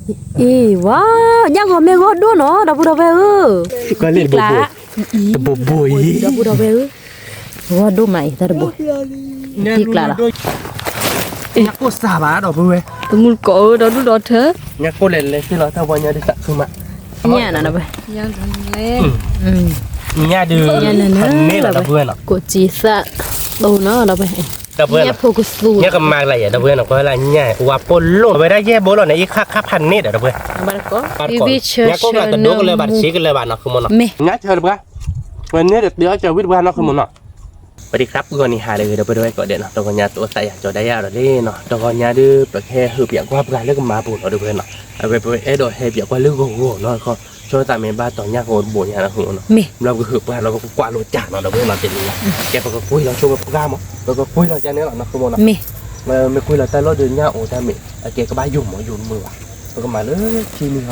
အ့ ဝါ, ညၣ်ဂီၤမ့ၢ်ဂီၢ်ဒိၣ်နီၤ ဒီပုၢ်ဒီဝဲၢ်ဧၢ, တံၢ်ကျါ, တဘိဘိအံၤ ဒီပုၢ်ဒီဝဲၢ်ဧၢ, ဂီၢ်ဒိၣ်မးအံၤ တၢ်တဘိ, တံၢ်ကျါလီၤ, ညၣ်ကိၣ်စၢ်ဘၣ်ဒီပုၢ်ဝဲၢ်, တမူတကိးဧၢ ဒီဒူၣ်ဒီထၢ, ညၣ်ကိၣ်လဲၤလဲၤသ့ၣ်လီၤ တၢ်ပှၤညါဒ်သးခုမး, ညၣ်နီၤဒီပုၢ်ဝဲၢ်, ညၣ်ဒုး, န့ၣ်လီၤဒီပုၢ်ဝဲၢ်နီၤ, ကိးက့သၣ်, တိၢ်နီၤဒီပုၢ်ဝဲၢ် ဒီပုၢ်ဝဲၢ်နီၤ, ညၣ်ဖိကသူ, ညၣ်ကမၤကလၢ်ယဲ ဒီပုၢ်ဝဲၢ်နီၤ ကွၢ်လၢညၣ် ဝါပိၢ်လိၣ် ဝဲဒၣ်ယဲၢ်ဘိလီၤန့ၣ် အံၤခါခါဖးန့ၣ်ဒီး ဒီပုၢ်ဝဲၢ်, ညၣ်ကိၣ်ကလၢ်တဒိကလၢၤဘၣ် တဆံကလၢၤဘၣ်နီၤ ဃုမ့ၢ်နီၤ, ညၣ်ဆၢတပှၢ်, ဝဲန့ၣ်တတဲအီၣ်စၢၤဝံၣ်တပှၢ်နီၤ ဃုမ့ၢ်နီၤ, ပဒံးခရၣ်ပဂီၢ်န့ၣ်ဟးဒီး ဒီပုၢ်ဝဲၢ်ကိးဒဲးနီၤ တဂီၤညါတိသးယၤကၠီဒၣ်ယၤဒီးလံနီၤ တဂီၤညါဒုး ပကဟဲဟုးပၠးကွၢ်ပှၤလၢကမၤပူၤနီၤ ဒီပုၢ်ဝဲၢ်နီၤ အဝဲပအဲၣ်ဒိးဟဲပၠးကွၢ်လၢဂီၤဂီၤနီၤ ခီ ဆိသးမ့ၢ်ဘၣ်တီၤညၣ်ကအိၣ်တဘိညါနီၤ ဃုမ့ၢ်နီၤ, ဘျီပကဟုးပှၢ်လီၤ ပကကွၢ်လိာ်ကၢ်နီၤ ဒီပုၢ်ဝဲၢ်နီၤ တနံၤညါ ကဲပကကွံလီၤဆိပပှၢ်မး ပကကွံလီၤကၢ်န့ၣ်လီၤနီၤ ဃုမ့ၢ်နီၤ, မ့ၢ်ကွံလီၤတၢ်လီၢ်ဒီးညၣ်အိၣ်တၢ်မ့ၢ် အကဲကဘၣ်ယိာ်မးယိာ်မုာ်ဘၣ် ပကမၤလၢခံမံၤဟီနီၤ, ပ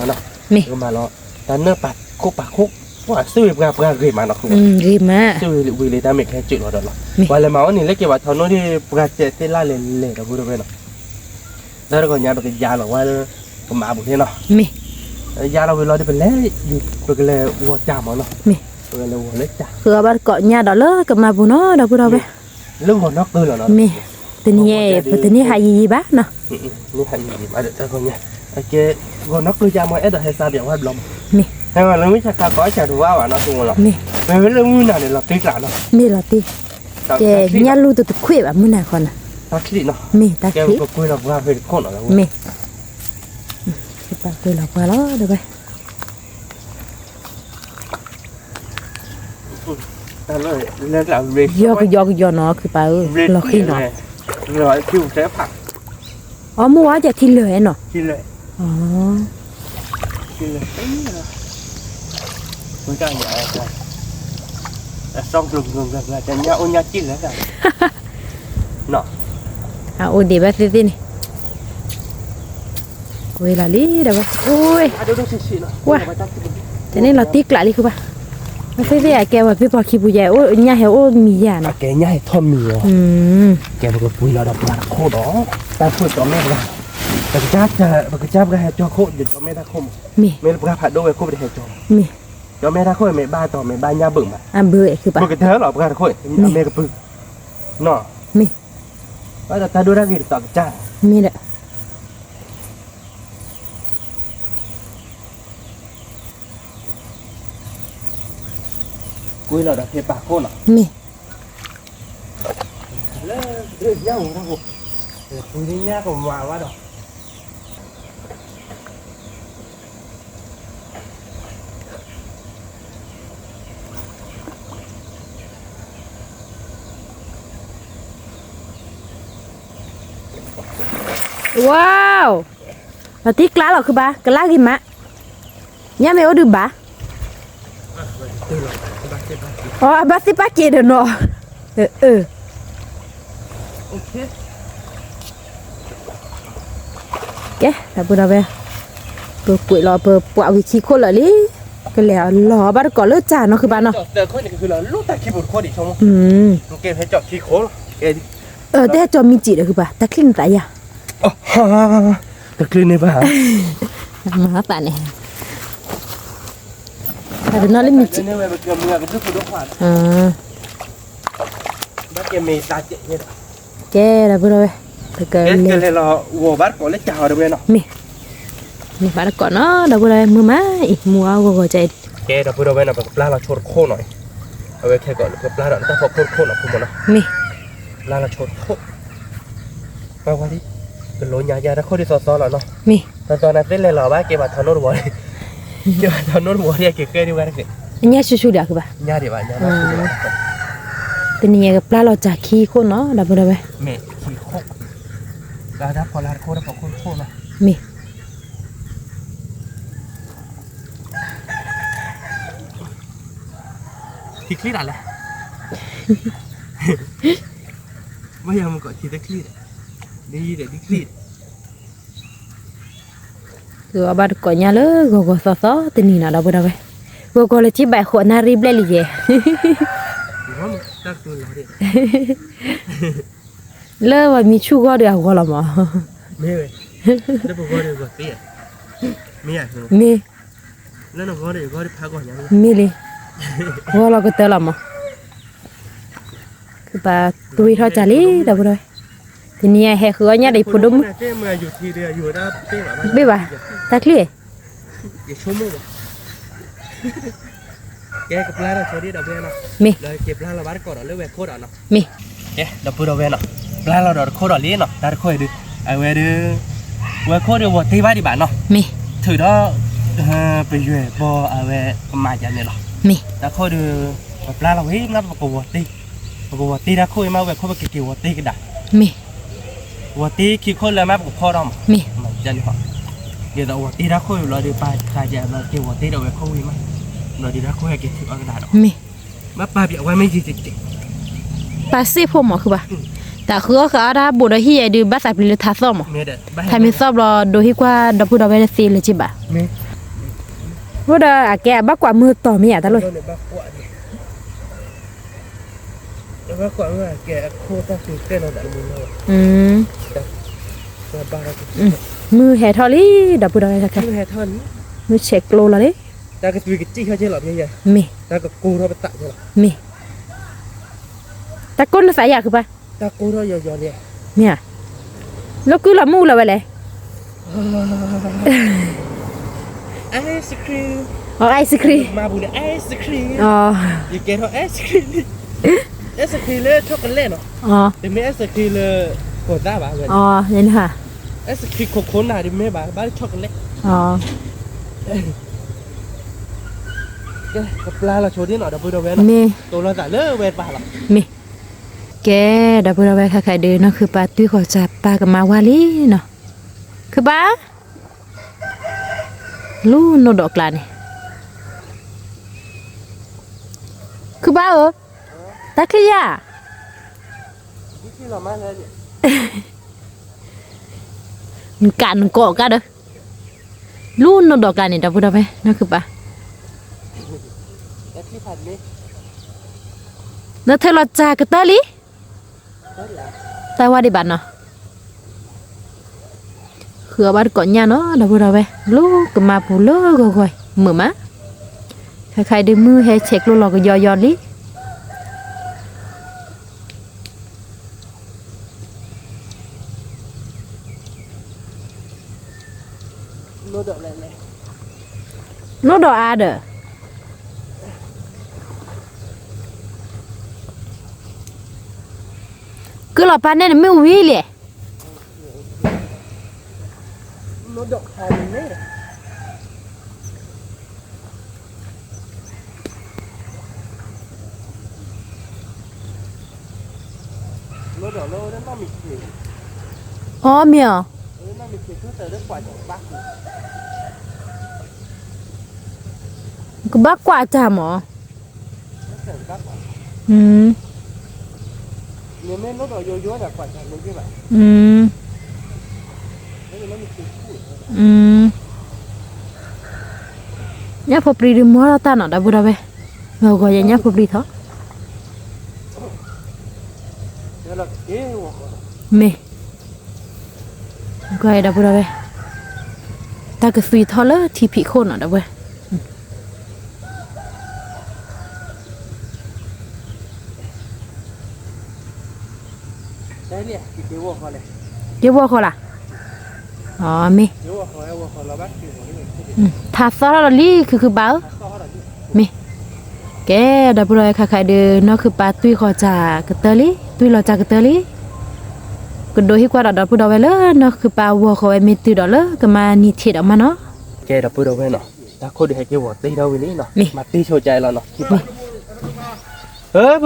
ကမၤလီၤ တၢ်နၢၣ်ပာ်ခိၣ်ပာ်ခိၣ်, ပှၤစုဝ့ၤပှၤပှၤဂ့ၤမးနီၤ ဃုမ့ၢ်နီၤ, စုဝ့ၤဝံၤလံတၢ်မ့ၢ်ခဲကၠုးလီၤဒီးနီၤ, ပှၤလဲၤမၤအီၣ်န့ၣ် လၢက့ၤပှၤထီၣ်နီၣ်ဒံး ပှၤစဲးသ့ၣ်လၢ်လဲၤလဲၤဒီပုၢ်ဝဲၢ်နီၤ လၢတဂီၤညါ ပကယါလီၤဝဲလၢ ကမၤပူၤန့ၣ်နီၤ, ယါလီၤဝံၤလီၤဒီး ပလဲၤ ပကလဲၤဂီၤကၢ်မးနီၤ, ပကလဲၤဂီၤလၢကၢ်, ဃုအီၣ်ဘၣ်တကိးညၣ်ဒီးလၢကမၤပူၤနီၤ ဒီပုၢ်ဒီဝဲၢ်, လၢဂီၤနီၢ်ကုလီၤနီၤ, မ့ၢ်, တနံၤညါ ပတန့ၢ်ဟးယံၤယံၤဘၣ်နီၤ, န့ၢ်ဟးယံၤယံၤဘၣ်ဒီးတဂီၤညါ, အကဲ ဂီၤနီၢ်ကုကၢ်မး အဲၣ်ဒိးဟဲစါပၠးဝဲဘျီမး, မ့ၢ်, ဟဲလၢမုၢ်ဆါခါကီးစၢ်တဝါဘၣ်နီၤ ဃုမ့ၢ်နီၤ, မ့ၢ်, မ့ၢ်လၢမုၢ်နၤန့ၣ် လီၤတံၢ်ကျးနီၤ, မ့ၢ်လီၤတံၢ် ကဲ ညၣ်လူၢ်တတခွံဘၣ် မုၢ်နၤခီနီၤ, တၢ်ချံၣ်နီၤ, မ့ၢ်တၢ်ချံၣ်, ကဲပကကွံလီၤပှၢ်ဖဲတခိၣ်နီၤ, မ့ၢ်, ကပာ်ကွံလီၤပှၢ်လီၤ ဒီပုၢ်ဝဲၢ်, ယီကယီကယီနီၤ ခုပာ်ဧၢ, လီၤဃံနီၤ, အီ မုၢ်ဝါကထံလၢာ်နီၤ, အအိၣ်ဒံးဘၣ်သ့ၣ်သ့ၣ်န့ၣ်, ဝ့ၤလီၤလံဒီးဝဲ, အိၣ်, ဝါ, တန့ၢ်လီၤတံၢ်ကျးလံဃုဘၣ်, သ့ၣ်သ့ၣ်အကဲဝဲဖဲပှၤခံပူၤယဲၢ် အိၣ်ညၣ်ဟဲအိၣ်မံၤယဲၢ်နီၤ, ကဲညၣ်ဟဲထီၣ်မံၤလီၤ, ကဲပကပှ့ၤလီၤဒီးပှၤတခိၣ်ဒီး, တၢ်ခိၣ်ကၠီမဲၣ်ပှၤ, ပကစၢ်, ပကစၢ်ပှၤဟဲကၠီခိၣ် ယကၠီမဲၣ်တၢ်ခိၣ်မး, မ့ၢ်လၢပှၤဖးဒိၣ်ဝဲခိၣ်ပတဟဲကၠီ, မ့ၢ်, ကၠီမဲၣ်တၢ်ခိၣ်မ့ၢ်ဘၣ်တီၤမ့ၢ်ဘၣ်ညၣ်ဘုးမး, အဘုး, ပကတၢၢ်လီၤပှၤတခိၣ်, အမဲၢ်ကပုၢ်, နီၤ, မ့ၢ်, ဘၣ်ဒီးတၢ်ဒိၣ်တၢ်ဂ့ၤတသီးကစၢ်, မ့ၢ်ဒီး ကွံလီၤဒီးဖဲပာ်ခိၣ်နီၤ, မ့ၢ်, လၢညၣ်ဝဲတၢ်ခိၣ်, ကွံလၢညၣ်ကမၤဝဲဒီး, Wow, လီၤတံၢ်ကျါလီၤခုဘၣ် ကလၢ်ဂ့ၤမး, ညၣ်မ့ၢ်အိၣ်ဒုးဘၣ်, အီ အဘၣ်သ့ၣ်ပာ်က့ၤဒီးနီၤ, အၢ ကဲ ဒီပုၢ်ဒီဝဲၢ်, ပကွံာ်လီၤပပှၤဝံၤခံခိၣ်လၢာ်လံ, ကလဲၤလီၤဘၣ်တကိးလၢကၢ်နီၤခုဘၣ်နီၤ, တဟဲကၠီမံၤစံးဒီးခုဘၣ် တၢ်ချံၣ်န့ၣ်သးယၤ, တၢ်ချံၣ်န့ၣ်ဘၣ်, မၤသးန့ၣ်, တၢ်တနီၤလၢမံၤစံး, ကဲ ဒီပုၢ်ဒီဝဲၢ်, ပကလဲၤလီၤဂီၤဘၣ်တကိးလၢကၢ်ဟီဒီးဝဲနီၤ, မ့ၢ်, မ့ၢ်ဘၣ်တကိးနီၤ ဒီပုၢ်ဒီဝဲၢ် မုာ်မးအံၤ မုာ်အီၣ်ဂီၤဂီၤကၢ်အံၤ, ကဲ ဒီပုၢ်ဒီဝဲၢ်နီၤ ပကပျၢ်လီၤဆိတခိၣ်နီၤ, အဝဲခဲကိး ပကပျၢ်ဒီးတၢ်ဖီခိၣ်တခိၣ်နီၤ ဖိမးနီၤ, မ့ၢ်, ပျၢ်လီၤဆိတခိၣ်, ပှၤဝဲလံ, ကလိညါယၤတၢ်ခိၣ်ဒ်သိးသိးလီၤနီၤ, မ့ၢ်, သိးသိးနၤသ့လဲၤလီၤဘၣ် ကဲဘၣ်ထီၣ်နိတဝီၤ, ကဲဘၣ်ထီၣ်နိတဝီၤဒ်အက့ၤဃဲဒ်ဝဲတဂ့ၤ, အညၣ်ဆူၣ်ဆူၣ်ဒံးခုဘၣ်, ညၣ်ဒံးဘၣ်, တနံၤညါကပျၢ်လီၤစၢ်ခံခိၣ်နီၤ ဒီပုၢ်ဒီဝဲၢ်, မ့ၢ်, ခံခိၣ်, ပျၢ်တၢ်ဖီလာ်တခိၣ် တၢ်ဖီခိၣ်တခိၣ်နီၤ, မ့ၢ် ထံချံတၢ်လဲၣ်, မ့ၢ်ယမုၢ်ကီးထံတချံ, ဒ်ယံၤဒီးဒ်ချံ, သုအီၣ်ဘၣ်တကိးညၣ်လၢဂီၤဂီၤသီသီတနံၤနီၤ ဒီပုၢ်ဒီဝဲၢ်, ဂီၤဂီၤလၢထံဘၣ်ဃိးနၣ်ရံၣ်ဘျဲၣ်လံယဲၢ် လၢပှၤမံဆူၣ်ဂီၢ်ဒီးအဂီၢ်လီၤမး, မ့ၢ်ဝဲ, လၢပဂီၢ်ဒီးဂီၢ်သ့ဧါ, မ့ၢ်, မ့ၢ်လံ, ဂီၤလီၤကတၢၢ်လီၤမး, ကဘၣ်တွံထီၣ်ကၢ်လံ ဒီပုၢ်ဒီဝဲၢ်, တနံၤအံၤဟဲဃုအီၣ်ညၣ်ဒီးဖိဒိၣ်မုၣ်, ဘ့ၣ်ဘၣ်, တၢ်ချံၣ် မ့ၢ်, ဒီပုၢ်ဒီဝဲၢ်နီၤ, ပျၢ်လီၤဒီးတခိၣ်ဒီးလံနီၤ, တၢ်တခိၣ်အံၤဒုး, အဝဲဒုး, ဝဲခိၣ်ဒုးဝီၤတ့ဘၣ်ဒံးဘၣ်နီၤ, မ့ၢ်, ထုးဒီး, ပယွဲၢ်ဘီအဝဲကမၤယၤန့ၣ်လီၤ, မ့ၢ်, တၢ်ခိၣ်ဒုး, ပပျၢ်လီၤဝံၤမးပကဝီၤတ့, ပကဝီၤတ့တၢ်ခိၣ်အံၤမး ဝဲခိၣ်ပကက့ၤဝီၤတ့ကဒါ, မ့ၢ်, ဝီၤတ့ခံခိၣ်လၢမးပကဖီၣ်ထီၣ်မး, မ့ၢ်, ဒ်သိးဝီၤတ့တၢ်ခိၣ်အံၤဘျီဒီး ပာ်က့ၤဝီၤတ့ဒီးဝဲခိၣ်ဝံၤမး, ဘျီဒီးတၢ်ခိၣ်ဟဲက့ၤထုးအီၣ်ကဒါဒီး, မ့ၢ်, ဘၣ်ပာ်ပဝဲမ့ၢ်ယံၤတက့ၢ်, ပာ်စ့ၢ်ဖိမးဃုဘၣ်, တၢ်ဃုအီၣ်ဃုအီၣ်တၢ်ဘူးဒီးဟံၣ်ယဲဒုးဘၣ်သးပျံၤလၢထးသီၣ်မး, ထးမ့ၢ်သီၣ်ဘျီဒီးဟံၣ်ကွၢ်ဒီပုၢ်ဒီဝဲၢ်တသ့လၢၤက့ဘၣ်, အိၣ်ဒီးအကဲအဘၣ်ကွၢ်မုၢ်တီၤမ့ၢ်ယၤတၢ်လီၤ မုၢ်ဟဲထီၣ်လံ, ဒီပုၢ်ဒီဝဲၢ်ခဲခဲ, မုၢ်ဆဲးကျိလီၤလံ, မ့ၢ်, မ့ၢ်, တၢ်ကိၢ်နသးယၤဃုဘၣ်, မ့ၢ်ဧါ, လီၤကုၢ်လီၤမုၢ်လီၤဝဲလဲၣ်, အီ ice cream, အီ ice cream, အီ ice cream, လၢ chocolate နီၤ, တမ့ၢ် ice cream လၢ ကိၢ်သးဘၣ်ဝဲ, အီ ice cream coconut တမ့ၢ်ဘၣ် ဘၣ်လၢ chocolate, အီ ကပျၢ်လီၤဆိဒ်နီၤ ဒီပုၢ်ဒီဝဲၢ်နီၤ, မ့ၢ်, တိလီၤသးလၢဝဲပၢ်လီၤ, မ့ၢ်, ကဲ, ဒီပုၢ်ဒီဝဲၢ်ခဲခဲဒုး နီၢ်ခုပၢ်တွံၢ်ဃီၤစၢ်ပၢ်ကမါဝါလံနီၤ, ခုပၢ် လူၤနိဒီးကျါန့ၣ်, ခုဘၣ်ဧၢ, တၢ်ချံၣ်ယၤ, နကးနကိးကါဒီး, လူၤနိဒီးကျါန့ၣ် ဒီပုၢ်ဒီဝဲၢ် နီၢ်ခုပၢ်, နထၢလီၤစၢ်ကတၢၢ်လံ, တၢ်ဝါဒံးဘၣ်နီၤ, ဃုအီၣ်ဘၣ်တကိးညၣ်နီၤ ဒီပုၢ်ဒီဝဲၢ် လူၤကမါပူၤလၢဂီၤဂီၤမုာ်မး, ခဲခဲအံၤဒုးမုၢ်ဟဲဆဲးကျိလီၤကယီယီလံ နိဒီးအါဒီး, ကုၢ်လီၤပၢ်န့ၣ်နမ့ၢ်ဝံၤလံ, အီ မ့ၢ်အီၤ, ကဘၣ်ကွၢ်တၢ်မး, ညၣ်ဖိပြံဒုးမီထီၣ်တၢ်နီၤ ဒီပုၢ်ဒီဝဲၢ်, ဂီၤဂီၤယညၣ်ဖိပြံထီၣ်, မ့ၢ် ကွၢ်ဒီပုၢ်ဒီဝဲၢ်, တၢ်ကသွံထီၣ်လၢထံဖံးခိၣ်နီၤ ဒီပုၢ်ဝဲၢ်, က့ၤဝီၢ်ဃီလၢ်, အီ မ့ၢ်, ထးသီၣ်ထီၣ်လီၤလံ ခုခုပၢ်ဧၢ, မ့ၢ်, ကဲ ဒီပုၢ်ဒီဝဲၢ် ခဲခဲအံၤဒုး နီၢ်ခုပၢ်သွံၣ်ဃီၤစၢ်ကတၢၢ်လံ သွံၣ်လီၤစၢ်ကတၢၢ်လံ, ကဒိးဟ့ၣ်ကွၢ်ဒီး ဒီပုၢ်ဒီဝဲၢ်လၢ နီၢ်ခုပၢ်ဝီၢ်ဃီဝဲမ့ၢ်တုၤဒီးလၢကမၤနံၤထံးဒီးမးနီၤ, ကဲ ဒီပုၢ်ဒီဝဲၢ်နီၤ, တၢ်ခိၣ်ဒုးဟဲက့ၤဝီၤတ့ထီၣ်ဝံၤလံနီၤ, မၤတ့ဆိကၢလီၤနီၤ, ဖု,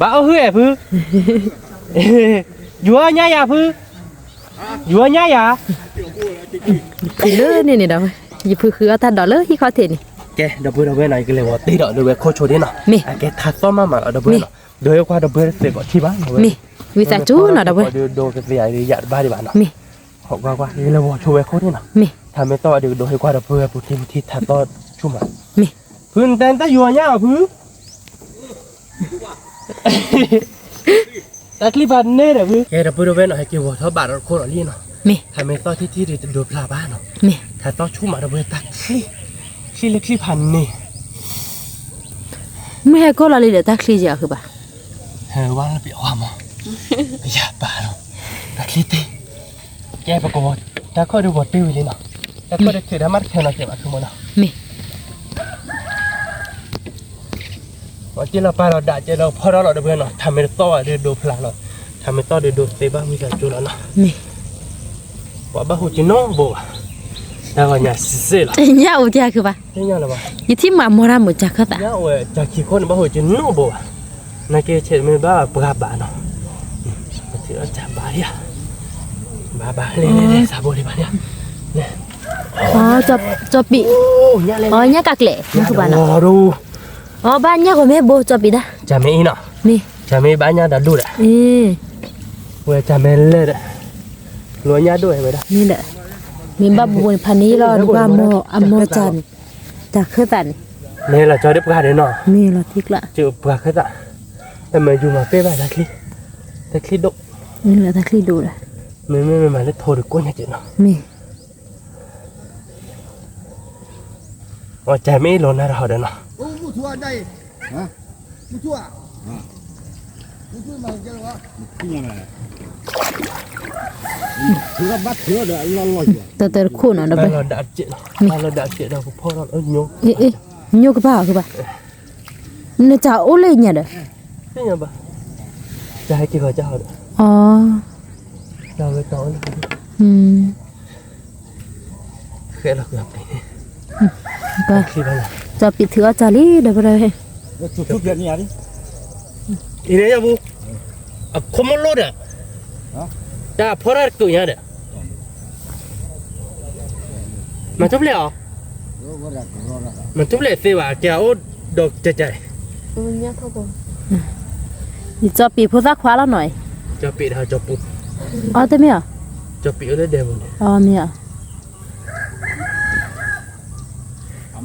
ဘၣ်အီၣ်ဟုၣ်အဲၣ်ဖု, ယူၤအီၣ်ညၣ်ယၤဖု, ယူၤအီၣ်ညၣ်ယၤ, ဖုလၢန့ၣ်န့ၣ်ဒီး, ယဖုဃုအီၣ်တၢ်ဒိးလၢဟံၣ်ခီၣ်ထံးန့ၣ်, ကဲ ဒီပုၢ်ဒီဝဲၢ်နီၤ ယကလဲၤဝီၤတ့ဒီးလၢဝဲခိၣ်ဆိဒ့နီၤ, မ့ၢ်, အကဲထးသီၣ်မးမးလီၤ ဒီပုၢ်ဝဲၢ်နီၤ, ဒီးဟ့ၣ်ကွၢ်ဒီပုၢ်ဝဲၢ်တသ့ကိးထံၣ်ဘၣ်, မ့ၢ်, ဝံသးစူၤနီၤ ဒီပုၢ်ဝဲၢ်, ဒိးကသ့ယၤတဘၣ်ဒံးဘၣ်နီၤ, မ့ၢ်, ကွၢ်ကွၢ် ယကလဲၤဝီၤဆိဝဲခိၣ်န့ၣ်နီၤ, မ့ၢ်, ထးမ့ၢ်သီၣ်ဝဲဒီးကဒိးဟ့ၣ်ကွၢ်ဒီပုၢ်ဝဲၢ်ပူၤထံပူၤထံထးသီၣ်ဆူၣ်မး, မ့ၢ်, ဖုနတဲနတၢ်ယူၤအီၣ်ညၣ်အီၤဖု တၢ်ချံၣ်ဖးန့ၣ်ဒီးဖု, ကဲ ဒီပုၢ်ဒီဝဲၢ်နီၤ ဟဲက့ၤဝီၤထီၣ်ဘၣ်ဒီးတခိၣ်ဒီးလံနီၤ, မ့ၢ်, ထးမ့ၢ်သီထံထံဒီးတဒိးဖျါဘၣ်နီၤ, မ့ၢ်, ထးသီဆူၣ်မးဒီးပှၤတၢ်ချံ, ချံလၢချံဖးန့ၣ်, မုၢ်ဟဲကိးလီၤလံဒီးတၢ်ချံယၤဃုဘၣ်, ဟဲဝါလၢပျီဝါမး, ယၤဘၣ်လီၤ, တၢ်ချံတ့ၢ်, ကဲပကဝီၤ, တၢ်ခီၣ်ဒုးဝီၤတ့ၢ်ဝံၤလံနီၤ, တၢ်ခီၣ်ဒုးထုးတၢ်မးတခဲနီၤကဲဘၣ်ခုမနီၤ, မ့ၢ် ပှၤက့လီၤပာ်လီၤဒၣ်ကဲဒီးဖီထီၣ်လီၤဒီးပှဲၤနီၤ, ထးမ့ၢ်တသီဘၣ်ဒီးဒိးဖျါလီၤ, ထးမ့ၢ်သီဒီးဒိးသ့ဘၣ်ဝံသးစူၤလီၤနီၤ, မ့ၢ်, ပှၤဘၣ်ဟူးက့ၤနီတဘိဘၣ်, တၢ်ဂီၤညါစ့ၢ်လီၤ, ညၣ်အိၣ်တၢ်ခုဘၣ်, ယထံၣ်မးမီၤတၢ်မုာ်စၢ်ခၢၣ်သး, ညၣ်အိၣ်ဝဲစၢ်ခံခိၣ်န့ၣ်ဘၣ်ဟူးက့ၤနီတဘိဘၣ်, နာ်က့ဆဲးမ့ၢ်ဘၣ်ပှၤဘၣ်နီၤ, ပထံၣ်အီၣ်စၢ်ဘၣ်ယၤ, ဘၣ်ဘၣ်လဲၤလဲၤလဲၤ စးဘိလံဘၣ်ယၤ, ကၠီပံး, ညၣ်ကးကျဲး, ညၣ်ကးကျဲး, အဘၣ်ညၣ်ဂီၤမ့ၢ်ဘိ ကၠီပံးဒၣ်, ကၠၢ်မ့ၢ်အံၤနီၤ, မ့ၢ်, ကၠၢ်မ့ၢ်ဘၣ်ညၣ်ဒီးဒိၣ်ဒီး, ဝဲကၠၢ်မ့ၢ်လဲၢ်ဒီး, လီၤညၣ်ဒိၣ်ဝဲဒၣ်, မ့ၢ်ဒီး, မ့ၢ်ဘၣ်ဘိန့ၣ်ဖးန့ၣ်လီၤ, ဒီးပှၤအမီၤစၢ်န့ၣ်, တၢ်ခၢၣ်သးန့ၣ်, မ့ၢ်လီၤကၠီဒီးပှၤဒီးနီၤ, မ့ၢ်လီၤထံကျါ, ကၠီပှၤခၢၣ်သး, တမ့ၢ်ယူၤမၤပ့ၢ်ဘၣ်တၢ်ချံ, တၢ်ချံဒိၣ်, မ့ၢ်လီၤတၢ်ချံဒိၣ်ဒီး, မ့မ့ၢ်မ့ၢ်မၤလၢထိးဒီးကိၣ်ညါက့နီၤ, မ့ၢ် အကၢ်မ့ၢ်အံၤလီၤနၤတဟီဒီးနီၤ, တၢ်တခိၣ်နီၤဒီးဘၣ်, လီၤဒၣ်စဲးဒီးကဖီထီၣ်လၢညိ, ညိကဘၣ်အီၤကဘၣ်, နတၢ်အိၣ်လၢညါဒီး, တၢ်ဟဲက့ၤဃီၤကၢ်ဟီဒီး, အီ, တၢ်ဝဲတၢ်အိၣ်လၢ ကၠီပံးထုးအီၣ်စၢ်လံဒီးပဝဲ, အံၤန့ၣ်ယပူ, အခိၣ်မလိၣ်ဒီး, တၢ်ဖီတၢ်တကုးညါဒီး, မၤထူၣ်ဖျဲးအီၤ, မၤထူၣ်ဖျဲးသ့ဘၣ် ကဲအိၣ်ဒီးကဲကဲ, ယကၠီပံးဖိသၣ်ခွါလီၤနီၤ, ကၠီပံးဒီးကၠီပူ, အီတမ့ၢ်အီၤ, ကၠီပံးအိၣ်လၢဒဲပူၤန့ၣ်, အီမ့ၢ်အီၤ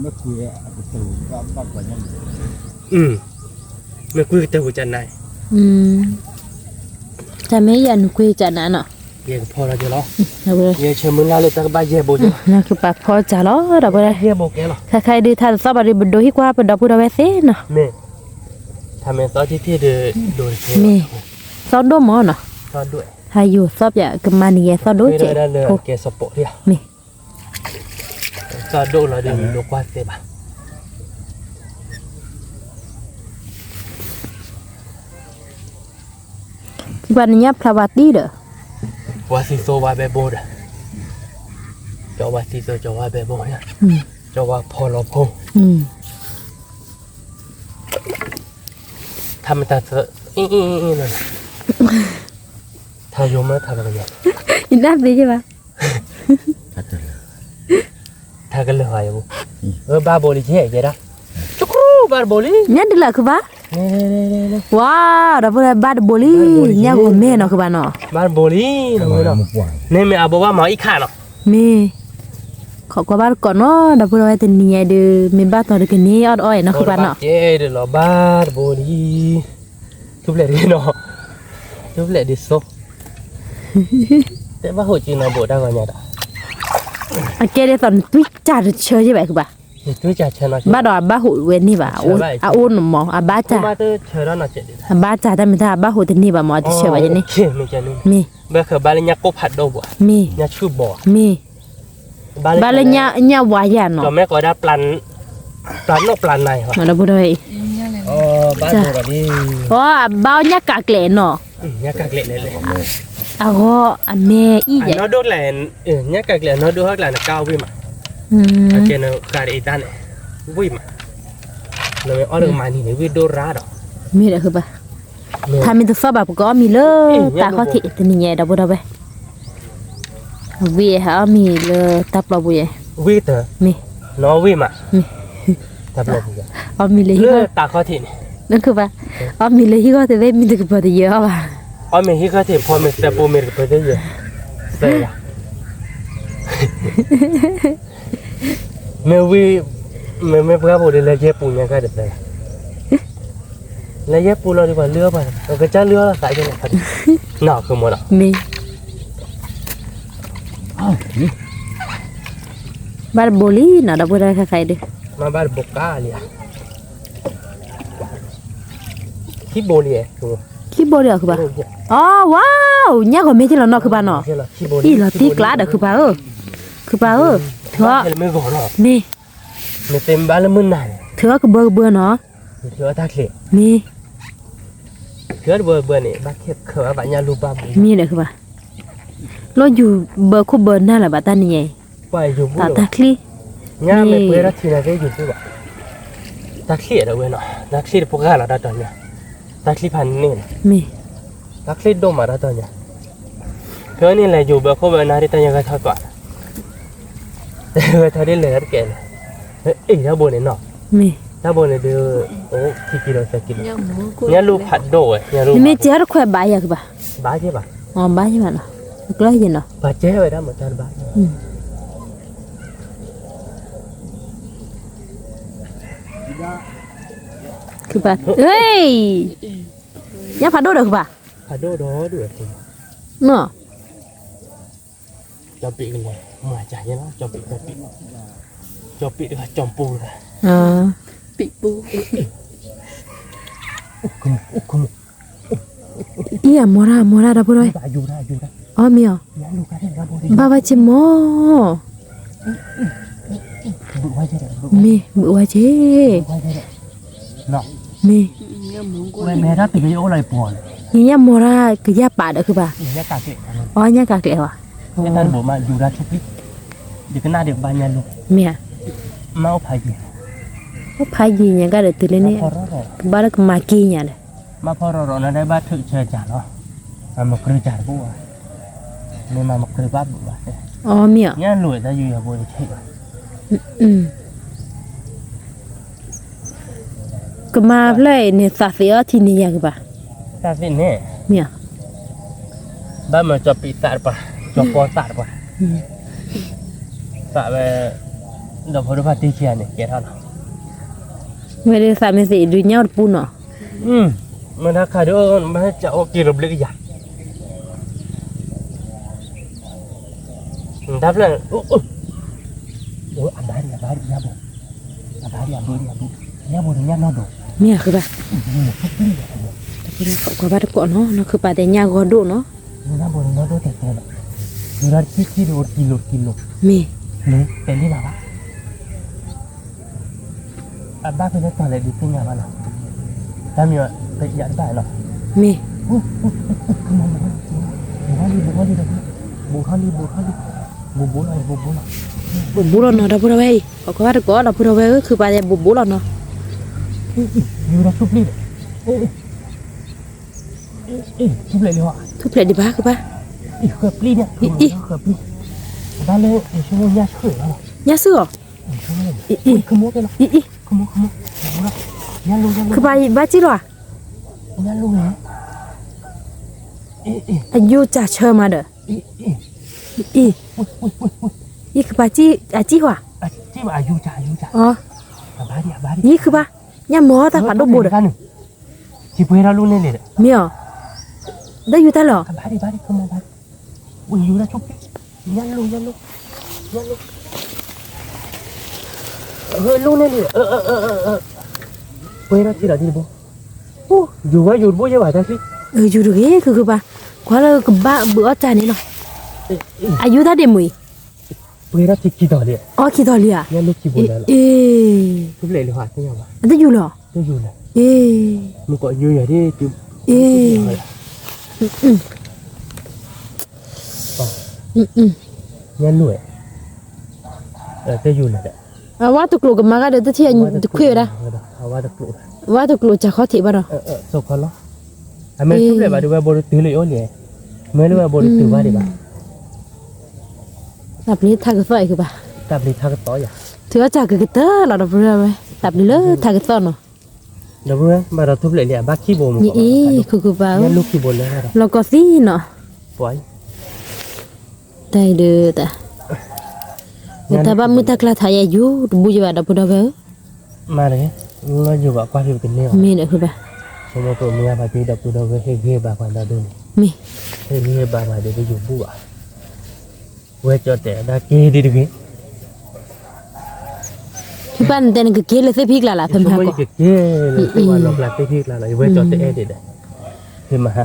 မ့ၢ်ကွံကတၢၢ်ပူၤကနၤ, တၢ်မ့ၢ်ယၤနကွံကနၤနီၤ, ယကဖီလီၤက့ၤလီၤ, ယဆၢမုၢ်လၢ်လၢတၢ်ကဘၣ်ယဲၢ်ဘိက့ၤ, နကပာ်ဖီစၢ်လီၤဒီးပဝဲ, ခဲခါအံၤဒုးထါတသီဘၣ်ဒီးပဒိးဟံၣ်ကွၢ်ပဒီပုၢ်ဒီဝဲၢ်သ့နီၤ, မ့ၢ်, ထါမ့ၢ်သီထံထံဒီး, မ့ၢ်, သီဒိၣ်မးနီၤ, ဟါယိၤသီပၠးကမၤနံၤယဲၢ်သီဒိၣ်ကဲ, မ့ၢ် သီဒိၣ်လီၤဒီးမ့ၢ်ဒိးကွၢ်သ့ဘၣ်, ပှၤနညၣ်ဖျါဝါတံၢ်ဒီး, ဝါသံသိဝါဘဲဘိဒီး, ကၠီဝါသံသိကၠီဝါဘဲဘိ, ကၠီဝါဖီလီၤဖိ, ထါမတၤသၢ, ထါယိၤမ့ၢ်ထါပကညီ, ယနၢ်သ့က့ဘၣ် ထါကလၢာ်ဟီယဘိ, ဘၣ်ဘိလံကဲယဲဒၣ်, ကရူၢ်ဘၣ်တဘိလံ, ညၣ်ဒ်လၢခုဘၣ်, ဝါ, ဒီပုၢ်ဒီဝဲၢ်ဘၣ်တဘိလံ, ညၣ်ဂီၤမဲနီၤခုဘၣ်နီၤ, ဘၣ်တဘိလံ, န့ၣ်မ့ၢ်အဘိဘၣ်မၤအံၤခါနီၤ, မ့ၢ်, ခိးကွၢ်ဘၣ်တကိးနီၤ ဒီပုၢ်ဒီဝဲၢ်တနံၤညါဒီး မ့ၢ်ဘၣ်တီၤတကန့ၢ်အီၣ်တအီၣ်အံၤနီၤခုဘၣ်နီၤ, ကဲဒီးလီၤဘၣ်တဘိလံ, ထူၣ်ဖျဲးတဂ့ၤနီၤ, ထူၣ်ဖျဲးဒ်သိး, တဲဘၣ်ဟိးက့ၤနီၤဘိးတၢ်ဂီၤညါဒီး, အကဲဒ်သိးနတွံၢ်စၢ်တဆၢယဲၢ်ဘၣ်ခုဘၣ်, ဘၣ်ဒီးအဘၣ်ဟိးဝဲန့ၢ်ဘၣ်, အအိၣ်နမး အဘၣ်စၢ်, အဘၣ်စၢ်တၢ်မ့ၢ်တၢ်အဘၣ်ဟိးတန့ၢ်ဘၣ်မး အတဆၢဘၣ်ယဲန့ၣ်, မ့ၢ်, ဘၣ်ဃးဘၣ်လၢညၣ်ကိၢ်ဖးဒိၣ်ဘၣ်, မ့ၢ် ဘၣ်လၢညၣ်ဝါယၤနီၤ, ပျၢ်နီၣ်ပျၢ်နၤ, မ့ၢ်ဒီပုၢ်ဒီဝဲၢ်အံၤ, အဘၣ်အီၣ်ညၣ်ကးကျဲးနီၤ, အဂီၢ်အမဲအံၤယဲ, ညၣ်ကးကျဲးအနီၢ်ဒိၣ်ဟဲကျါနကါဝံၣ်မး, အကဲနဃးဒ်အံၤတၢ်န့ၣ်, ဝံၣ်မး, နမ့ၢ်အီၣ်လၢကမၤနံၤန့ၣ် ဝံၣ်ဒိၣ်ရါဒီး, မ့ၢ်ဒီးဘၣ် ထါမ့ၢ်တသီၣ်ဘၣ် ပကအီၣ်မ့ၤလၢတၢ်ခီၣ်ထံးတနံၤညါ ဒီပုၢ်ဒီဝဲၢ်, ဝံၣ်ဟဲအီၣ်မ့ၤလၢတၢ်ပျီပူၤယဲ, ဝံၣ်တၢ်, မ့ၢ်, နဝံၣ်မး, တၢ်ပျီပူၤယဲ, အီၣ်မ့ၤလၢဟံၣ်ဃီ, တၢ်ခီၣ်ထံးန့ၣ်, အီၣ်မ့ၤလၢဟံၣ်ဃီတသ့မ့ၢ်တကပၤတယၢၤအီၣ်ဘၣ်, အီၣ်မ့ၤဟံၣ်ဃီထံးဖီမ့ၤသၢပူၤမ့ၢ်တကပၤတယၢၤ, သၢဂၤ မ့ၢ်ဝံၣ်, မ့မ့ၢ်ပှၢ်ပူၤဒီးလၢယဲၢ်ပူၤညါကါတသၢဂၤ, လၢယဲၢ်ပူၤလီၤဒီးပှၤလုၢ်အီၣ်ပှၤ, ကစၢ်လုၢ်အီၣ်လီၤသးယဲၢ်လီၤ, နီၢ်ကမီၤဒီး, မ့ၢ်, ဘၣ်တဘိလံနီၤ ဒီပုၢ်ဝဲၢ်တခါခါအံၤဒီး, မ့ၢ်ဘၣ်တဘိကါလံဧါ, ခံဘိလံ, ခံဘိလံအီၤခုဘၣ်, အီ ဝါ, ညၣ်ဂီၤမ့ၢ်က့ၤလီၤနီၤခုဘၣ်နီၤ, အံၤလီၤတံၢ်ကျါဒီးခုဘၣ်ဧၢ, ခုဘၣ်ဧၢ, ထၢ, မ့ၢ်, မ့ၢ်သ့မ့ၢ်ဘၣ်လၢမုၢ်နၤန့ၣ်, ထၢကဘၢကဘၢနီၤ, မ့ၢ် မ့ၢ်ဒီးခုဘၣ်, လီၤယူၤဘၢခိၣ်ဘၢနၢ်လၢၤဘၣ်တၢ်နံၤညါအံၤ, တၢ်ချံ, ညၣ်မ့ၢ်ပှဲၤထီၣ်ထံန့ၣ်က့ၤယူၤဘၣ်, တၢ်ချံဒီးဝဲနီၤ တၢ်ချံတပှၢ်လီၤတၢ်တီၤညါ, တၢ်ချံဖးန့ၣ်လီၤ, မ့ၢ်, တၢ်ချံဒိၣ်မးတၢ်တီၤညါ, ဖဲန့ၣ်လဲၤယူၤဘၢခိၣ်ဘၢနၢ်ဒ်တၢ်ညါဂဲၤထီၣ်ကွၢ် ဝဲထီၣ်ဒ်လဲၣ်တကဲလဲၣ်, အ့ၣ်တၢ်ဘိန့ၣ်နီၤ, မ့ၢ်, တၢ်ဘိန့ၣ်ဒုး, ခံကံလိာ်သၢကံလိာ်, ညၣ်လူၢ်ဖးဒိၣ်ဝဲ, မ့မ့ၢ်ကဲတခွဲးဘၣ်ယၤကဘၣ်, ဘၣ်ကဲဘၣ်, အဘၣ်ယၤဘၣ်နီၤ, ကျၢယၤနီၤ, ဘၣ်ကဲဝဲဒၣ်မတၤတဘၣ်, ခုဘၣ်, ညၣ်ဖးဒိၣ်ဒီးခုဘၣ်, ဖးဒိၣ်ဒီးဒိၣ်ဝဲ, နီၤ ကၠီပံးကလဲၤ, မၤကၢ်ယဲလီၤ, ကၠီပံး, ကၠီပံးတဂၤ, ကၠီပူတဂၤ, ပံးပူ, အံၤအမိၢ်တၢ်, အမိၢ်တၢ်ဒီပုၢ်ဒီဝဲၢ်, အီမ့ၢ်အီၤ, ဘၣ်ဘၣ်က့ၤမိၢ် မ့ၢ်ဘုးဝဲက့ၤ, မ့ၢ်, ယညၣ်မိၢ်တၢ်ကယၢ်ပာ်ဒီးခုဘၣ်, အီညၣ်ကးကျဲၤဝဲ, မ့ၢ်ဧါ, အိၣ်ဖးယံၤညါကဒီးတုၤလၢန့ၣ်, ကဘၣ်လၢကမၤက့ၤညါဒီး, မၤဖီရီၣ်ရီၣ်လၢဒၢဘၣ်ထုးဆၢကၢ်လီၤ, မၤမကြၢးကၢ်တဘိဘၣ်, မ့ၢ်မၤမကြၢးဘၣ်ဘၣ်, အီမ့ၢ်အီၤ, ညၣ်လိာ်တၢ်ယူၤယၤဘိတဆံးဘၣ် ကမၤဖျၢၣ်အံၤန့ၣ် သးသ့အီထံန့ၣ်ယၤကဘၣ်, သးသ့န့ၣ်, မ့ၢ်, ဘၣ်မၤကၠီပံးသးတပၤ, ကၠီပီသးတပၤ, သးဝဲ, ဒီးဖိဒိၣ်ဖးတံၢ်ခံဂၤန့ၣ် ကဲထီၣ်လီၤ, ဝဲဒၣ်သးမ့ၢ်သ့ၣ်ဒုးညၣ်အိၣ်တပူၤနီၤ, မ့ၢ်တၢ်ခါဒုး, မ့ၢ်ကအိၣ်က့ၤလီၤဘျ့ကယၤ တၢ်ဖျၢၣ်, အဘၣ်ဒံး, အဘၣ်ဒံး, ညၣ်ဘိ, အဘၣ်ဒံး, အဘၣ်ဒံး, ညၣ်ဘိဒီးညၣ်နီၢ်ဒိး, မ့ၢ်အဃိဘၣ်, ကွၢ်ဘၣ်တကိးနီၤ, နီၢ်ခုပာ်တဲညၣ်ဂီၤဒိၣ်နီၤ, ညၣ်ဘိဒီးနီၢ်ဒိၣ်တဲတဲလီၤ, ယူၤဒီးတကံၢ်တကံၢ်ဒီးအိၣ်တကံလိာ်တကံလိာ်, မ့ၢ်, မ့ၢ်တဲလံဘၣ်ဘၣ် အဘၣ်ဖဲလဲၣ်တီၤလဲၣ်ဒုးသ့ၣ်ညါဘၣ်နီၤ, တၢ်မ့ၢ်အီၤ, ပယးတဘၣ်နီၤ, မ့ၢ်, ဘူးထီၣ်လံ ဘူးထီၣ်လံ, ဘူးထီၣ်လံ, ဘူးထီၣ်လံ, ဘူးထီၣ်လံ, ဘူးဘူးလီၤ, ဘူးဘူးလီၤ, ဘူးဘူးလီၤနီၤ ဒီပုၢ်ဒီဝဲၢ်အံၤ, ပကွၢ်ဘၣ်တကိးဒီပုၢ်ဒီဝဲၢ်ဧၢ, ခုပာ်တဲဘူးဘူးလီၤနီၤ, ယူၤဒီးဆူၣ်ပျံၢ်ဒီး, ထူၣ်ဖျဲးဒံးဘၣ် ခုပာ်, အံၤ, ညၣ်ဆူၣ်အီၤ, အံၤ, ခုပာ်ဘၣ်စံၣ်လီၤဧါ, အယိၣ်စၢ်ဆၢမးဒီး, အံၤ, အံၤ, ယခုပာ်စံၣ်, အစံၣ်ဟီဧါ, ယခုပာ်, ညၣ်မီၤတၢ်ဖးဒိၣ်ဘိဒီး, မ့ၢ်အီၤ, ဒီးယူၤတၢ်လီၤ, ယူၤတဂ့ၤ ခုခုပာ်, ကွၢ်လၢကဘၣ်ဘုးအီၣ်တၢ်န့ၣ်လီၤ, အယူၤတၢ်ဒ့ၣ်မုၢ်အံၤ, အီခံသီလံဧါ, အတယူၤလီၤ, အ, အဝဲတကျိာ်ကမၤဂၤဒီး တထံၣ်တခွ့ဝဲဒၣ်, အဝဲတကျိာ်စၢ်ခီထံးဘၣ်ဒီး, အမ့ၢ်ထူၣ်ဖျဲးဘၣ်ဒီး ဝဲဘိတတုၤလၢယအိၣ်လံ, မ့ၢ်လၢဝဲဘိတတုၤဘၣ်ဒံးဘၣ်, တၢ်ပျံၤထါကသီၣ်အံၤကဘၣ်, တၢ်ပျံၤထါကသီၣ်ယၤ, ထုးအီၣ်စၢ်ကကတၢၢ်လီၤ ဒီပုၢ်ဝဲၢ်, တၢ်ပျံၤလၢထါကသီၣ်နီၤ, ဒီပုၢ်ဝဲၢ် ဘၣ်ဒီးထူၣ်ဖျဲးလံ အဘၣ်ခံဘိမ့ၢ်, အံၤခုခုပာ်, လီၤကီသံနီၤ, တၢ်အံၤဒီး, တၢ်ဘၣ်မုၢ်တၢ်ကျါထးယဲယူၤတဘူၣ်ယဘၣ် ဒီပုၢ်ဒီဝဲၢ်ဧၢ, မ့ၢ်ဒီး, မ့ၢ်ဒီး, ဆိကမိၣ်ပမုၢ်ဂၤဖးက့ၤ ဒီပုၢ်ဒီဝဲၢ် ဟ့ၣ်ဂံၢ်ဟ့ၣ်ဘါပှၤဒီဒိၣ်န့ၣ်, မ့ၢ်, ဟ့ၣ်ဂံၢ်ဟ့ၣ်ဘါပှၤဒီးတယူၤဘူၣ်ဘၣ်, ဝဲကၠီတဲာ်ဒၣ်က့ၤဒ်တဂ့ၤ. ဖံပၢ်နတဲနကက့ၤလၢသ့ၣ်ဖံကျါလၢ် ဖဲမဟါကီး, ယကက့ၤလၢသ့ၣ်ဝါနီၢ်ကျါသ့ၣ်ဖံကျါလီၤ, ယဝဲကၠီတဲာ်အဲၣ်ဒ်ဒီး, ဖဲမဟါ,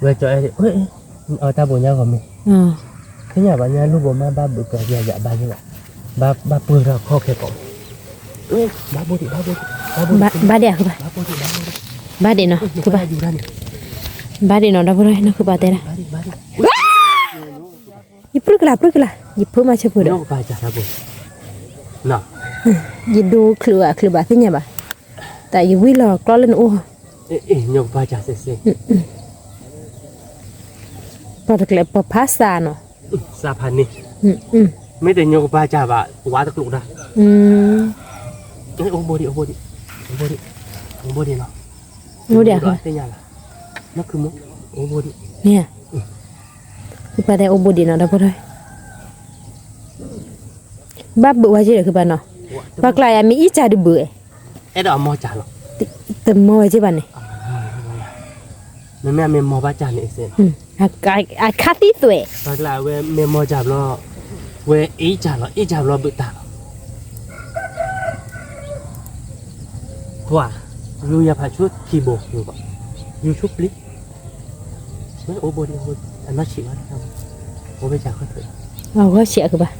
ဝဲကၠီအဲၣ်ဒ်, အတၢ်ဘိးညါဂီၤမ့ၢ်, သ့ၣ်ညါဘၣ်ညါလူၢ်ဘိမးဘၣ်ဘုးကီးယၤယၤဘၣ်ယၤဘၣ်, ဘၣ်ပှၢ်ထီၣ်ခီၣ်ခဲကိး, ဘၣ်ဘိဒံး, ဘၣ်ဘိဒံး, ဘၣ်ဘိဒံး, ဘၣ်ဒံး, ဘၣ်ဒံးနီၤ, ဘၣ်ဒံးနီၤ ဒီပုၢ်ဒီဝဲၢ်နီၤ ဖံပၢ်တဲဒၣ် ယပြုၢ်ကလာ် ပြုၢ်ကလာ် ယဖိမၤဆၢဖိဒီး, ယဒိချုးဘၣ်ချုးဘၣ်သ့ၣ်ညါဘၣ်, တၢ်ယဝံၣ်လီၤကျီလၢနအိၣ်, ပှၤတကျဲးပှၤဖးစးနီၤ, စးဖးန့ၣ်, မ့ၢ်တညိကပၢ်စၢ်ဘၣ် ဝါတကျိးတၢ်, အိၣ်ဘိဒံး အိၣ်ဘိဒံး, အိၣ်ဘိဒံး, အိၣ်ဘိဒံးနီၤ, အိၣ်ဘိဒံး, အိၣ်ဘိဒံး, ဘၣ်ဘုးဝဲက့ၤဒီး ဖံပၢ်နီၤ, ပှၤကျါယၤမ့ၢ်အ့ၣ်စၢ်တဘုး, အဲၣ်ဒိးအမီၢ်စၢ်လီၤ, တမီၢ်ဝဲက့ၤဘၣ်န့ၣ်, မ့မ့ၢ်အမ့ၢ်မီၢ်ဘၣ်စၢ်န့ၣ်အစဲးလီၤ, အခါသံသွဲး, ပှၤကျါဝဲမ့ၢ်မီၢ်စၢ်ဘျီ, ဝဲအ့ၣ်စၢ်လီၤ အ့ၣ်စၢ်ဘျီဘုးတၢ်လီၤ ပှၤ, ယူၤယၤဖးဆူထံဘိ, ယူၤဆူပျံၤ, အိၣ်ဘိဒံး, အနီၢ်ဆံးဘၣ်, အိၣ်ဘ့ၣ်ဆံး, အဂီၢ်ဆံးအကဘၣ်,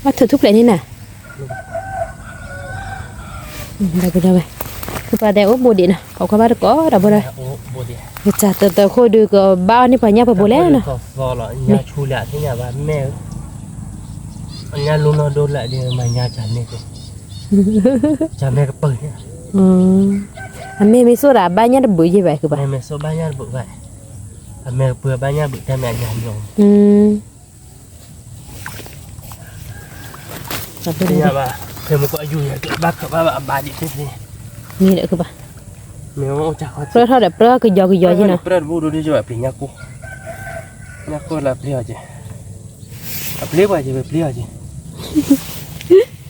အထုးထူၣ်ဖျဲးန့ၣ်နၤ, ဒီပုၢ်ဒီဝဲၢ်, ဖံပၢ်တဲအိၣ်ဘိဒံးနီၤ ခိးကွၢ်ဘၣ်တကိးဒီပုၢ်ဒီဝဲၢ်, ကစၢ်တၢ်တၢ်ခိၣ်ဒုးကဘၣ်အီၣ်န့ၢ်ပှၤညၣ်ပှဲၤဘိလဲၣ်နီၤ, မ့ၢ် အညၣ်လူနီၢ်ဒိၣ်လၢအဒုးမၤညၣ်စၢ်န့ၣ်, စၢ်မဲာ်ကပၢၢ်န့ၣ်, အမ့ၢ်မ့ၢ်စိၣ်ဒီးအဘၣ်ညၣ်တဘုးယ့ၢ်ဘၣ်ကဘၣ်, အမ့ၢ်စိၣ်ဘၣ်ညၣ်တဘုးဘၣ်, အမဲာ်ကပၢၢ်ဘၣ်ညၣ်ဘုးတၢ်မ့ၢ်အညၣ်ညိ, သ့ၣ်ညါဘၣ်, ဖဲမုၢ်ကီၢ်ယူၤယၤကဘၣ်ခးဘၣ်ဘၣ်အဘၣ်ဒံးသ့ၣ်သ့ၣ်, မ့ၢ်ဒီးကဘၣ်, ပြၢထီၣ်ဒီးပြၢကယီကယီယ့ၢ်နီၤ, ပြၢတဘူၣ်ဒိၣ်ဒိၣ်ယ့ၢ်ဘၣ်ပျံၤညၣ်ကိၢ်, ညၣ်ကိၢ်လၢပျံၤအီၤက့ၤ, အပျံၤပှၤက့ၤပျံၤအီၤက့ၤ,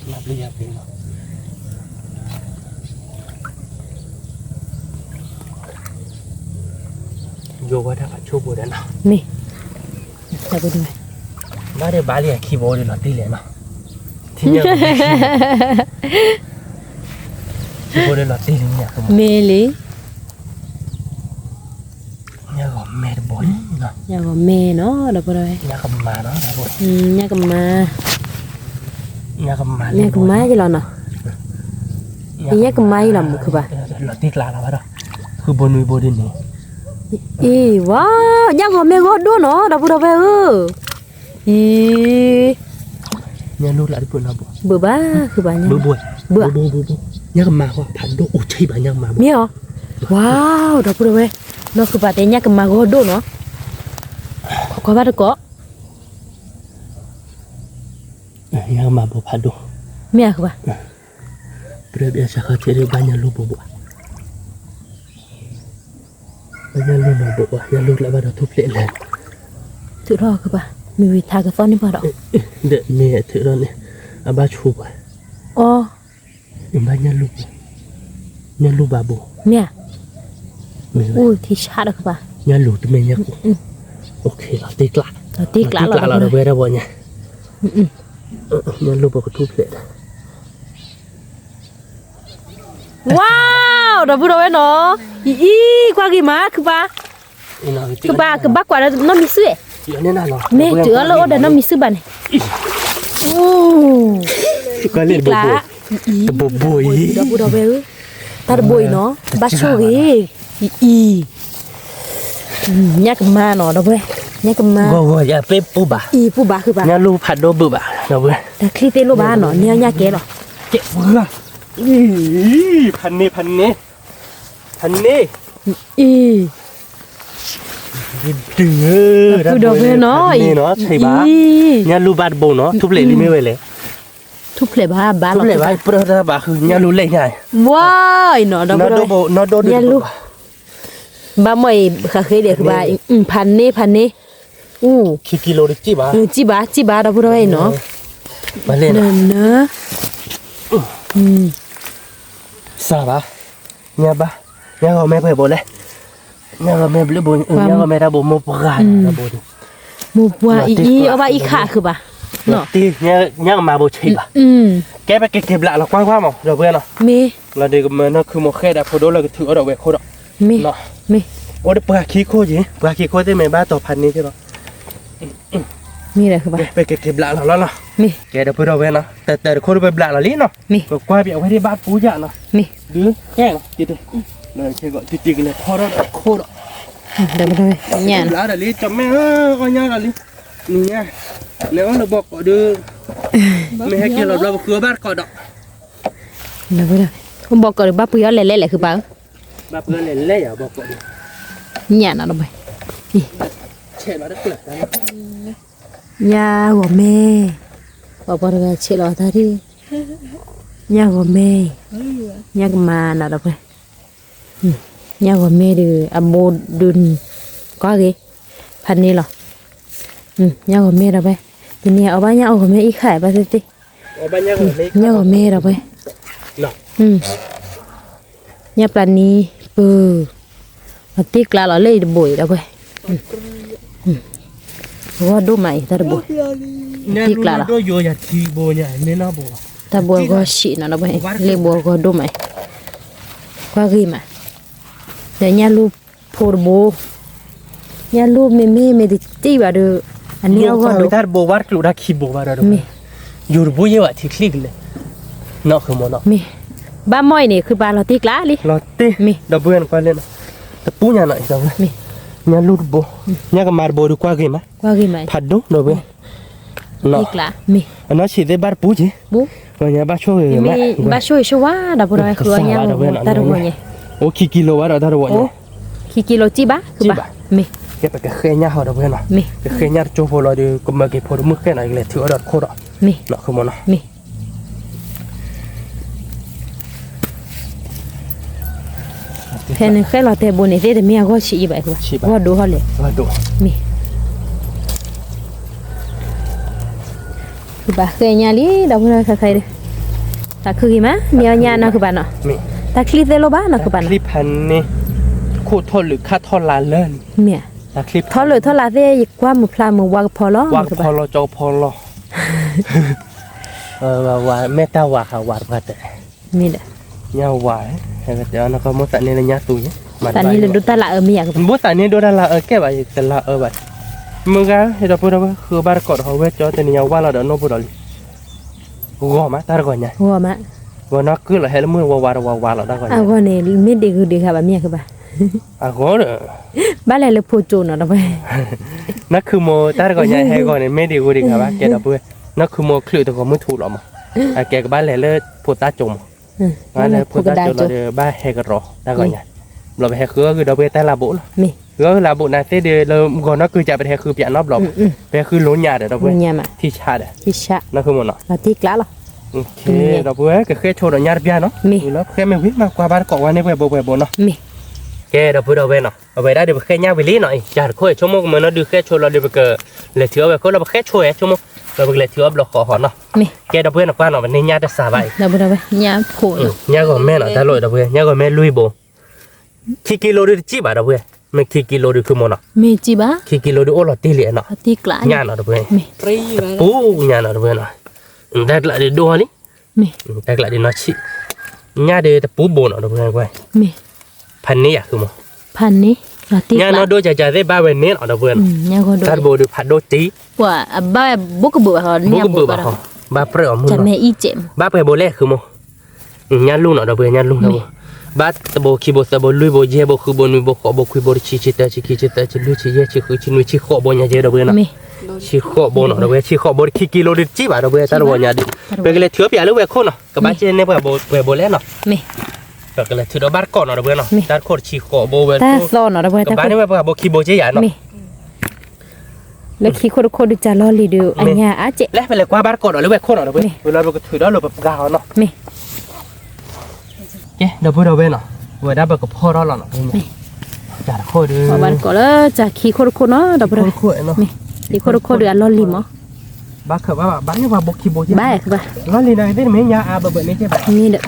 နပျံၤယၤပျံၤလီၤ ယိၤဝဲဒၣ်ဖးဆိဖိဒီးနီၤ, မ့ၢ်, ဘၣ်ဒီးဘၣ်လံခံဘိဒီးလီၤတံၢ်လဲၣ်နီၤ, ထံညၣ်, ခံဘိဒီးလီၤတံၢ်လံ, မ့ၢ်လံ, ညၣ်ဂီၤမဲတဘိလံ, ညၣ်ဂီၤမဲနီၤ ဒီပုၢ်ဒီဝဲၢ်, ညၣ်ကမၤနီၤ, ညၣ်ကမၤ, ညၣ်ကမၤယလီၤနီၤ, ညၣ်ကမၤယလီၤမုၢ်ခုဘၣ်, လီၤတံၢ်ကျါလီၤဘၣ်ဒီး, ဃုဘိနွံဘိဒ်န့ၣ်, အံၤ ဝါ, ညၣ်ဂီၤမဲဂီၢ်ဒိၣ်နီၤ ဒီပုၢ်ဒီဝဲၢ်ဧၢ, အံၤ, ညၣ်လူၢ်လၢတပၢၢ်နီၤဘိ, ဘုးဘၣ်, ဘုးဘၣ်, ညၣ်ကမၤဃီ ဖးဒိၣ်အိၣ်ဆံးဘၣ်ညၣ်ကမၤဘိ, မ့ၢ်အီၤ, ဝါ, ဒီပုၢ်ဒီဝဲၢ်, နီၢ်ခုဘၣ်တဲညၣ်ကမၤဂီၢ်ဒိၣ်နီၤ, ခိးကွၢ်ဘၣ်တကိး ညၣ်ကမၤဘိဖးဒိၣ်, မ့ၢ်အဃိဘၣ်, ပြၢဘၣ်စၢ်ခီထံးဒီးဘၣ်ညၣ်လူၢ်ဘိဘိ, ဘၣ်ညၣ်လူၢ်နီၤဘိဘၣ် ညၣ်လူၢ်ကျါဘၣ်ဒီးထူၣ်ဖျဲးလဲၣ်, ထုးထီၣ်ကဘၣ် မ့ၢ်ဝံၤထါကသီၣ်န့ၢ်ပှၤဒီး, ဒီးမ့ၢ်ထုးထီၣ်န့ၣ်, အဘၣ်ဆိပှၤ, အီ, ဘၣ်ညၣ်လူၢ်, ညၣ်လူၢ်ဘၣ်ဘိ, မ့ၢ်ဧါ, အိၣ်ထံဆးဒီးကဘၣ်, ညၣ်လူၢ်တမ့ၢ်ညၣ်ကိၢ်, အိၣ်ခ့လီၤတံၢ်ကျါ, တံၢ်ကျါလီၤဒီပုၢ်ဒီဝဲၢ်, ညၣ်လူၢ်ဘိကထူၣ်ဖျဲးဒီး ဝါ, ဒီပုၢ်ဒီဝဲၢ်နီၤ, အံၤ အံၤ ကွၢ်ဂ့ၤမး ခုပၢ်, ခုပၢ် ကဘၣ်ကွၢ်ဒီးနီၢ်မံၤစု, မ့ၢ်တုၤအီၤလၢအိၣ်ဒီးနီၢ်မံၤစုဘၣ်န့ၣ်, တံၢ်ကျါ, တဘိဘိအံၤ, ဒီပုၢ်ဒီဝဲၢ်ဧၢ, တၢ်တဘိအံၤနီၤ, ဘၣ်ဆိၣ်ဂ့ၤ, အံၤ ညၣ်ကမၤနီၤ ဒီပုၢ်ဝဲၢ်, ညၣ်ကမၤ, ဂီၤဂီၤယၤပ့ၢ်ပူၤဘၣ်, အံၤပူၤဘၣ်ခုဘၣ်, ညၣ်လူၢ်ဖးဒိၣ်ဘုးဘၣ် ဒီပုၢ်ဝဲၢ်, တၢ်ချံသ့လိၣ်ဘၣ်နီၤ, ညၣ်ညၣ်ကဲလီၤ, ကဲ, ဖးန့ၢ် ဖးန့ၢ်, ဖးန့ၢ်, ဒုး, ဒီပုၢ်ဒီဝဲၢ်နီၤ, ဆံးဘၣ်, ညၣ်လူၢ်ဘၣ်တဘိနီၤ, ထူၣ်ဖျဲးလံမ့ၢ်ဝဲလဲၣ်, ထူၣ်ဖျဲးဘၣ်ဘၣ်လီၤ, ပြၢတၢ်ဘၣ်ဃု ညၣ်လူၢ်လဲၣ်ညါ, ဝါ, အံၤနီၤ ဒီပုၢ်ဒီဝဲၢ်, ညၣ်လူၢ် ဘၣ်မ့ၢ်အံၤ ဃးဃ့ဒံးကဘၣ်, ဖးန့ၢ် ဖးန့ၢ်, ခံကံလိၤတစံၣ်ဘၣ်, စံၣ်ဘၣ် စံၣ်ဘၣ် ဒီပုၢ်ဒီဝဲၢ်အံၤနီၤ, န, စၢ်ဘၣ်, ညၣ်ဘၣ်, ညၣ်ဂီၤမဲပှဲၤဘိလဲၣ်, ညၣ်ဂီၤမဲဘျုးဘိ, ညၣ်ဂီၤမဲတၢ်ဘိမိၢ်ပှၢ်တၢ်ဘိန့ၣ်, မိၢ်ပှၢ်အံၤအံၤ အီၣ်ဘၣ်အံၤခးခုဘၣ်, ညၣ်ကမၤဘိဆံးဘၣ်, ကဲပကက့ၤဘျးလီၤကွၢ်ကွၢ်မး ဒီပုၢ်ဝဲၢ်နီၤ, မ့ၢ်လီၤဒီးကမၤနီၢ်ခုမိၢ်ဃဲဒီး ဖိဒိၣ်လၢကထုးအီၣ်ဒီးဝဲခိၣ်ဒီး, မ့ၢ်, မ့ၢ်, အိၣ်ဒီးပှၤခံခိၣ်က့ၤ ပှၤခံခိၣ်သ့ၣ်မ့ၢ်ဘၣ်တီၤဖးန့ၢ်သ့ၣ်လီၤ, မ့ၢ်ဒီးခုဘၣ်, ပကက့ၤဘျးလီၤလီၤလီၤ, မ့ၢ်, ကဲဒီပုၢ်ဝဲၢ်နီၤ, တၢ်တၢ်တခိၣ်ဒီးပဘျးလီၤလံနီၤ, မ့ၢ်, ပကွၢ်ပဝဲဒၣ်ဘၣ်ပူၤယၤနီၤ, မ့ၢ်, ဒုး, ကဲ, ကဲကလဲၤဖီထီၣ်ဒီးခိၣ်ဒီး ဘျးလီၤလံ ကၠီမဲ အီၣ်ညါဒီးလံ, နညါ, နအီၣ်လၢဘီကီးဒီး, မ့ၢ်ဟဲက့ၤလီၤဘျီပဃုအီၣ်ဘၣ်တကိးဒီး, ဘီကီးဒီးဘၣ်ပှ့ၤအီၣ်လဲၤလဲၤလဲၤခုဘၣ်, ဘၣ်ပှ့ၤအီၣ်လဲၤလဲၤယၤဘီကီးဒီး, ညၣ်နီၤဒီးဘၣ်, ညၣ်ဂီၤမဲ, ပှၤပှၤတဂၤဆဲးလီၤတၢ်ဒ်, ညၣ်ဂီၤမဲ, ညၣ်ကမၤနီၤဒီးဘၣ် ညၣ်ဂီၤမဲဒီး အဘိဒုး, ကွၢ်ဂ့ၤ, ဖးန့ၢ်လီၤ, ညၣ်ဂီၤမဲဒီးဝဲ, တနံၤအီၣ်ဘၣ်ညၣ်အီၣ်ဂီၤမဲအံၤခါဘၣ်သ့ၣ်သ့ၣ်, ညၣ်ဂီၤမဲဒီးဝဲ, ညၣ်ပျၢ်နံၤပူၤ, အတ့ကျါလီၤလၢအံၤတဘိအံၤဒီးဝဲ, ဂီၢ်ဒိၣ်မးအံၤတၢ်တဘိ, တ့ကျါလီၤ, တၢ်ဘိအဂီၢ်ဆံးနီၤဒီးဝဲ, လ့ၣ်ဘိအဂီၢ်ဒိၣ်မးအံၤ, ကွၢ်ဂ့ၤမး, ဒီးညၣ်လူၢ်ဖိတဘိ ညၣ်လူၢ်မ့မ့ၢ်မ့ၢ်တတံၢ်ဘၣ်ဒီး, အန့ၢ်အဂီၢ်ဒိၣ်, တၢ်တဘိဝါတကျိၤတၢ်ခံဘိဘၣ်ဒီး, မ့ၢ်, ယိၤတဘိယဲၢ်ဘၣ်ထံချံကလဲၣ်, နီၢ်ဃုမိၢ်နီၤ, မ့ၢ်, ဘၣ်မီၢ်အံၤန့ၣ် ခုပာ်လီၤတ့ကျါလံ, လီၤတ့, ဒီပုၢ်ဝဲၢ်နကွၢ်လဲၣ်နီၤ, တပူညါနီၤ, ညၣ်လူၢ်တဘိ, ညၣ်ကမၤတဘိဒီးကွၢ်ဂ့ၤမး, ဖးဒိၣ်ဒီပုၢ်ဝဲၢ် အနီၢ်ဆံးသ့ၣ်ဘၣ်တပူၤက့ၤ, ဘၣ်ဆိၣ်ဂ့ၤမး, ဘၣ်ဆိၣ်ဂ့ၤဆိၣ်ဝါ ဒီပုၢ်ဝဲၢ် ဃုအီၣ်ညၣ်တၢ်တဝီညါ, အိၣ်ခံကံလိဘၣ်ဒီးတၢ်တဝီညါ, ခံကံလိစံၣ်ဘၣ်, မ့ၢ်, ကဲပကဃဲညၣ်ဟီဒီပုၢ်ဝဲၢ်နီၤ, ကဃဲညၣ်တကၠိဖိလီၤဒီး ကမၤက့ၤဖိတမုၣ်ဃဲနီၤ ကလဲၤထုးအီၣ်ဒီးခိၣ်ဒီး, မ့ၢ်, မ့ၢ် ဖဲန့ၣ်ဃဲလီၤတဲာ်ဘိန့ၣ် သ့ၣ်တမ့ၢ်အဂီၢ်ဆံးအံၤဘၣ်, ဂီၢ်ဒိၣ်ဟီလဲၣ်, မ့ၢ်, ဃုဘၣ်ဃဲညၣ်လံ ဒီပုၢ်ဝဲၢ်ခဲခဲဒီး, တၢ်ခုဂ့ၤမး မ့ၢ်အီၣ်ညၣ်နီၢ်ဃုဘၣ်နီၤ, တၢ်ချံသ့ၣ်လိၣ်ဘၣ်နီၢ်ဃုဘၣ်နီၤ, တၢ်ချံဖးန့ၣ်, ခိၣ်ထီၣ်လုာ်ခါထီၣ်လါလၢာ်လံ, မ့ၢ်, ထီၣ်လုာ်ထီၣ်လါသ့ၣ် ယကွၢ်မုာ်ဖျါမုာ်ဝါကဖီလီၤ, ဝါကဖီလီၤ ကၠီဖီလီၤ ဝါ မ့ၢ်တၢ်ဝါဃးဝါတပှၢ်တဲ, မ့ၢ်ဒီး, ညၣ်ဝါ, ဟဲကတဲအီၤနကမိၣ်သးန့ၢ်လၢညါသူန့ၣ်, သးန့ၢ်လၢဒိၣ်တၢ်လၢအၢမ့ၢ်ယၤကဘၣ်, ဘိသးန့ၢ်ဒိၣ်တၢ်လၢအၢကဲဘၣ် ယတလၢအၢဘၣ်, မုၢ်ဂၤ ဟဲဒီပုၢ်ဒီဝဲၢ် ဃုဘၣ်တကိးဒီးဝဲကၠီတနံၤညါဝါလီၤဒီးနီၢ်ပူၤဒီးလံ, ဂီၤမးတၢ်တဂီၤညါ, ဂီၤမး, ဂီၤနီၢ်ကုၢ်လီၤ ဟဲလၢမုၢ်ဝါဝါတဝါဝါလီၤတၢ်ဂီၤညါ, အဂီၢ်န့ၣ် မ့ၢ်ဒံးဂုၤဒံးဂၤဘၣ်မ့ၢ်ယၤကဘၣ်, အဂီၢ်ဒီး ဘၣ်လဲၤလၢဖိကၠိနီၤဒီပုၢ်ဝဲၢ် နီၢ်ခုမိၢ်တၢ်တဂီၤညါဟဲဂီၤန့ၣ် မ့ၢ်ဒံးဂုၤဒံးဂၤဘၣ် ကဲဒီပုၢ်ဝဲၢ်, နီၢ်ခုမိၢ်ချုးတဂီၤမုၢ်ထူလီၤမး, အကဲကဘၣ်လဲၤလၢဖိသၣ်ကၠိမး, ဘၣ်လဲၤလၢဖိသၣ်ကၠိလီၤဒီး ဘၣ်ဟဲကရီၤတၢ်ဂီၤညါ, ဘျီပဟဲဃုအီၣ်ဂုၤဒီပုၢ်ဝဲၢ်တၢ်လၢဘိလီၤ, ဃုအီၣ်ဂုၤလၢဘိနၤသ့ၣ်ဒီး လၢဂီၤနီၢ်ကုၢ်ကးပတဟဲဃုပၠးနီတဘျီဘၣ်, ပဟဲဃုလိညါဒီးဒီပုၢ်ဝဲၢ်, ထံဆးဒီး, နီၢ်ခုမိၢ်နီၤ, ဒီပုၢ်ဝဲၢ် ကဃဲဆိဒီးညၣ်တပျၢ်နီၤ, လၢပဃဲမ့ၢ်ဝံၤမး ကွၢ်ဘၣ်တကိးဝဲန့ၣ်ပှဲၤဘိပှဲၤဘိနီၤ, ကဲဒီပုၢ်ဝဲၢ်နီၤ, အဝဲဒၣ်ဒီးပဃဲညၣ်ဝံၤလံနီၤ, ကၢ်တခိၣ်ဆိကမိၣ်ကမၢနီၣ်ဒုးဃဲဆိလီၤဒီး ပကလဲၤထုးအီၣ်ဝဲခိၣ်လီၤ ပဃဲဆိဝဲဆိကမိၣ်, ဒီးပကလဲၤထုးအီၣ်ဘျီဃီဟီနီၤ, ကဲဒီပုၢ်ဝဲၢ်နကွၢ်နီၤ ပန့ၢ်ညၣ်တစှၤဘၣ်အံၤ, ညၣ်ဂီၤမဲနီၤ တၢ်လိၣ်ဒီပုၢ်ဝဲၢ် ညၣ်ဂီၤမဲလွံၢ်ဘိ ခံကံလိဒုးတစံၣ်ဘၣ်ဒီပုၢ်ဝဲၢ်, မ့ၢ်ခံကံလိဒုးခုမိၢ်နီၤ, ခံကံလိဒုးအိၣ်လီၤတ့ၢ်လံနီၤ, ညၣ်နီၤဒီပုၢ်ဝဲၢ်, ပူညၣ်နီၤဒီပုၢ်ဝဲၢ်နီၤ, တၢ်ကျးဒုးဒိၣ်လံ, တၢ်ကျးဒုးနီၢ်ဆံး, ညၣ်ဒုးတပူဘိနီၤဒီပုၢ်ဝဲၢ်, ဖးန့ၢ်ယၤခုမိၢ်, ညၣ်နီၢ်ဒိၣ်ကၢ်ကၢ်သ့ၣ်ဘၣ်ဝဲန့ၣ်နီၤဒီပုၢ်ဝဲၢ်နီၤ, တၢ်တဘိဒုးဖးဒိၣ်တံၢ်, ဘၣ်ဘိကဘုးဘၣ်ဃီ, ဘၣ်ပြၢအီၤမုၢ်နီၤ, ဘၣ်ပှဲၤဘိလဲၣ်ခုမိၢ် ညၣ်လူၢ်နီၤဒီပုၢ်ဝဲၢ် ညၣ်လူၢ်နီၤ, ဘၣ်တဘိခံဘိသၢဘိလွံၢ်ဘိယဲၢ်ဘိဃုဘိနွံဘိဃိးဘိခွံဘိတဆံဆံတၢဆံခံဆံသၢဆံလွံၢ်ဆံယဲၢ်ဆံဃုဆံနွံဆံဃိးဘိညါယဲၢ်ဒီပုၢ်ဝဲၢ်နီၤ, ဆံဃိးဘိနီၤဒီပုၢ်ဝဲၢ် ဆံဃိးဘိတခံကံလိဒုးတစံၣ်ဘၣ်ဒီပုၢ်ဝဲၢ် တၢ်တဝီညါဒုး, ပကလဲၤထုးအီၣ်ပၠးလၢဝဲခိၣ်နီၤ ကဘၣ်ကဲန့ၢ်ပှၤဘိပှဲၤဘိလဲၣ်နီၤ, ပကလဲၤထုးဒီးဘၣ်တကိးနီၤဒီပုၢ်ဝဲၢ်နီၤ, တၢ်တခိၣ်တဆံဃိးဘိဝဲ, ကဘၣ်န့ၢ်ဝဲပှၤဘိခံဘိကဲယၤနီၤ လၢခံခိၣ်တခိၣ်ဒုးကၢ်လီၢ်လံၤဒုး အညါအါကဲး, လဲၣ်ပလဲၤကွၢ်ဘၣ်တကိးဒီးလၢဝဲခိၣ်နီၤဒီပုၢ်ဝဲၢ်, ဝံၤလီၤပကထုးဒီးလၢပပှၢ်အီၤနီၤ, ကဲဒီပုၢ်ဝဲၢ်နီၤ, ဝဲဒၣ်ပကဖီၣ်ထီၣ်လီၤနီၤ, ကၢ်တခိၣ်ဒုး, ဘၣ်တကိးလၢကၢ်ခံခိၣ်တခိၣ်နီၤဒီပုၢ်ဝဲၢ်, ခံခိၣ်တခိၣ်ဒုးအလီၢ်လံၤမး, ဘၣ်ခၢၣ်ဘၣ်ဘၣ် ဘၣ်န့ၢ်ပှၤဘိခံဘိကဲ, လီၢ်လံၤနီၤသ့ၣ်တမ့ၢ်ညါအါဘၢဘၢန့ၣ်ကဲဘၣ်, မ့ၢ်ဒီး တၢ်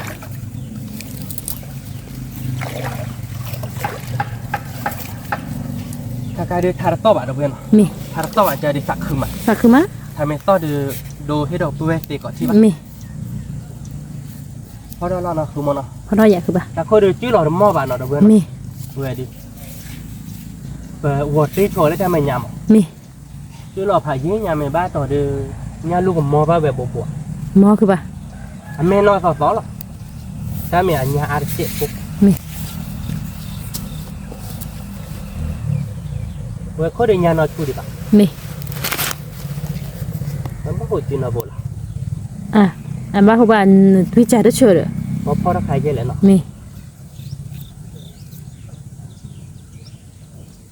တၢ်ဒုးထါတသီၣ်ဘၣ်ဒီပုၢ်ဝဲၢ်နီၤ, မ့ၢ်, ထါတသီၣ်ဘၣ် တၢ်ဒုးသးခုမး, သးခုမး, ထါမ့ၢ်သီၣ်ဒုး ဒိဟ့ၣ်ဒီးပုၢ်ဝဲၢ်သ့ကိးထံၣ်ဘၣ်, မ့ၢ်, ဖီထီၣ်လီၤနီၤ ဃုမီၤနီၤ, ဖီထီၣ်ယၤခုဘၣ်, တၢ်ခိၣ်ဒုးကၠူလီၤတမီၢ်ဘၣ်နီၤ ဒီပုၢ်ဝဲၢ်နီၤ, မ့ၢ်, ပုၢ်ဝဲၢ်ဒုး, ပဂီၤတ့ဆိးလၢတၢ်မဲာ်ညါမး, မ့ၢ်, ကၠူလီၤဖးယံၤညါမ့ၢ်ဘၣ်တီၤဒုး, ညၣ်လူၢ်ကမီၤဘၣ်ဝဲဘိးဘိး, မီၤခုဘၣ်, အမဲာ်နီၢ်သီသီလီၤ, တၢ်မ့ၢ်အညါအါတကဲးဖိ, မ့ၢ် ဝဲခိၣ်ဒီးညါနီၢ်ဆူၣ်ဒံးဘၣ်, မ့ၢ်, ဘၣ်ဟိၣ်စုနီၢ်ဘိလီၤ, အဘၣ်ဟိၣ်ဘၣ်, နသွံၣ်စၢ်တဆၢဒီး, ပဖီထီၣ်ခါယဲလဲၣ်နီၤ, မ့ၢ်,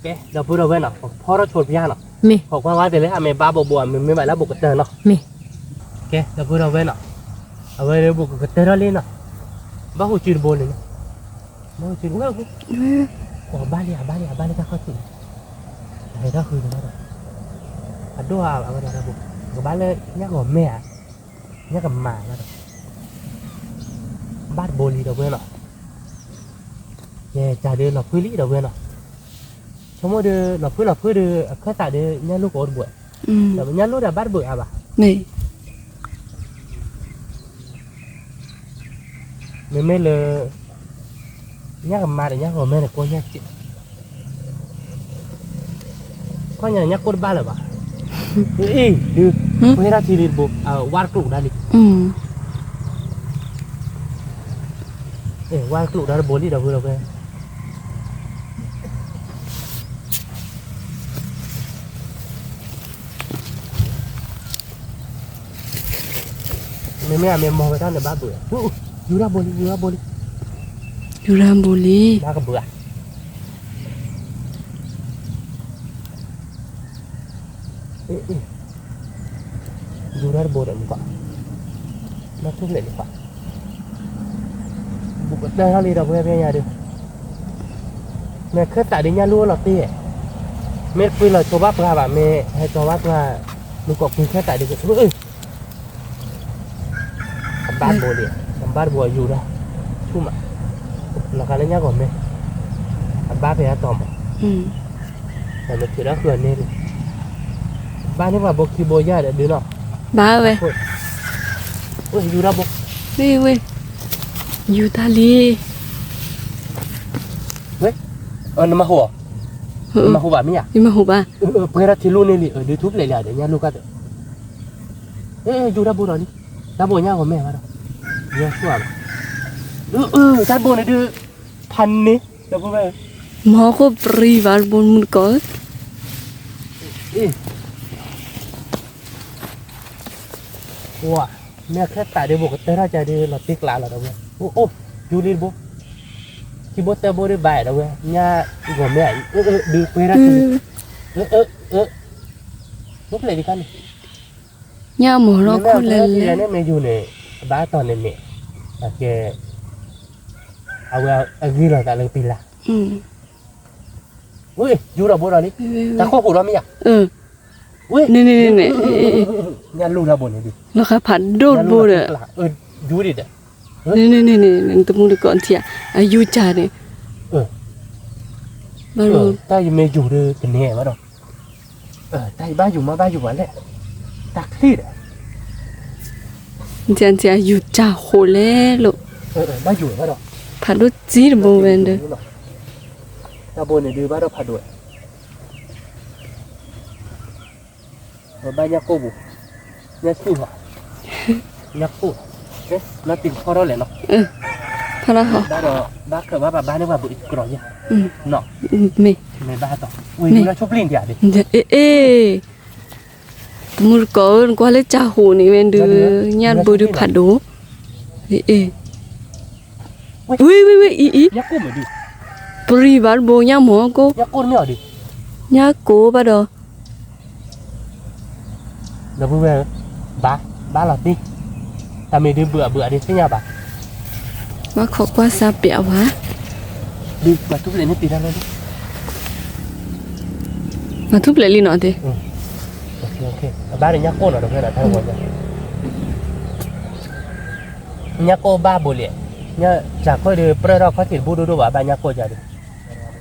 ကဲ ဒီပုၢ်ဒီဝဲၢ်နီၤ ပဖီထီၣ်ဆိတပျၢ်နီၤ, မ့ၢ်, ခိးကွၢ်ဝဲသ့ၣ်လၢအမ့ၢ်ဘၣ်ဘိးဘိး အမ့မ့ၢ်ဘၣ်လၢဘိးကတၢၢ်နီၤ, မ့ၢ်, ကဲ ဒီပုၢ်ဒီဝဲၢ်နီၤ, အဝဲဘိးကကတၢၢ်ထီၣ်လံနီၤ, ဘၣ်ဟိၣ်စုတဘိလံနီၤ, ဘၣ်ဟိၣ်စုတဝဲၢ်, အဘၣ်လံ အဘၣ်လံ အဘၣ်လံတၢ်ခီၣ်ထံးလံ, အဟဲထီၣ်ဃုတဘၣ်ဒီး, အဒိၣ်အဝဲဒၣ်တၢ်ဘိး, ကဘၣ်လၢညၣ်ဂီၤမဲာ်ဧါ, ညၣ်ကမၤဘၣ်ဒီး, ဘၣ်တဘိလံဒီပုၢ်ဝဲၢ်နီၤ, ကဲ ကၢ်ဒုးလီၤဖုလံဒီပုၢ်ဝဲၢ်နီၤ, ဆိကမိၣ်ဒုး လီၤဖုလီၤဖုဒုး အခၢၣ်သးဒုး ညၣ်လူၢ်ကအိၣ်တဘိ, ဒီးညၣ်လူၢ်ဒီးဘၣ်တဘိအါဘၣ်, မ့မ့ၢ်လၢ ညၣ်ကမၤဒီးညၣ်ဂီၤမဲာ်န့ၣ် ကိးညၣ်စ့ၢ်, ခီညါညၣ်ကိၢ်တဘၣ်လၢၤဘၣ်, အ့ၣ် ဒုး, ပှဲၤဒၣ်ထံလံတဘိ, ဝါတကျိာ်ဒၣ်လံ, ဝါတကျိာ်ဒၣ်တဘိလံဒီပုၢ်ဝဲၢ် မ့မ့ၢ်အမ့ၢ်မီၢ်ဝဲတၢ်န့ၣ်ဘၣ်ဘုး, ယူၤတၢ်ဘိလံ ယူၤတၢ်ဘိလံ, ယူၤတၢ်ဘိလံ, ဘၣ်ကဘုးဧါ, ယူၤတၢ်တဘိဒီးနကွၢ်, နထူၣ်ဖျဲးနကွၢ်, ဘူးကတၢၢ်ထီၣ်လံဒီးပှဲၤပှဲၤညါဒီး, မ့ၢ်ခၢၣ်သးဒုးညၣ်လူၢ်လီၤတ့ၢ်, မ့ၢ်တပှ့ၤလီၤဆိဘၣ်ပှၤဘၣ် မ့ၢ်ဟဲကၠီဘၣ်ပှၤ, နကွၢ်ကွံာ်ခၢၣ်သးဒုး အဘၣ်တဘိလံ, အဘၣ်တဘိယူၤဒီး, ဆူၣ်မး, လီၤဂာ်လၢညၣ်ဂီၤမဲ, အဘၣ်ဖဲအတီၤမး, တၢ်မ့ၢ်ထုးဒီးဃုအီၤန့ၣ်လံ, ဘၣ်န့ၢ်ပှၤဘိခံဘိယၢ်ဒီးဒုးနီၤ, ဘၣ်ဝဲ, ယူၤတၢ်ဘိ, ဝဲ, ယူၤတၢ်လံ, ဝဲ, နမၤဟူးအီၤ, နမၤဟူးဘၣ်မ့ၢ်ဧါ, ယမၤဟူးဘၣ်, ပှဲၤထီၣ်ထံလူၢ်န့ၣ်လံ ဒုးထူၣ်ဖျဲးလံဒီးညၣ်လူၢ်ကါတၢၢ် ယူၤတၢ်ဘိဒီးလံ, တၢ်ဘိညၣ်ဂီၤမဲာ်ဘၣ်ဒီး, ယဆူၣ်ဘၣ်, တၢ်ဘိန့ၣ်ဒုး, ဖးန့ၣ်, မဟီၣ်ခိၣ်ပြံဘၣ်တဘိမုၢ်တကိးဧၢ, ပှၤ, မ့ၢ်အခၢၣ်သးဒုးဘိးကတၢၢ်ထီၣ်ကါဒုးလီၤတ့ကျးလီၤဒီးဝဲ, အိၣ်, ယူၤလံတဘိ, ခံဘိသၢဘိဒုးဘၣ်ဒီးဝဲ ညၣ်ဂီၤမဲာ်အံၤ, ဒုးပှဲၤထီၣ်ထံလံ, အၢ, အၢ, မ့ၢ်ဖျဲးလံခါန့ၣ် ညၣ်အမီၤထီၣ်ခိၣ်လဲၤလဲၤ, န့ၣ်မ့ၢ်ယူၤန့ၣ်, ဘၣ်တီၤန့ၣ်န့ၣ်, အကဲ, အဝဲအဂ့ၢ်လီၤသးလၢကပံၤလၢ်, ဝဲယူၤဒီးဘိဒီးလံ, တၢ်ခိၣ်ဟူးဒီးမ့ၢ်ယၤ, ဝဲ, န့ၣ်န့ၣ်န့ၣ်, ညၣ်လူၢ်ဒီးဘိန့ၣ်ဒုး, လီၤဃာ်ဖးဒိၣ်တဘိဒီး, ယူၤဒံးဒီး, န့ၣ်န့ၣ်န့ၣ်န့ၣ် တမူတကိးထံဧါ, အယူၤကၢ်န့ၣ်, ဘၣ်, တၢ်ယမ့ၢ်ယူၤဒီးကန့ၢ်ဘၣ်ဒီး တၢ်ယဘၣ်ယိၤမးဘၣ်ယိၤမးလဲၣ်, တၢ်ချံၣ်ဒီး, နထံၣ်နထံၣ်အယူၤစၢ်ဃိးလဲၣ်လိၤ, ဘၣ်ယိၤဘၣ်ဒီး, ဖးဒိၣ်စံတဘိဝဲဒီး, တၢ်ဘိန့ၣ်ဒုးဘၣ်ဒီးဖးဒိၣ်, ဘၣ်ညၣ်ကိၢ်ပူၤ, ညၣ်ဆူၣ်လီၤ, ညၣ်ကိၢ်, နတံၤဖီထီၣ်လဲၣ်နီၤ, ဖီထီၣ်ဟီ, ဘၣ်ဒီး, ဘၣ်ခၢၣ်ဘၣ်ပှၤဘၣ်န့ၢ်ပှၤဘုးကရီယါ, မ့ၢ်, မ့ၢ်ဘၣ်တီၤ, ဝဲယူၤလၢဆိပျံၢ်နတံၤဧါဒုး, အ့ၣ် တမူတကိးဧၢ နကွၢ်လၢကၢ်ဟူးန့ၣ်ဝဲဒုး, ညၣ်တဘိဒုးဖးဒိၣ်, အ့ၣ်, ဝဲ, ဝဲ, ဝဲ, အံၤ, အံၤ, ပြံဘၣ်တဘိညၣ်မီၤကိၢ်, ညၣ်ကိၢ်ဘၣ်ဒီး ဒီပုၢ်ဝဲၢ်ဧၢ, ဘၣ်, ဘၣ်လီၤတံၢ်, တၢ်မ့ၢ်ဒုးဘုးအဘုးအဒုးသ့ၣ်ညါဘၣ်, ဘၣ်ခိးကွၢ်စၢ်ပျးဝဲ, ဒုးမၤထူၣ်ဖျဲးန့ၢ်တံၤတၢ်လီၤ, မၤထူၣ်ဖျဲးလံနီၤတ့ၢ်, အဘၣ်ဒီးညၣ်ကိၢ်နီၤ ဒီးဖဲဒီးတၢ်ဂီၤညါ, ညၣ်ကိၢ်ဘၣ်ဘိလံ, ညၣ်စၢ်ခိၣ်ဒုးပြၢထီၣ်ခီၣ်ထံးတဘူၣ်ဒိၣ်ဒိၣ်ဘၣ် ဘၣ်ညၣ်ကိၢ်ကါဒုး,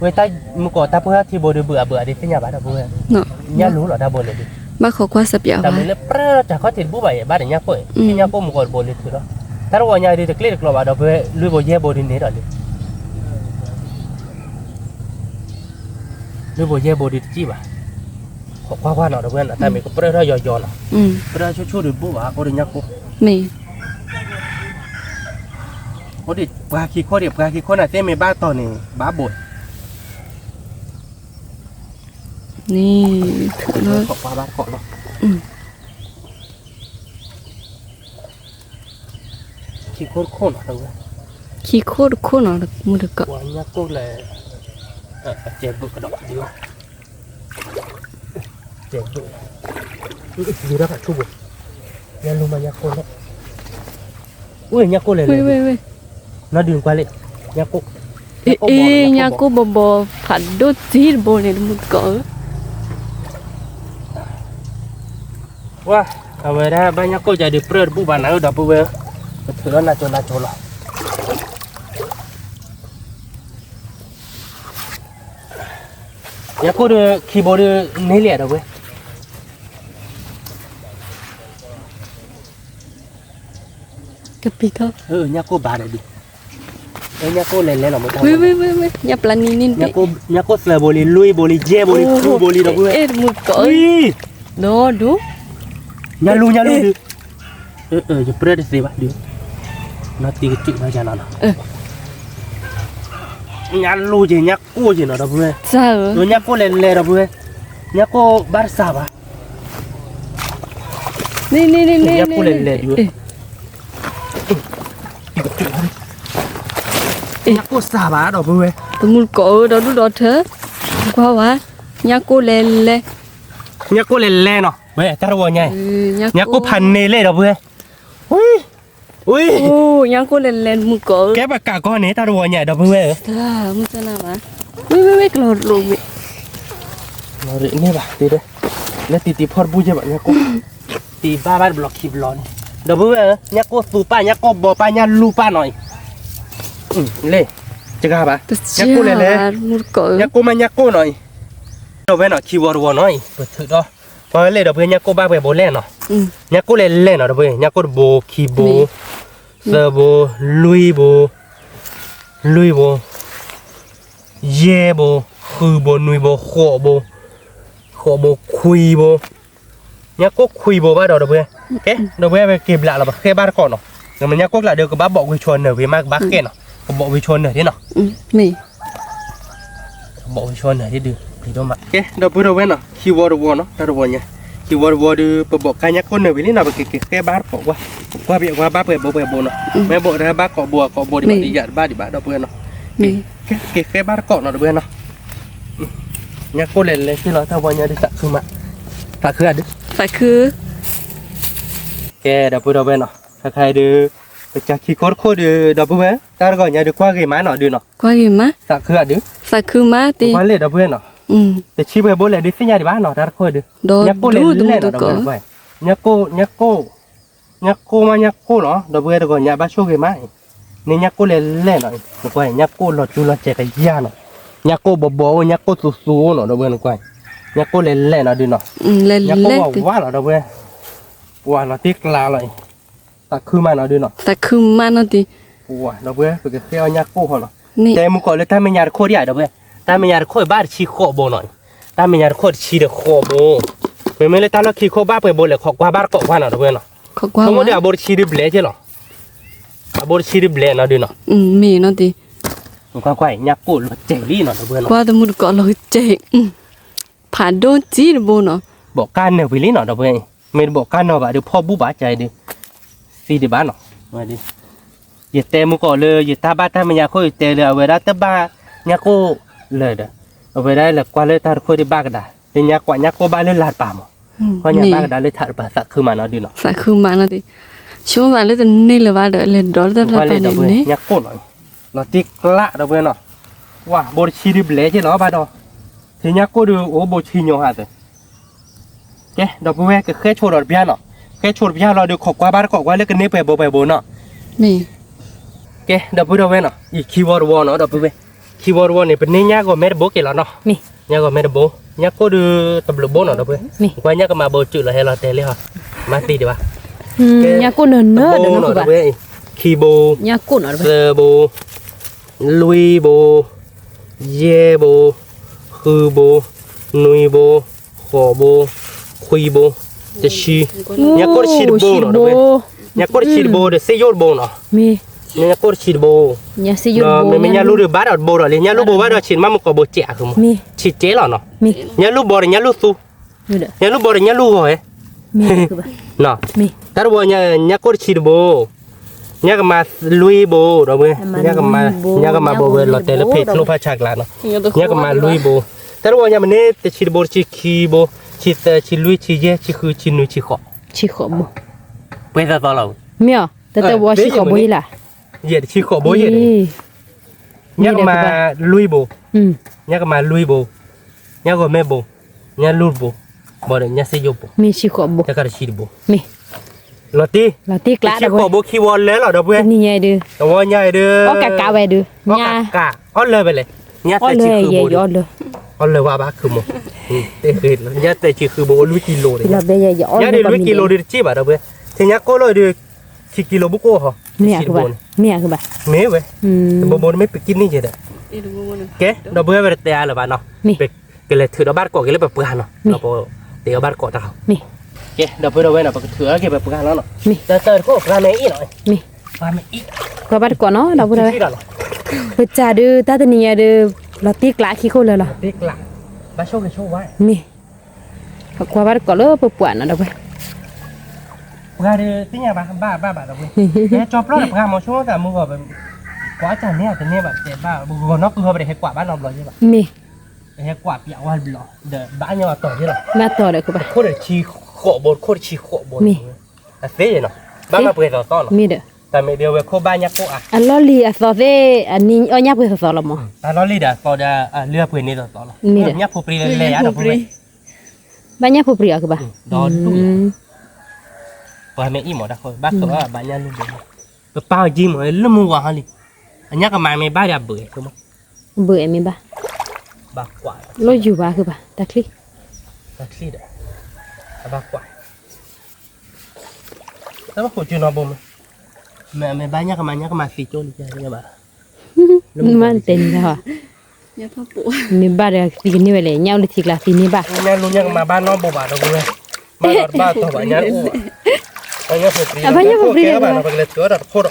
ဝဲတၢ်မုၢ်ကီးတၢ်ပှၢ်ထံဘိဒီးဘုးအဘုးအဒးသ့ၣ်ညါဘၣ်ဒီပုၢ်ဝဲၢ်, ညၣ်လူလီၤတၢ်ဘိလဲၣ်ဒုး, ဘၣ်ခိးကွၢ်စပျးဝဲ, တၢ်မ့ၢ်လၢပြၢထီၣ်တၢ်ခီၣ်ထံးတဘူၣ်ဘၣ်အံၤ ဘၣ်ဒီးညၣ်ကိၢ်အံၤ သ့ၣ်ညၣ်ကိၢ်မုၢ်ကီးတဘိလံထုးလီၤ, တၢ်တဝီညါဒုးတကျ့တကျိးဘၣ်ဒီပုၢ်ဝဲၢ် လွံၢ်ဘိယဲၢ်ဘိဒုးန့ၣ်ဒီးလံ လွံၢ်ဘိယဲၢ်ဘိဒုးတစံၣ်ဘၣ်, ခိးကွၢ်ကွၢ်နီၤဒီပုၢ်ဝဲၢ်နီၤ တၢ်မ့ၢ်ကပြၢထီၣ်ယီၤယီၤနီၤ, ပြၢထီၣ်ဆူၣ်ဆူၣ်ဒုးတဘူၣ်ဘၣ် အိၣ်ဒီးညၣ်ကိၢ်, မ့ၢ် အိၣ်ဒီးပှၤခံခိၣ်ဒီး ပှၤခံခိၣ်န့ၣ် သ့ၣ်မ့ၢ်ဘၣ်တီၤန့ၣ် ဘၣ်ဘိး န့ၣ် ခိးကွၢ်ဘၣ်တကိးလီၤ, ခံခိၣ်တခိၣ်နီၤ, ခံခိၣ်တခိၣ်နီၤ မုၢ်တကိး, ညၣ်ကိၢ်လဲၣ်, အကဲဘုးကဒီးဒုး, ကဲဘုး, ဒုးထီၣ်ဖးဆူၣ်ဘိ, ညၣ်လူမးညၣ်ကိၢ်လဲၣ်, အိၣ်ညၣ်ကိၢ်လဲၣ်လဲၣ်, နီၢ်ဒုးကွၢ်လံ, ညၣ်ကိၢ်, အ့ ညၣ်ကိၢ်ဘီဘီ ဖးဒိၣ်တံၢ်တဘိန့ၣ် တမုၢ်တကိးဧၢ ဝါ, အဝဲဒၣ်ဘၣ်ညၣ်ကိၢ်ကဒုးပြၢတဘူၣ်ဘၣ်နၤဧၢ ဒီပုၢ်ဝဲၢ်, ပထုးလီၤနၤကၠိနၤကၠိလီၤ, ညၣ်ကိၢ်ဒီးခံဘိဒီးန့ၢ်လံဒီပုၢ်ဝဲၢ်, ကပံၤထီၣ်, ညၣ်ကိၢ်ဘၣ်ဒီးဒုး, ညၣ်ကိၢ်လဲၤလဲၤလီၤမ့ၢ်တၢ်, ညၣ်ကိၢ်သၢဘိလံ လွံၢ်ဘိလံ ယဲၢ်ဘိလံ ဃုဘိလံ ဒီပုၢ်ဝဲၢ်, ဒီးဒိ, ညၣ်လူညၣ်လူဒုး, ယပြၢတသ့ဘၣ်ဒုး, နီၢ်တံကစုၣ်နီၢ်ယၤနီၤနီၤ, ညၣ်လူက့ၤ ညၣ်ကိၢ်က့ၤနီၤ ဒီပုၢ်ဝဲၢ်, ညၣ်ကိၢ်လဲၤလဲၤ ဒီပုၢ်ဝဲၢ်, ညၣ်ကိၢ်ဘၣ်တစၢ်ဘၣ် ညၣ်ကိၢ်လဲၤလဲၤဒုး, ညၣ်ကိၢ်စၢ်ဘၣ် ဒီပုၢ်ဝဲၢ်, တမုၢ်တကိးဧၢ ဒီဒူၣ်ဒီထၢ, ကွၢ်ဝဲ, ညၣ်ကိၢ်လဲၤလဲၤ, ညၣ်ကိၢ်လဲၤလဲၤနီၤ ဝဲတၢ်တဝီညါအံၤ, ညၣ်ကိၢ်ဖးန့ၢ်လဲၣ် ဒီပုၢ်ဝဲၢ်, ဝံ, ဝံ, ညၣ်ကိၢ်လဲၤလဲၤ တမုၢ်တကိးဧၢ, ကဲပကးကီန့ၣ် တၢ်တဝီညါအံၤ ဒီပုၢ်ဝဲၢ်ဧၢ, မုၢ်ကနၣ်ဘၣ်, ဝံ ဝံ ဝံ ကလီၤလိာ်မ့ၢ် န့ၢ်ဘၣ်, လၢတံၤတံၤဖီၣ်တဘူၣ်ယဲၢ်ဘၣ် ညၣ်ကိၢ်, တံၤဘၣ်ဘၣ်တဘျီခံဘျီန့ၣ်, ဒီပုၢ်ဝဲၢ်ဧၢ, ညၣ်ကိၢ်သူပၢ် ညၣ်ကိၢ်ဘီပၢ် ညၣ်လူပၢ်နီၤအံၤ, လ့ၣ်, တဂၤဘၣ်, ညၣ်ကိၢ်လဲၤလဲၤ, ညၣ်ကိၢ်မးညၣ်ကိၢ်နီၤအံၤ, ဒီပုၢ်ဝဲၢ်နီၤ ခံဝီတဝီနီၤအံၤ ပထုးဒီး, ပှၤလ့ၣ် ဒီပုၢ်ဝဲၢ် ညၣ်ကိၢ်ဘၣ်ပှဲၤဘိလဲၣ်နီၤ, ညၣ်ကိၢ်လဲၤလဲၤနီၤ ဒီပုၢ်ဝဲၢ် ညၣ်ကိၢ်တဘိ ခံဘိ, သၢဘိ, လွံၢ်ဘိ, လွံၢ်ဘိ ယဲၢ်ဘိ, ဃုဘိ, နွံဘိ, ဃိးဘိ, ဃိးဘိ, ခွံဘိ, ညၣ်ကိၢ်ခွံဘိဘၣ်ဒီး ဒီပုၢ်ဝဲၢ်, ကဲ ဒီပုၢ်ဝဲၢ် ပက့ၤဘျးလီၤ ပဃဲဘၣ်တကိးနီၤ, ညၣ်ကိၢ်ကျးဒီး ကဘၣ်ဘီးဝံၤဆိနၢၤဝံၤမး ကဘၣ်ဃဲနီၤ, ကဘီးဝံၤဆိနၢၤဒ်နီၤ, ကဘီးဝံၤဆိနၢၤဒ်ဒုး, ကဲ ဒီပုၢ်ဝဲၢ်နီၤ ခံဝီတဝီနီၤ တၢ်တဝီညါ, ခံဝီတဝီဒီး ပဘီးကါညၣ်ကိၢ်နၢၤဝံၤလံနီၤ ပက့ၤက့ၤဃဲဘၣ်တကိးကွၢ်, ကွၢ်ဘၣ်ကွၢ်ဘၣ်ပှဲၤဘိပှဲၤဘိနီၤ, မ့ၢ်ဘီးတၢ်ဘၣ်ကိးဘိအကိးဘိဒံးဘၣ်ဒံးဘၣ် ဒီပုၢ်ဝဲၢ်နီၤ, က့ၤဃဲဘၣ်တကိးနီၤ ဒီပုၢ်ဝဲၢ်နီၤ ညၣ်ကိၢ်လဲၤလဲၤက့ၤလီၤ တၢ်ဝီညါဒုး သးခုမး, သးခုဧါဒုး, သးခု, ကဲ ဒီပုၢ်ဝဲၢ်နီၤ ခဲခါအံၤဒုး, ပကစၢ်ခံခိၣ်တခိၣ်ဒုး ဒီပုၢ်ဝဲၢ် တၢ်တဂီၤညါဒုး ကွၢ်ဂ့ၤမးနီၤဒုးနီၤ, ကွၢ်ဂ့ၤမး, သးခုဧါဒုး, သးခုမးတ့ၢ်, ကွၢ်လ့ၣ် ဒီပုၢ်ဝဲၢ်နီၤ, တဆံပှဲၤဘိလဲၣ်ဒုး သ့ၣ်ညါဒံးဘၣ်နီၤ တၢ်တခိၣ်ဒုး, ညၣ်ကိၢ်လဲၤလဲၤနီၤ ဒီပုၢ်ဝဲၢ်, ညၣ်ကိၢ်, ညၣ်ကိၢ်, ညၣ်ကိၢ်မး ညၣ်ကိၢ်နီၤ ဒီပုၢ်ဝဲၢ် တဂီၤညါဘၣ်ဆိၣ်ဂ့ၤမးအံၤ, န့ၣ်ညၣ်ကိၢ်လဲၤလဲၤနီၤ, နကွၢ် ညၣ်ကိၢ်လီၤကၠူလီၤစဲးကယၢ်နီၤ, ညၣ်ကိၢ်ဘီဘီအိၣ် ညၣ်ကိၢ်သူသူအိၣ်နီၤ ဒီပုၢ်ဝဲၢ် နကွၢ်, ညၣ်ကိၢ်လဲၤလဲၤနီၤဒုးနီၤ, ညၣ်ကိၢ်ဝးဝးလီၤ ဒီပုၢ်ဝဲၢ်, ပှၤလီၤတံၢ်ကျါလီၤအံၤ, သးခုမးနီၤဒုးနီၤ, သးခုမးနီၤတ့ၢ်, ပှၤ ဒီပုၢ်ဝဲၢ် ပကဃဲအီၣ်ညၣ်ကိၢ်ဃီနီၤ, တဲမုၢ်ကီးလၢတၢ်မဲာ်ညါတခိၣ်ဒံးဧါ ဒီပုၢ်ဝဲၢ်, တၢ်မဲာ်ညါတခိၣ်ဘၣ်တဆံဃိးဘိနီၤ, တၢ်မဲာ်ညါတခိၣ်တဆံဒီးဃိးဘိ, မ့မ့ၢ်လၢတၢ်လီၢ်ခံခိၣ်ဘၣ်ပှဲၤဘိလဲၣ် ခိးကွၢ်ဘၣ်တကိးကွၢ်နီၤ ဒီပုၢ်ဝဲၢ်နီၤ, ဆိကမိၣ်ဒီးအဘိတဆံဒုးဘျဲးက့လီၤ, အဘိတဆံဒုးဘျဲးနီၤဒုးနီၤ, မ့ၢ်နီၤတ့ၢ်, ကွၢ်ကွၢ် ညၣ်ကိၢ်လီၤစဲးလံနီၤ ဒီပုၢ်ဝဲၢ်နီၤ, ကွၢ်တမုၢ်တကိးလီၤစဲး, ဖးဒိၣ်တံၢ်တဘိနီၤ, ဘီးကါနၢၤဝံၤလံနီၤ ဒီပုၢ်ဝဲၢ်, မ့ၢ်တဘီးကါနီၤဘၣ်ဒီး ဖီၣ်ဘူၣ်ဘၣ်ကါအံၤဒုး, သံဒံးဘၣ်နီၤ, ယတဲမုၢ်ကီးလၢ ယတၢ်ဘၣ်တၢ်မဲာ်ညါခိၣ် ယတဲလၢအဝဲဒၣ်တဘၣ် ညၣ်ကိၢ်လၢာ်ဒီး, အဝဲဒၣ်လဲၤကွၢ်လၢတၢ်တခိၣ်ဒံးဘၣ်ကဒါ, လၢညါကွၢ်ညၣ်ကိၢ်ဘၣ်လၢလၢ်တပၤမး, ကွၢ်ညါဘၣ်ကဒါလၢထးတပၤ သးခုမးနီၤဒုးနီၤ, သးခုမးနီၤတ့ၢ်, ဆိကမိၣ်လၢတန့ၢ်လၢၤဘၣ်ဒီး လဲၤဒိးလၢတၢ်လၢ်တပၤန့ၣ်န့ၣ်, ညၣ်ကိၢ်နီၤ, လီၤတံၢ်ကျါ ဒီပုၢ်ဝဲၢ်နီၤ, ဝါ ဘိတဆံဒုးဘျဲးက့လီၤဘၣ်ဒီး, ထံညၣ်ကိၢ်ဒုးအိၣ်ဘိတဆံညီဟးသၢ ကဲ ဒီပုၢ်ဝဲၢ် ကဃဲဆိဒီးတပျၢ်နီၤ, ဃဲဆိတပျၢ်လီၤဒီး ခိးကွၢ်ဘၣ်တကိးကွၢ်လၢကန့ၢ်ပှဲၤဘိပှဲၤဘိနီၤ, ကဲ ဒီပုၢ်ဝဲၢ်နီၤ, အံၤခံဝီတဝီနီၤ ဒီပုၢ်ဝဲၢ်, ခံ ခံဝီတဝီန့ၣ် ပန့ၢ်ညၣ်ဂီၤမဲတဘိက့ၤလီၤနီၤ. ညၣ်ဂီၤမဲတဘိ, ညၣ်ကိၢ်ဒုးတဘျုးဘိနီၤ ဒီပုၢ်ဝဲၢ်. ကွၢ်ညၣ်ကမၤဘိစုာ်လီၤဟဲလီၤတဲာ်လံဟီ, မၤသံဒံးဘၣ်. ညၣ်ကိၢ်နၢၤနၢၤဒီး ခံဘိ, သၢဘိ, လွံၢ်ဘိ, ယဲၢ်ဘိ, ဃုဘိ, နွံဘိ, ဃိးဘိ, ခွံဘိ, တဆံ, ညၣ်ကိၢ်တဆံတဘိနီၤ ဒီပုၢ်ဝဲၢ်. ညၣ်ကိၢ်တဆံတဘိဒီး စ့ယိၣ်တဘိနီၤ. ညၣ်ကိၢ်တဆံတဘိ, မ့မ့ၢ်ညၣ်လူၢ်ဒုးဘၣ်ဒီးတဘိဒီးလံ, ညၣ်လူၢ်ဘိဘၣ်ဒီးဆံးမးမုၢ်ကီးဘိစဲးအဃိမး, ဆံးကဲလီၤနီၤ. ညၣ်လူၢ်ဘိဒီးညၣ်လူၢ်သူ, ညၣ်လူၢ်ဘိဒီးညၣ်လူၢ်ဂီၤဟဲ, တၢ်တဝီညါ ညၣ်ကိၢ်တဆံတဘိ, ညၣ်ကမၤလွံၢ်ဘိ ဒီပုၢ်ဝဲၢ်, ညၣ်ကမၤဘိဝဲလီၤတဲာ်လၢဖဲးကျိဖးဆးကျါနီၤ. ညၣ်ကမၤလွံၢ်ဘိ, တၢ်တဝီညါမ့ၢ်န့ၣ် တဆံတဘိ တဆံခံဘိ, ဆံသၢ ဆံလွံၢ် ဆံယဲၢ် ဆံဃု ဆံနွံ ဆံဃိး, ဆံဃိးဘိ, ပှဲၤသီသီလီၤ, မ့ၢ်အီၤ တၢ်တဝီဆံဃိးဘိယံၤလီၤ. ယဲၢ်တဆံဃိးဘိယဲၢ်န့ၣ်, ညၣ်ကမၤလွံၢ်ဘိ, ညၣ်ကမၤလွံၢ်ဘိ, ညၣ်ဂီၤမဲဘိ, ညၣ်လူၢ်ဘိ, ဘၣ်ဒီးညၣ်စ့ယိၣ်ဘိ, မ့ၢ်ဆံဃိးဘိ, တခါတဆံတဘိ, မ့ၢ် လီၤတံၢ်, လီၤတံၢ်ကျါဒီး တဆံဃိးဘိခံဝီလၢလီၤ ဒီပုၢ်ဝဲၢ်, တဝီညါအံၤဒုး, အီၣ်ကးကးဝဲဒုး, အီၣ်ကးကး, အီၣ်လၢာ်ဝဲလဲၣ်, ညၣ်သၢဆံဃုဘိဒုး, အီၣ်လၢာ်ဝဲဘၣ်ခုမီၤ, ညၣ်သၢဆံဃုဘိအိၣ်လွံၢ်ကံလိဒုး, ညၣ်ဒုးလွံၢ်ကံလိဒုးတစ့ၢ်ဘၣ် ဒီပုၢ်ဝဲၢ်, ထဲညၣ်ကိၢ်လီၤဒုး, ခံကံလိဘိကိၢ်ဟီ, တဆံတဘိန့ၣ်, မ့ၢ်ဝဲ, တဘိဘိန့ၣ်မ့ၢ်ပကံၣ်န့ၢ်ကဲဒီး, ကဲ ဒီပုၢ်ဝဲၢ် ပတတဲအါလၢၤဘၣ်နီၤ, ပကလဲၤထုးဒီးဘၣ်တကိးက့ၤလၢပပှၢ်နီၤ, ဒီးပတဲအီၤဘၣ်တကိးတၢ်ဟီ, ကဲ ဒီပုၢ်ဝဲၢ်နီၤ ပကထုးအီၤက့ၤပပှၢ်လီၤနီၤ, တၢ်တၢ်တခိၣ်ပှၢ်မ့ၢ်အ့ၣ်နီၤ, ပှၢ်မ့ၢ်အ့ၣ်, ကွၢ်ဘၣ်တကိးနီၤ ဒီပုၢ်ဝဲၢ်, ပစၢ်ဒုးတၢ်တနံၤညါဒုး, လီၤတံၢ်ကျါခံခိၣ်လၢာ်လီၤ, မ့ၢ် ကွၢ်ဘၣ်တကိးလၢပပှၢ်နီၤ ဒီပုၢ်ဝဲၢ်, ပှၤဒုးသ့ၣ်ညါဘၣ် ဘၣ်ဘၣ်ဒီပုၢ်ဝဲၢ်, ဟဲကၠီပျီဒီးပှၤမၤဆိကမိၣ်တၢ်မုၢ်ဂီၤ, ကွၢ်တၢ်န့ၢ်အတန့ၢ်ဘၣ်တဲဘၣ် ပဂီၤနီၢ်ကုဟီပတဟဲကွၢ်ဘၣ်နီတဘျီယဲၢ်ဘၣ်, မ့ၢ် ဟဲကွၢ်ပျးဝဲတဘျီ, ဒီးဘၣ်ညီအတီၤယဲၢ်လီၤ, ဘၣ်တီၤဒီး တခိၣ်ဒီးတဆံဃိးဘိ တခိၣ်တဆံဃိးဘိ, အသ့နီၤ, ဘၣ်မၤပှဲၤသီသီလီၤ, မ့ၢ်ဒီး, တၢ်မ့ၢ်ဒ်ဝဲခိၣ်ဘၣ်ညၣ်ကိၢ်အါ, အလီၢ်လံၤအသီသ့ၣ်, အီၣ်ညၣ်ပှဲၤသီသီလီၤမး, အလီၢ်လံၤဒီးအသီဒီး, လၢအပှဲၤန့ၣ်သီသီလီၤ, ညၣ်ဖိပြံလၢလဲၤယါဒီပုၢ်ဝဲၢ်, ဘၣ်ညၣ်ဖိပြံအီၤကဘၣ်, ဒီးဒူၣ်, ပှၤမ့ၢ်အံၤမးတၢ်ဃီ ဘၣ်ဃးဘၣ်ညၣ်လူၢ်ဘိ, ပပၢ်အီၤကံမး လၢမုၢ်ဝါဟီလံ, အညၣ်ကမၤမ့ၢ်ဘၣ်ဒီးအဘၢၣ်, ဘၢၣ်မ့ၢ်ဘၣ်, ဘၣ်ကွၢ်, လီၤယူၤဘၣ်ဃုဘၣ် တၢ်ချံ, တၢ်ချံဒီး, အဘၣ်ကွၢ်, တၢ်ဘၣ်ခိးကၠူနီၢ်ဘိမး, မ့ၢ်ဘၣ်ညၣ်ကမၤ ညၣ်ကမၤသံကၠိလံ, မ့ၢ်တဲန့ၣ်လီၤ, မ့ၢ်ဘၣ်ဒီးသံကန့ၢ်ဝဲလဲၣ် ညၣ်အိၣ်လၢထံကျါသံန့ၢ်ဘၣ်, ညၣ်လူၢ်ညၣ်ကမၤဘၣ်နီတဘိဘၣ်ဒီပုၢ်ဝဲၢ်, ဘၣ်ဒီးတဘၣ်တီၤဘၣ်ညၣ်အိၣ်, အဘၣ်ညၣ်ဖိပြံ, မ့ၢ်, တၢ်တခိၣ်ကဲဘၣ်ဒီပုၢ်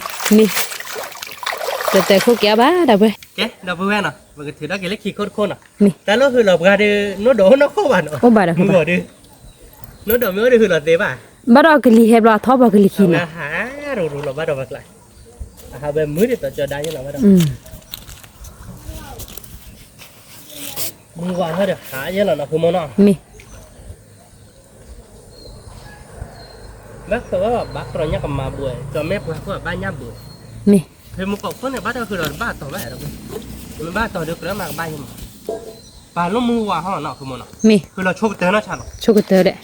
ဝဲၢ်, ကဲဒီပုၢ်ဝဲၢ်နီၤ ပကထုးထီၣ်က့ၤလၢခံခိၣ်တခိၣ်နီၤ, တၢ်လၢဟုးလီၤပှၤဒီး နိၣ်ဒီးအိၣ်နီၢ်ခိၣ်ဘၣ်နီၤ, မုၢ်ဂီၤဒီး, နိၣ်ဒီးမ့ၢ်အိၣ်ဒီးဟုးလီၤသ့ဘၣ်, ဘၣ်ဒီးကလံၤဟဲဘျီထီၣ်ပှၤကလံၤခံနီၤ, ဟးရူၤရူၤလီၤဘၣ်ဒီးပှၤကျါ, အဟးဝဲမုၢ်ဒ်သိးကၠီဒါယဲၢ်လီၤဘၣ်ဒီး, မုၢ်ဝါဟီဒီးဟးယဲၢ်လီၤနီၤ ဃုမီၤနီၤ, မ့ၢ် ဘၣ်ဃးဘၣ်ဘၣ်ကြီညၣ်ကမၤဘှဲး ကၠီမဲာ်ပှၤခိၣ်ဘၣ်ညၣ်ဘှဲး, မ့ၢ် ဖဲမုၢ်ကီၢ်ခိၣ်န့ၣ် ဘၣ်တၢ်ဃုာ်ဒီးတဘၣ်တီၤဘၣ်, မ့ၢ်ဘၣ်တီၤဒီးကြၢးမၤကဘၣ်ယဲၢ်မး, ပာ်လီၤမုၢ်ဝါဟီနီၤ ဃုမီၤနီၤ, မ့ၢ် ဃုာ်လီၤဆိကတၢၢ်နီၤဆါနီၤ, ဆိကတၢၢ်ဒီး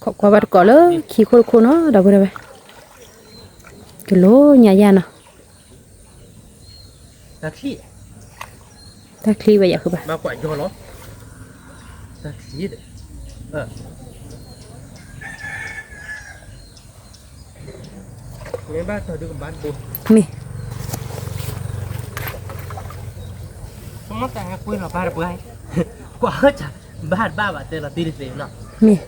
ခိးကွၢ်ဘၣ်တကိးလၢခံခိၣ်တခိၣ်နီၤ ဒီပုၢ်ဝဲၢ်, ကလိညါယါနီၤ, တၢ်ချံ, တၢ်ချံဝဲယၤဃုဘၣ်, ဘၣ်ကွၢ်ယီၤလီၤ, တၢ်ချံဒီး, မ့ၢ်ဘၣ်တီၤဒုကဘၣ်တဘိ, မ့ၢ် ဆိကမိၣ်တၢ်ဟဲကွံာ်လီၤဘၣ်တပှၢ်, ကွၢ်ဟၢၣ်စၢ်, ဘၣ်တဘၣ်ဘၣ်တဲလီၤတံၢ်တသ့နီၤ, မ့ၢ်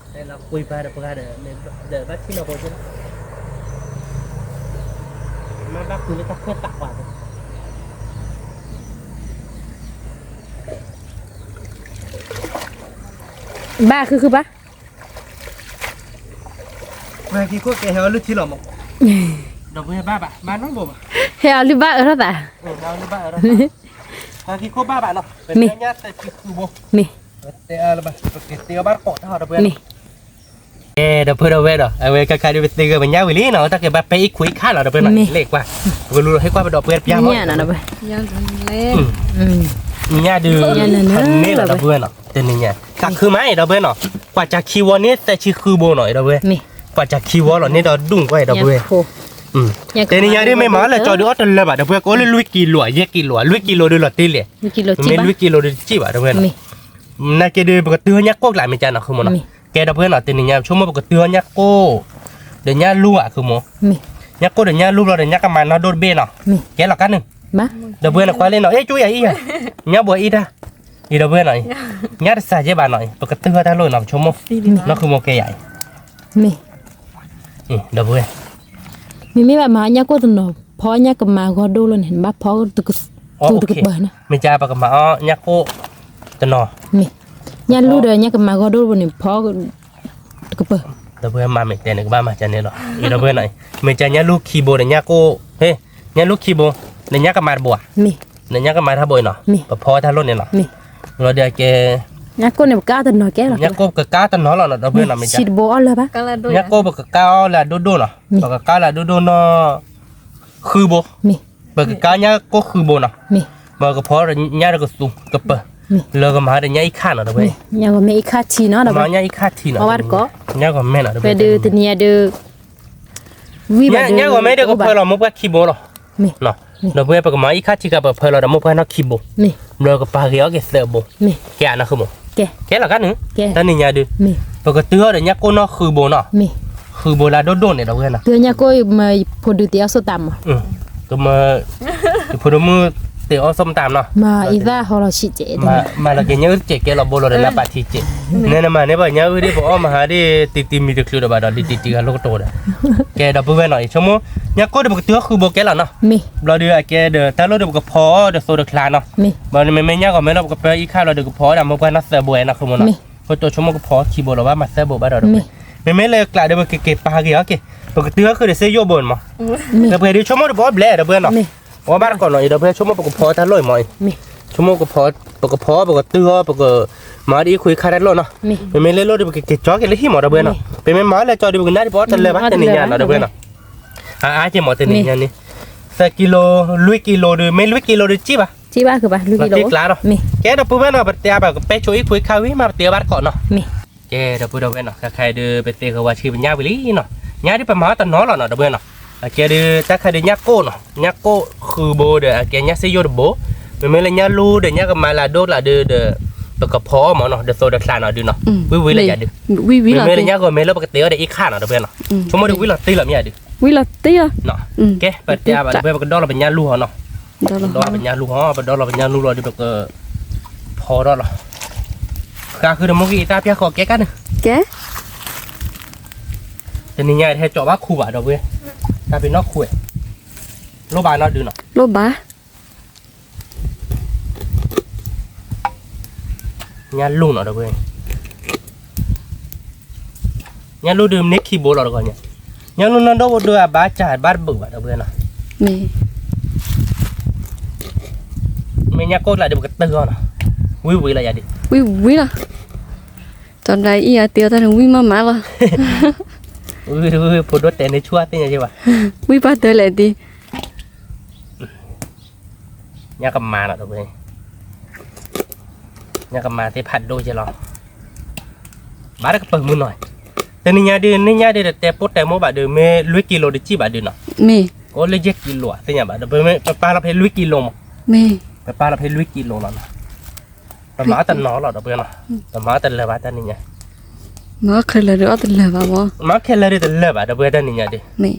တဲလီၤကွံာ်ဘၣ်တပှၢ်ဒီး, ဒီးဘၣ်ထံၣ်နီၤဖိသ့ၣ်, မ့ၢ်ဘၣ်ကွံာ်လၢတၢ်ခွဲးတၢ်ကွၢ်, ဘၣ်ဃုဃုဘၣ် ပှၤခံခိၣ်ကဲဟဲအီၤလုၢ်ထံလီၤမး, ဒီပုၢ်ဝဲၢ်ဘၣ်ဘၣ် ဘၣ်နီတဘိဘၣ်, ဟဲအီၤလုၢ်ဘၣ်အၢထီၣ်သး, ပှၤခံခိၣ်ဘၣ်ဘၣ်နီၤ, ပတဲညၣ်သၢဆံဃုဘိ, မ့ၢ် ပတဲအါလၢၤဘၣ်, ပကတဲအီၤဘၣ်တကိးတၢ်ဟီဒီပုၢ်ဝဲၢ်, မ့ၢ် အဲ ဒီပုၢ်ဝဲၢ်ဒီး အဝဲခါခါဒုးပသ့ဂၢၢ်ပညၣ်ဝံၤလံနီၤ, တၢ်ကဘၣ်ပဲအံၣ်ခွံခါလီၤ ဒီပုၢ်ဝဲၢ်နီၤ, လဲၤကွၢ်, ပကလူၤလီၤဟဲကွၢ်ပဒီးပှဲၤတပျၢ်မး, ညၣ်ဒုး, န့ၣ်လီၤဒီပုၢ်ဝဲၢ်နီၤ, တနံၤညါ, သးခုမးအံၤဒီပုၢ်ဝဲၢ်နီၤ, ကွၢ်စၢ်ခံဝီန့ၢ်သၢဆံဃုဘိနီၤ အံၤဒီပုၢ်ဝဲၢ်, ကွၢ်စၢ်ခံဝီလီၤန့ၢ်ဒီးဒူၣ်ကွၢ်အံၤဒီပုၢ်ဝဲၢ်, တဲနံၤညါဒ်မ့ၢ်မၤလၢကၠီဒုးအီၣ်တလၢာ်ဘၣ် ဒီပုၢ်ဝဲၢ် ကအိၣ်လၢလွံၢ်ကံလိဧါ ယဲၢ်ကံလိဧါ လွံၢ်ကံလိဒုးလီၤတ့ၢ်လဲၣ်, မ့ၢ်လွံၢ်ကံလိဒုးတစံၣ်ဘၣ် ဒီပုၢ်ဝဲၢ်နီၤ, နာ်က့ဒုး ပကတုၤဟီၣ်ညၣ်ကိၣ်ကျးမ့ၢ်ကၢနီၤ ဃုမိၢ်နီၤ, ကဲ ဒီပုၢ်ဝဲၢ်နီၤ တနံၤညါ ဆိကမိၣ်ပကတုၤဟီၣ်ညၣ်ကိၣ် ဒီးညၣ်လူၢ်ဧါ ဃုမိၢ်, ညၣ်ကိၣ်ဒီးညၣ်လူၢ်ဘျီဒီး ညၣ်ကမၤနီၢ်ဒိၣ်တဘ့ၣ်နီၤ, ကဲလီၤကါနုာ်, ဒီပုၢ်ဝဲၢ်နီၤ ကွၢ်လံနီၤ အဲၣ်ကၠူယၤအံၤယၤ, ညၣ်ဘှီအံၤတၢ်, အံၤ ဒီပုၢ်ဝဲၢ်နီၤအံၤ, ညၣ်တစှၤကဲဘၣ်နီၤအံၤ ပကတုၤဟီၣ်တၢ်လိၣ်နီၤ ပဆိကမိၣ်, နီၢ်ဃုမိၢ်ကဲယၤအံၤ, ဒီပုၢ်ဝဲၢ် မ့မ့ၢ်ဘၣ်မၤညၣ်ကိၣ်တနီၤ ဖီညၣ်ကမၤဂီၤဒိၣ်လီၤန့ၣ် ဘၣ်ဖီတကပၤန့ၣ်, မ့ၢ်ကပကမၤအီၣ်ညၣ်ကိၣ်တနီၤ, ညၣ်လူၢ်ဒီးညၣ်ကမၤဂီၤဒိၣ်လီၤန့ၣ် ဖီတကပၤ, ဒီပုၢ်ဝဲၢ်မၤမ့ၢ်တဲန့ၣ် ကဘၣ်မၤကန့ၣ်လီၤ, အံၤ ဒီပုၢ်ဝဲၢ်နီၤအံၤ မ့ၢ်ကညၣ်လူၢ်ခံဘိဒီးညၣ်ကိၣ်, ညၣ်လူၢ်ခံဘိ, ဒီးညၣ်ကမၤတဘိဧါ, ဒီးညၣ်ကမၤတၢ်ဘိအံၤနီၤ, ပဖီတၢ်လိၣ်န့ၣ်လီၤ, လီၤဒီးကဲ ညၣ်ကိၣ်န့ၣ် ပကါတနီၤကဲလီၤ, ညၣ်ကိၣ်ပကကါတနီၤလီၤနီၤ ဒီပုၢ်ဝဲၢ်နီၤ မ့ၢ်က, ညၣ်ကိၣ်ပကကါအီၤလၢအဒိၣ်ဒိၣ်နီၤ, ပကကါလၢအဒိၣ်ဒိၣ်နီၤ, ဃုဘိ, ပကကါညၣ်ကိၣ်ဃုဘိနီၤ, ပကဖီညၣ်တကသူကပၤ, လၢကမၤဒီးညၣ်အံၤခါနီၤ ဒီပုၢ်ဝဲၢ်, မၤညၣ်အံၤခါထံနီၤ ဒီပုၢ်ဝဲၢ်, ညၣ်ဂီၤမဲနီၤ ဒီပုၢ်ဝဲၢ်, တနံၤညါဒုး ဝံၤဘၣ်ဒုး ညၣ်ဂီၤမဲဒုးကဖၢလီၤမိၢ်ပှၢ်ခံဘိလီၤ, ဒီပုၢ်ဝဲၢ် ပကမၤအံၤခါထံကပၤဖၢလီၤဒီးမိၢ်ပှၢ်နီၢ်ခံဘိ, ဘျီကပၤဂ့ၤအီၣ်က့ၤသၢဘိ, ကဲနီၤ ဃုမိၢ်, ကဲလီၤကါနုာ်, တနံၤညါဒုး, ပကတုၤဟီၣ်ဒီးညၣ်ကိၣ်နီၢ်ဃုဘိနီၤ, ဃုဘိလၢအဒိၣ်ဒိၣ်န့ၣ် ဒီပုၢ်ဝဲၢ်နီၤ, ညၣ်ကိၣ်ဖိဒုးတ့အီၣ်ဆိၣ်တၢ်မး, ကမၤ, ယဖိဒိၣ်မုၣ်တ့အီၣ်ဆိၣ်တၢ်နီၤ, မၤအံၤသၣ်ဟီလီၤဆံးကဲး, မၤလီၤက့ၤညၣ်အုၣ်တစဲးကဲလီၤဘိလီၤဒီးလၢပာ်ထံကဲး, နဲနမၤန့ၢ်ဘၣ်ညၣ်အုၣ်ဒ်ပအီၣ်မဟါဒ် တံၤတံၤမံၤတချုးဒီးဘၣ်ဒီး လံတံၤတံၤဂၤလိၣ်ကတိၤဒီး, ကဲဒီပုၢ်ဝဲၢ်နီၤအံၤ ဆိကမိၣ်, ညၣ်ကိၣ်ဒီးပကတုၤဟီၣ်ဃုဘိကဲလီၤနီၤ, ဘျီဒုးအကဲဒီး တၢ်လိၣ်ဒီးပကဖီအီၤဒီးသိတချါနီၤ, ဘျီန့ၣ်မ့မ့ၢ်ညၣ်ဂီၤမဲလီၤ ပကပၢအံၤခါလီၤဒီးကဖီအီၤဒီးမိၢ်ပှၢ်နီၢ်သၢဘိနီၤ ဃုမိၢ်နီၤ, ဃိတိၤဆိကမိၣ်ကဖီခံဘိလီၤ ဘၣ်မၤသၢဘိဘၣ်ဒီးဒီပုၢ်ဝဲၢ်, မ့မ့ၢ်လၢကျးဒီးပကက့ၤပာ်ဂ့ၤအီၣ်က့ၤ, ပကတုၤဟီၣ်ဃုာ်ဒီးစ့ယိၣ်ဘိန့ၣ်မး, ဒီပုၢ်ဝဲၢ်ဒုးဆိကမိၣ်တဘီဘျဲၣ်ဒီပုၢ်ဝဲၢ်နီၤ, အီၣ်ဘၣ်တကိးနီၤအံၤ ဒီပုၢ်ဝဲၢ်ဆိကမိၣ်ပကဖီတၢ်လိၣ်အံၤမးအံၤ, ဆိကမိၣ်ကဖီ, ပကဖီပကတုၤဟီၣ် ပကမၤဒ်အံၤခူအံၤခါတၢ်လိၣ်နီၤ, မ့မ့ၢ်လၢလိၣ်ဒီးပကက့ၤကၠီက့ၤလၢဟံၣ်မး ဒီပုၢ်ဝဲၢ်နီၤ, ပမ့ၢ်မၤလၢကၠီဒီး ပကနၣ်ဒ်ပအီၣ်တလၢာ်ဘၣ်တနံၤညါနီၤ ဒီပုၢ်ဝဲၢ်နီၤ, အါအါက့ၤမးတနံၤညါန့ၣ်, သၢကံလိ, လွံၢ်ကံလိဒီး မ့ၢ်လွံၢ်ကံလိဒီးစံၣ်ဘၣ်, တ့ကျါဒီး, ကဲဒီပုၢ်ဝဲၢ်နီၤ ပတဲအါဘၣ် ကပဲဆိအံၤခူအံၤခါဝံၤမး ပတဲဘၣ်တကိးနီၤ, ကဲဒီပုၢ်ဝဲၢ်နီၤ ခဲခါအံၤဒုး ပသ့ၣ်ဂီၤဝါဆံပညၣ်ဝံၤလံနီၤ, ညၣ်ဒ်ပမၤအီၣ်တနီၤလီၤနီၤ ဒီပုၢ်ဝဲၢ်နီၤ, အကဲဒုး တၢ်ခါဒုးညၣ်ကိၣ်နီၤ ညၣ်ကိၣ်ဃုဘိဒီး အကဲညၣ်စ့ယိၣ်တဘိ, မ့မ့ၢ်လၢညၣ်လူၢ်ဒီးညၣ်ကမၤလၢအဒိၣ်ကျးဒုးဒီး ပကဖီအီၤမးနီၤ ဒီးသိတချါနီၤဒုးနီၤ, ဝံၤဝံၤလၢယၤဒုး, မ့မ့ၢ်လၢညၣ်ဂီၤမဲလၢပကတဲအီၤဒီးအံၤခါနီၤ ဒီပုၢ်ဝဲၢ်နီၤ, ဆိကမိၣ်ဒုးဝံၤလီၤတ့ၢ်လီၤမ့ၢ်ယၤဒုး, ကဲ ပတဲအါဘၣ် ဒီပုၢ်ဝဲၢ် ပကဒီလီၤပညၣ်လူၢ်ဟီနီၤ, ပဒီလီၤပညၣ်လူၢ်ဟီ ပဒီလီၤပညၣ်လူၢ်လီၤဒီးပက ဖီထီၣ်လီၤ, ဃါဃုာ်ဒီးမိၢ်က့ၤအံၤတၢ်ပျၢ်ဃီကဲကါန့ၣ်, တနံၤညါအံၤတဟဲကၠီဘၣ်ခူဘၣ် ဒီပုၢ်ဝဲၢ်, တၢ်ပ့ၤနီၣ်ခူဝဲ, လိၣ်ဘၣ်နီၤဒုးနီၤ, လိၣ်ဘၣ် ညၣ်လူၢ်နီၤ ဒီပုၢ်ဝဲၢ်, ညၣ်လူၢ်ဒုးမ့ၢ်ခံဘိလီၤတဂီၢ်ညါ, ညၣ်လူၢ်နီၢ်ဒိၣ်ဒုးအဘၣ်စၢ်ဘၣ်တဘုးဘၣ် ဒီပုၢ်ဝဲၢ်နီၤ, မ့ၢ်ညၣ်ကိၣ်ကျါဒုးပကတၢၢ်အီၤနီၤ, ဝံၤဝံၤလီၤယၤဒုး, ဝံၤဝံၤလီၤ, တဘျီအံၤအတဲအီၤတၢ်န့ၣ်ဝံၤမးမးလီၤ, ဖိဒိၣ်တဲန့ၣ်ဆူၣ်အသ့ၣ်ညါက့ဘၣ်, ဝံၤပှၤတၢၢ်လဲၣ်ဒုး ညၣ်ကမၤနီၤ ဒီပုၢ်ဝဲၢ်, ညၣ်ကမၤသ့ၣ်ဖးဒိၣ်ကဲလီၤ, ဘၣ်တကပၤမုၢ်နီၤ, တနံၤညါဒုး နံၤညါဒုး တတဲပိၢ်တဲမိၢ်ဘၣ်ဒုး မ့ၢ်လွံၢ်ကံလိတစံၣ်ဘၣ်ဒုးနီၤ, မ့ၢ်, ကအိၣ်လၢယဲၢ်ကံလိသ့ၣ်ညါဘၣ် ဒီးပပာ်လီၤဖဲလွံၢ်ကံလိမး, မ့ၢ်, ပပာ်လီၤဖဲလွံၢ်ကံလိလီၤနီၤ, ပမၤအီၣ်တနီၤလီၤ ဒီပုၢ်ဝဲၢ်နီၤ, ပမၤအီၣ်တလၢာ်ဘၣ်တၢ်နံၤညါ, မၤအီၣ်ခဲလၢာ်ဒုးအီၣ်တလၢာ်ဘၣ်မး, မၤအီၣ်ခဲလၢာ်ဒုးတလၢာ်ဘၣ် ဒီပုၢ်ဝဲၢ်တၢ်နံၤညါဒုး, မ့ၢ်,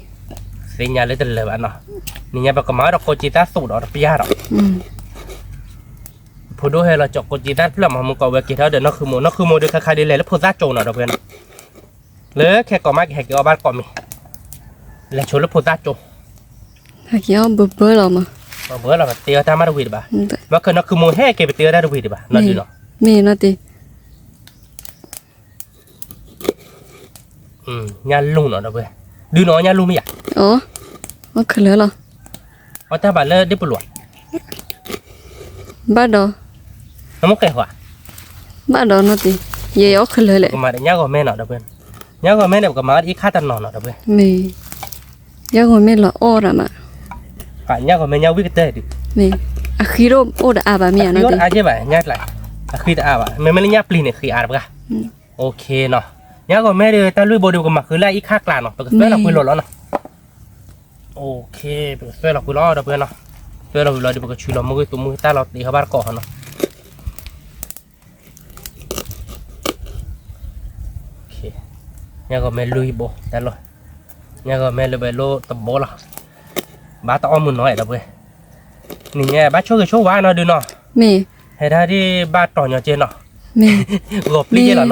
သ့ၣ်ညါလၢတလၢာ်ဘၣ်နီၤ, နံၤညါပကမၤအီၣ်ဒီးကိးက့ၤသၣ်သိးဒီးတပျၢ်ဒီး ဖိဒိၣ်ဟဲလီၤကၠီကိးက့ၤသၣ်တဖျၢၣ်မး မုၢ်ကီးဝဲက့ၤထီၣ်ဒီးနီၢ်ဃုမိၢ် နီၢ်ဃုမိၢ်ဒုးခါခါဒုး လဲၤလၢဖိသၣ်ကၠိနီၤ ဒီပုၢ်ဝဲၢ်နီၤ, လၢခဲကိးမးကဟဲက့ၤအီၣ်ဘၣ်တကိးမ့ၢ်, လဲၤဆိလၢဖိသၣ်ကၠိ, ဟဲက့ၤအီၣ်ဘၢဘၢလီၤမး, ဘၢဘၢလီၤ ပတဲအီၤတၢ်မးတဝံၤတဘၣ်, မ့ၢ်ခဲနီၢ်ဃုမိၢ်ဟဲက့ၤ ပတဲအီၤတၢ်တဝံၤတဘၣ်, မ့ၢ်နီၤတ့ ညၣ်လူၢ်နီၤ ဒီပုၢ်ဝဲၢ်, ဒုးနီၤ ညၣ်လူၢ်မ့ၢ်ယၤ, အီၣ်ခဲလၢာ်လီၤ, အီၣ်တၢ်ဘၣ်လၢဒ့ၣ်ပလူၤ, ဘၣ်ဒီး, နမ့ၢ်ကဲၤဃီ, ဘၣ်ဒီးနီၤတ့, ယဲယအီၣ်ခဲလၢာ်လဲၣ်, ကမၤဒီးညၣ်ဂီၤမဲနီၤ ဒီပုၢ်ဝဲၢ်, ညၣ်ဂီၤမဲန့ၣ် ပကမၤအီၣ်အံၤခါတနီၤနီၤ ဒီပုၢ်ဝဲၢ်, မ့ၢ်, ညၣ်ဂီၤမဲလီၤအီၣ်ဒၣ်မး, ညၣ်ဂီၤမဲညၣ်ဝံၣ်ကတၢၢ်ဒုး, မ့ၢ်, အဃံတအိၣ်တအါဘၣ်မ့ၢ်ဧါ, အဃံတအိၣ်တအါကဲဘၣ် ညၣ်ကျါ, အဃံတအါဘၣ် မ့မ့ၢ်လၢညၣ်ပျံၤန့ၣ် ဃံအါတပှၢ်, ညၣ်ဂီၤမဲဒီး တၢ်လွံၢ်ဘိဒီး ပကမၤဃုာ်လၢအံၤခါကျါနီၤ ပကသွဲလီၤပှ့ၤလိာ်လီၤနီၤ, ပ OK, ပကသွဲလီၤကွံာ်လီၤ ဒီပုၢ်ဝဲၢ်နီၤ, သွဲလီၤဝံၤလီၤဒီး ပကဆူးလီၤမိၢ်ဂ့ၢ်သူးမိၢ်ဂ့ၢ်သၣ်လီၤ တ့ဟီဘၣ်တကိးနီၤ. ညါဂီၤမ့ၢ်လွံၢ်ဘိ, ညါဂီၤမ့ၢ်လၢဘဲလိၣ်တဘိလီၤ. ဘၣ်တအီၣ်မုၢ်နီၤ ဒီပုၢ်ဝဲၢ်, နံၤညါဘၣ်ဆိၣ်ဂ့ၤဆိၣ်ဝါနီၤဒုးနီၤ, ဟဲဒၣ်ဒ်ဘၣ်တီၤညီက့နီၤ, ဂီၤပျံၤက့လီၤနီၤ,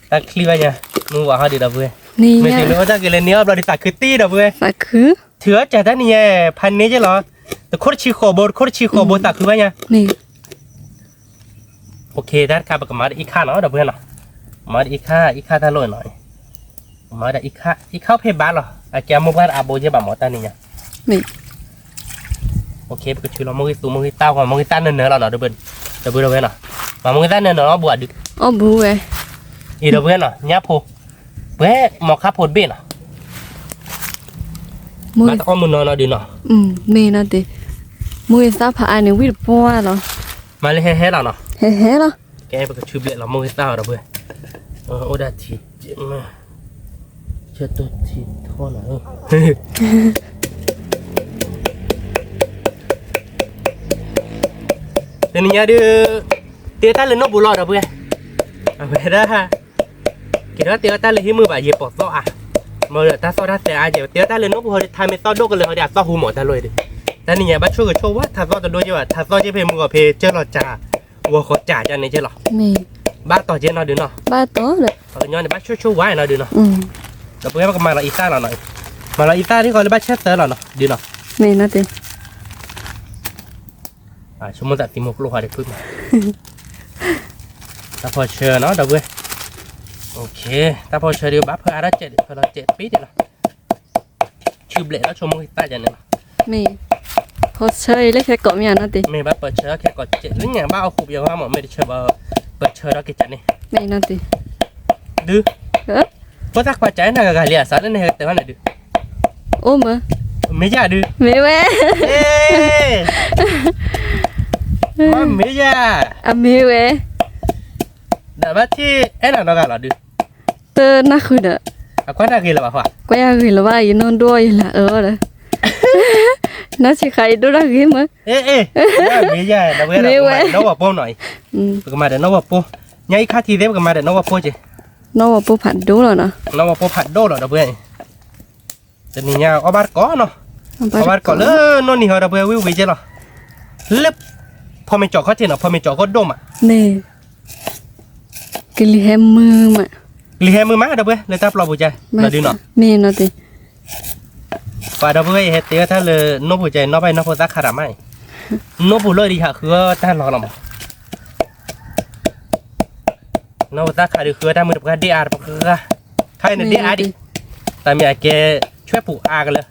တၢ်ချံဘၣ်ညါ, မုၢ်ဝါဟီဒုး ဒီပုၢ်ဝဲၢ်, မ့ၢ်တုၤလၢအတၢ်က့ၤလၢန့ၢ်အီၣ်ဘျီဒုး သးခုတံၢ် ဒီပုၢ်ဝဲၢ်, ထုးအီၣ်စၢၤတၢ်နံၤညါ, ဖးန့ၢ်က့လီၤ, တခိၣ်တဆံဃိးဘိ တခိၣ်တဆံဃိးဘိ သးခုဘၣ်ညါ. OK, တၢ်တခါပကမၤဒီးအံၤခါနီၤ ဒီပုၢ်ဝဲၢ်နီၤ, မၤဒီးအံၤခါ အံၤခါတၢ်လိၣ်နီၤ, မၤဒီးအံၤခါ အံၤခါဖဲဘၣ်လီၤ, အကဲမိၢ်ပှၢ်အဘိယဲၢ်ဘၣ်မၤတၢ်နံၤညါ. OK, ပကဆူးလီၤမိၢ်ဂ့ၢ်သူးမိၢ်ဂ့ၢ်သၣ်ဂီၤ မိၢ်ဂ့ၢ်သၣ်နၢၤနၢၤလီၤနီၤ, ဒီပုၢ်ဝဲၢ်နီၤ, မၤမိၢ်ဂ့ၢ်သၣ်နၢၤနၢၤလီၤ ဘူးအဒုး, အီၣ်ဘူးဝဲ, အံၤ ဒီပုၢ်ဝဲၢ်နီၤ ညၣ်ဖိ, ပှဲၤမီၤခါဖိတဘ့ၣ်နီၤ, မၤတအီၣ်မုၢ်နီၤနီၤဒုးနီၤ, မ့ၢ်နီၤတ့, မိၢ်ဂ့ၢ်သၣ်ဖးအါန့ၣ် ဝံၣ်တပှၢ်လီၤ, မၤလၢဟဲဟဲလီၤနီၤ, ဟဲဟဲလီၤ. ကဲ ပကဆူးဘျဲးလီၤမိၢ်ဂ့ၢ်သၣ်အီၤ ဒီပုၢ်ဝဲၢ်, အိၣ်ဒၣ်ထံ, ဆၢတိၢ်ထံထီၣ်လီၤ, တနံၤညါဒုး, တ့တၢ်လၢနိၣ်ပူၤလီၤ ဒီပုၢ်ဝဲၢ်, အဝဲဒၣ် က့ၤထီၣ်တ့အီၣ်တၢ်လၢဟံၣ်မုၢ်ဘၣ် ယဲၢ်ပီၤသီၣ်အါ, မ့ၢ်ဒီးတၢ်သီၣ်တၢ်သဲအါကဲး တ့အီၣ်တၢ်လၢနိၣ်ပူၤဟီဒီး ထါမ့ၢ်သီၣ်ဒိၣ်ကလၢာ်ဟီဒီး အသီၣ်ဟူမးတၢ်လီၢ်အံၤဒီး, တၢ်နံၤညါဘၣ်ဆိၣ်ဂ့ၤဆိၣ်ဝါ ထါသီၣ်တဒိၣ်ကဲဘၣ် ထါသီၣ်ကဲဖဲမုၢ်ဂီၤဖဲကၢၢ်လီၤကၠး, ဂီၤဃီကၠးကန့ၣ်ကဲလီၤ, ဘၣ်တီၤကဲနီၤဒုးနီၤ, ပှၤကညီန့ၣ် ဘၣ်ဆိၣ်ဂ့ၤဆိၣ်ဝါနီၤဒုးနီၤ, ဒီးပဝဲပကမၤလီၤအံသၣ်လီၤနီၤ, မၤလီၤအံသၣ်ဒ်ဃီလၢဘၣ်ဆၢသၢလီၤနီၤ ဒုးနီၤ, ဆိကမိၣ်သးသံမိၢ်ကျိၣ်ဟီဒံးဖုမး, တၢ်ဖီၣ်ဆၢနီၤ ဒီပုၢ်ဝဲၢ်, တၢ်ဖီၣ်ဆၢဒုးဘၣ်ဖၢအါထီၣ်စဲးဒံး ဖၢလီၤစဲးတပ့ၤဒံးလီၤ, ဆူဘျဲးလီၤဆိကမိၣ်သးယၤန့ၣ်လီၤ, မ့ၢ်, ဖီၣ်ဆၢအံၤလၢခဲကိးမ့ၢ်ဧါနီၤတ့ၢ်, မ့ၢ်ဘၣ်ပၢဆၢခဲကိးစဲးလၢညါဘၣ်အီၣ်ဃူပယီၤဂၤမး မ့ၢ်တဆၢဘၣ်, ပၢဆၢထီၣ်က့ၤကန့ၣ်, မ့ၢ်နီၤတ့ၢ်, ဒုး, ဖိသၣ်ခွါကနၤဂၤဂၤလံဧါ စးလၢန့ၣ်ဟဲကတၢၢ်ဘၣ်န့ၣ်ဒုး, အိၣ်မး, မ့ၢ်ယၤဒုး, မ့ၢ်ဝဲ, မ့ၢ်ယၤ, အမ့ၢ်ဝဲ, ဒီးဘၣ်ထံၣ်အဲၣ်နၤနီတဂၤလီၤဒုး, တနၢ်ဃုာ်ဒီး, အကွၢ်တၢ်ဂ့ၤလၢၤဘၣ်, ကွၢ်ယၤဂ့ၤလၢၤဘၣ် ယနီၢ်ဒိၣ်ယလၢအၢဒီး, နီၢ်ဆံးဃာ်ယဒိၣ်တၢ်ဂ့ၤမး, မ့ၢ်ယၤ, မ့ၢ်ဝဲ, နီၢ်ဝီၤပိၢ်နီၤအံၤ, ပကမၤဒီးနီၢ်ဝီၤပိၢ်, ညါအံၤခါထံသ့ၣ် ပကမၤဒီးနီၢ်ဝီၤပိၢ်က့ၤ, နီၢ်ဝီၤပိၢ်ဖးဒိၣ်လီၤနီၤ, နီၢ်ဝီၤပိၢ်ဖးဒိၣ်လီၤ ဒီပုၢ်ဝဲၢ်, တနံၤညါအီၣ်ဘၣ်တကိးနီၤ, အီၣ်ဘၣ်တကိးလၢနီၢ်နံၤဟီ ဒီပုၢ်ဝဲၢ် ဝံၣ်ဝံၣ်က့လီၤ, လၢ, ဖီမ့ၤကၠီၤခီၣ်ထံးနီၤ ဖီမ့ၤကၠီၤခိၣ်ဒိၣ်မး, မ့ၢ်, ကလံၤဟဲမုာ်မး, ကလံၤဟဲမုာ်မး ဒီပုၢ်ဝဲၢ် လၢတၢ်ပျီပူၤကဲ, မ့ၢ်နီၤတ့ၢ် ပှၤဒီပုၢ်ဝဲၢ်အံၤ ဟဲတ့အီၣ်တၢ်လၢနိၣ်ပူၤကဲ နီၣ်ဘၣ်အံၤ နီၢ်ဖိသၣ်ခါတၢ်မးအံၤ, နိၣ်ပူၤလၢဒံးဟးဃုအီၣ်တၢ်လီၤလီၤမး, နီၢ်ဖိသၣ်ခါဒုးဃုအီၣ်တၢ်မုၢ်တပှၢ်ဒ့ၣ်အါတပှၢ်, ခါအံၤန့ၣ်ဒ့ၣ်အါဒံး, တၢ်မ့ၢ်အကဲ, ဆွဲပူၤအါကလၢာ်,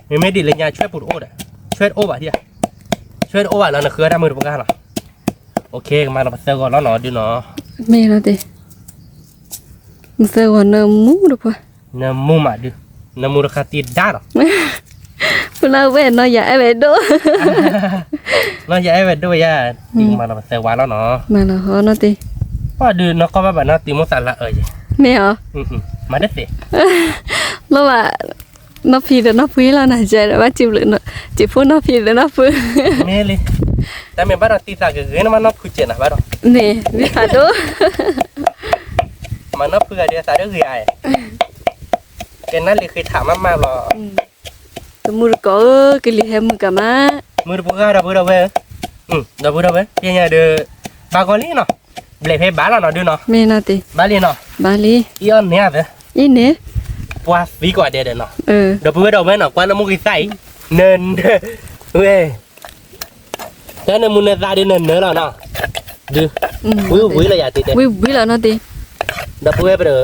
မ့မ့ၢ်ဒ်လၢညါဆွဲပူၤတအိၣ်ဒီး, ဆွဲတအိၣ်ဘၣ်ဒံး, ဆွဲတအိၣ်ဘၣ်လီၤ နဃုအီၣ်တၢ်မုၢ်တပှၢ်လီၤ, ကမၤလီၤပသၢဂီၤလီၤနီၤဒုးနီၤ, မ့ၢ်နီၤတ့ၢ် မ့ၢ်သၢဂီၤနၢမူတပှၢ်, နၢမူမးဒုး, နၢမူတခါသံဒါလီၤ, ဖုလၢဝဲၢ်နီၢ်ယၤအဲၣ်ဝဲဒိၣ်, နီၢ်ယၤအဲၣ်ဝဲဒိၣ်ယၤ, ဒုးကမၤလီၤပသၢဝါလီၤနီၤ, မၤလီၤဟီနီၤတ့ၢ်, ပှၤဒုးနီၢ်ကီၢ်ဘၣ်ဘၣ်နီၤ တုၤမိၣ်သးလၢအၢယဲ, မ့ၢ်အီၤ, မၤတသ့ လီၤဘၣ်, နီၢ်ဖံဒီးနီၢ်ဖုလီၤနၤကဲဒီး ဘၣ်စံးဘျုး, စံးဖိနီၢ်ဖံဒီးနီၢ်ဖု, မ့ၢ်လံ, တၢ်မ့ၢ်ဘၣ်ဒီးတံၢ်သးဂ့ၤဂ့ၤန့ၣ်မး နီၢ်ဖုကဲနၤဘၣ်ဒီး, န့ၣ် မ့ၢ်ဖးဒိၣ်, မၤနီၢ်ဖုဂၤဒုးအသးဒိၣ်ဂ့ၤဧါ, ကဲနၢ်လံၤဃ့ထးမးမးဘျီ တမုၢ်တကိးဧၢ ကလံၤဟဲမုၢ်ကမး, မုၢ်တပှၢ်ဒီပုၢ်ဒီဝဲၢ်, ဒီပုၢ်ဒီဝဲၢ် ပညါဒီး, ဘၣ်ဂီၤလံနီၤ, ဘျဲးဖဲဘၣ်လီၤနီၤဒုးနီၤ, မ့ၢ်နီၤတ့ၢ်, ဘၣ်လံနီၤ, ဘၣ်လံ, အံၤအီၣ်န့ၢ်အသၢ, အံၤန့ၣ်, ပှၤသံကွၢ်ဒဲးဒီးနီၤ, ဒီပုၢ်ဝဲၢ်ဒီဝဲၢ်နီၤ ကွၢ်လၢမိၢ်ဂ့ၤသၣ်အံၤ, န, ဝဲ တၢ်နၢမူနၢသါဒုးနၢနၢလီၤနီၤ, ဒုး, ဝံၤဝံၤလီၤယၤတ့ၢ်တဲ, ဝံၤဝံၤလီၤနီၤတ့ၢ်, ဒီပုၢ်ဝဲၢ်ပဒီး,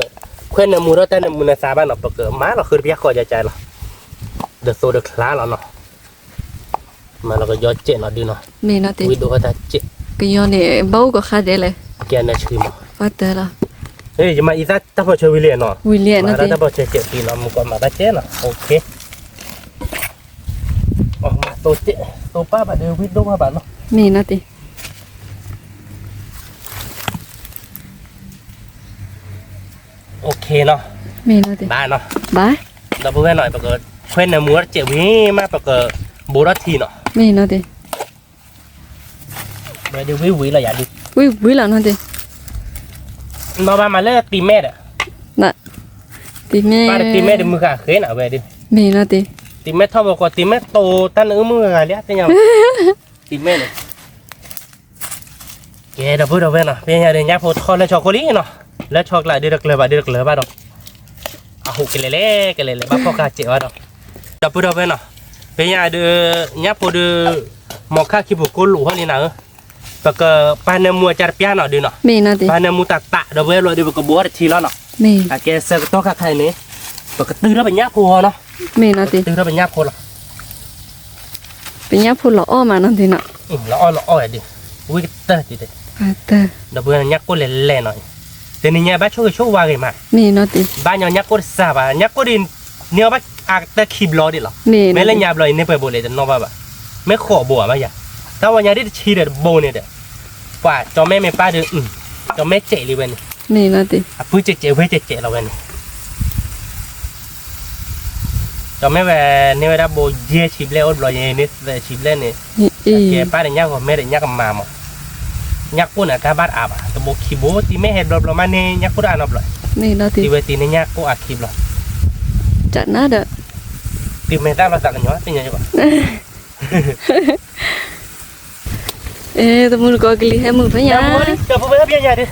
ခွဲနၢမူထီၣ်တၢ်နၢမူနၢသါဘၣ်နီၤ ပကမၤလီၤဃုတပျၢ်ဃီယၤကၢ်လီၤ, ဒီးသိဒီးချါလီၤနီၤ, မၤလီၤကယီကဲးနီၤဒုးနီၤ, မ့ၢ်နီၤတ့ၢ်, ဝံၤဒိၣ်ဃီတၢ်ကဲး, ကယီန့ၣ် ဘၣ်အိၣ်ကီးခါဒဲးလဲၣ်, ကဲနၢဆှံမး, ပှၤတၢ်လီၤ, ယမၤအံသၣ်တၢ်ဖီၣ်ဆၢဝံၤလံနီၤ, ဝံၤလံနီၤတ့ၢ်, တၢ်ဖီၣ်ဆၢကဲးဖံးနီၤ မူကီးမၤဘၣ်ကဲးနီၤ, OK သိပၢ်ဘၣ်ဒီး ဝံၣ်ဒိၣ်ဘၣ်ဘၣ်နီၤ, မ့ၢ်နီၤတ့ၢ်, OK နီၤ, မ့ၢ်နီၤတ့ၢ်, ဘၣ်နီၤ, ဘၣ် ဒီပုၢ်ဝဲၢ်နီၤ ပကခွဲနၢမူတစဲးဝံၤမး ပကဘိးထီၣ်ထံနီၤ. မ့ၢ်နီၤတ့ၢ်. ဝဲဒုးဝံၤဝံၤလီၤယၤဒုး. ဝံၤဝံၤလီၤနီၤတ့ၢ်. နီၢ်ဘၣ်မးလၢတံၤမဲၣ်ဒီး, တံၤမဲၣ်, ဘၣ်တံၤမဲၣ်ဒုးမုၢ်ဂၤဃ့နၤဝဲဒုး. မ့ၢ်နီၤတ့ၢ်. တံၤမဲၣ်ထီၣ်ဘိကီး တံၤမဲၣ်တိၤတၢ်နအုၣ်မုၢ်ဂၤလံ သ့ၣ်ညါ. တံၤမဲၣ်န့ၣ် ကဲ ဒီပုၢ်ဒီဝဲၢ်နီၤ, ဖဲညါဒုးညၣ်ဖိထီၣ်လၢဆီခိၣ်လံနီၤ, လၢဆီကျါဒုးတကျၢၤဘၣ်ဒုးတကျၢၤဘၣ်ဒီး, အဟူးကလဲၤလဲၤ ကလဲၤလဲၤ ဘၣ်ဖီၣ်ဃာ်စဲးဘၣ်ဒီး, ဒီပုၢ်ဒီဝဲၢ်နီၤ, ဖဲညါဒုး ညၣ်ဖိဒုး မီၤခါခံပူၤကိၢ်လိာ်ဟီၣ်လံနၤဧၢ, ပကပာ်နၢမူအကၢတပျၢ်နီၤဒုးနီၤ, ပာ်နၢမူတၢ်တး ဒီပုၢ်ဝဲၢ်လီၤဒုး ပကဘိးထီၣ်တထံလီၤနီၤ, အကဲဆၢကတီၢ်ခါခါအံၤန့ၣ် ပကတုၤထီၣ်ပညၣ်ဖိအီၤနီၤ, ပကတုၤထီၣ်ပညၣ်ဖိလီၤ. ပညၣ်ဖိလီၤအီၣ်မးနီၤဒုးနီၤ, လီၤအီၣ်လီၤအီၣ်ဒုး, ဝံၣ်ကတၢၢ်ဒုး, ဒီပုၢ်ဝဲၢ် ညၣ်ကိၢ်လဲၤလဲၤနီၤ, တနံၤညါဘၣ်ဆိၣ်ဂ့ၤဆိၣ်ဝါဂ့ၤမး, ဘၣ်ညီညၣ်ကိၢ်တစှၤဘၣ်, ညၣ်ကိၢ်ဒုး န့ၢ်အီၣ်ဘၣ်အကတၢၢ်ခံဘျီဒံးလီၤ, မ့ၢ်လၢညါဘျီအံၤန့ၢ်ပှဲၤဘိလဲၣ်တနီၣ်ဘၣ်ဘၣ်, မ့ၢ်ဃိးဘိဧါမးယၤ, တၢ်ဝဲညါဒ်တဆံဒီးတဘိန့ၣ်ဒီး, ပှၤကၠီမဲမ့ၢ်ပၢ်ဒုး, ကၠီမဲစဲးလံဝဲန့ၣ်, အပုၢ်စဲးစဲးဝဲစဲးစဲးလီၤဝဲန့ၣ် ကၠီမဲဝဲန့ၢ်ဝဲဒၣ်ဘိယဲၢ်ဆံဘျဲၣ် အိၣ်တဘျီယဲၢ်န့ၢ်သၢဆံဘျဲၣ်န့ၣ်, ကဲပၢ်ဒီးညၣ်ဂီၤမဲဒီးညၣ်ကမၤမး, ညၣ်ကိၢ်န့ၣ်အကါဘၣ်တအါဘၣ်, တဘိခံဘိ တံၤမဲၣ်ဟဲဘျီဘျီမးန့ၢ်ညၣ်ကိၢ်တအါနီတဘျီ, တံၤဝဲတံၤန့ၢ်ညၣ်ကိၢ်အခံဘျီ, တၢ်နါဒီး, တံၤမဲၣ်သၣ်ဘျီသးကညီၤသ့ၣ်ညါဘၣ် တမူတကိးကလံၤဟဲမုာ်ဖဲညါ, ဒီပုၢ်ဝဲၢ်ဖဲညါဒုး,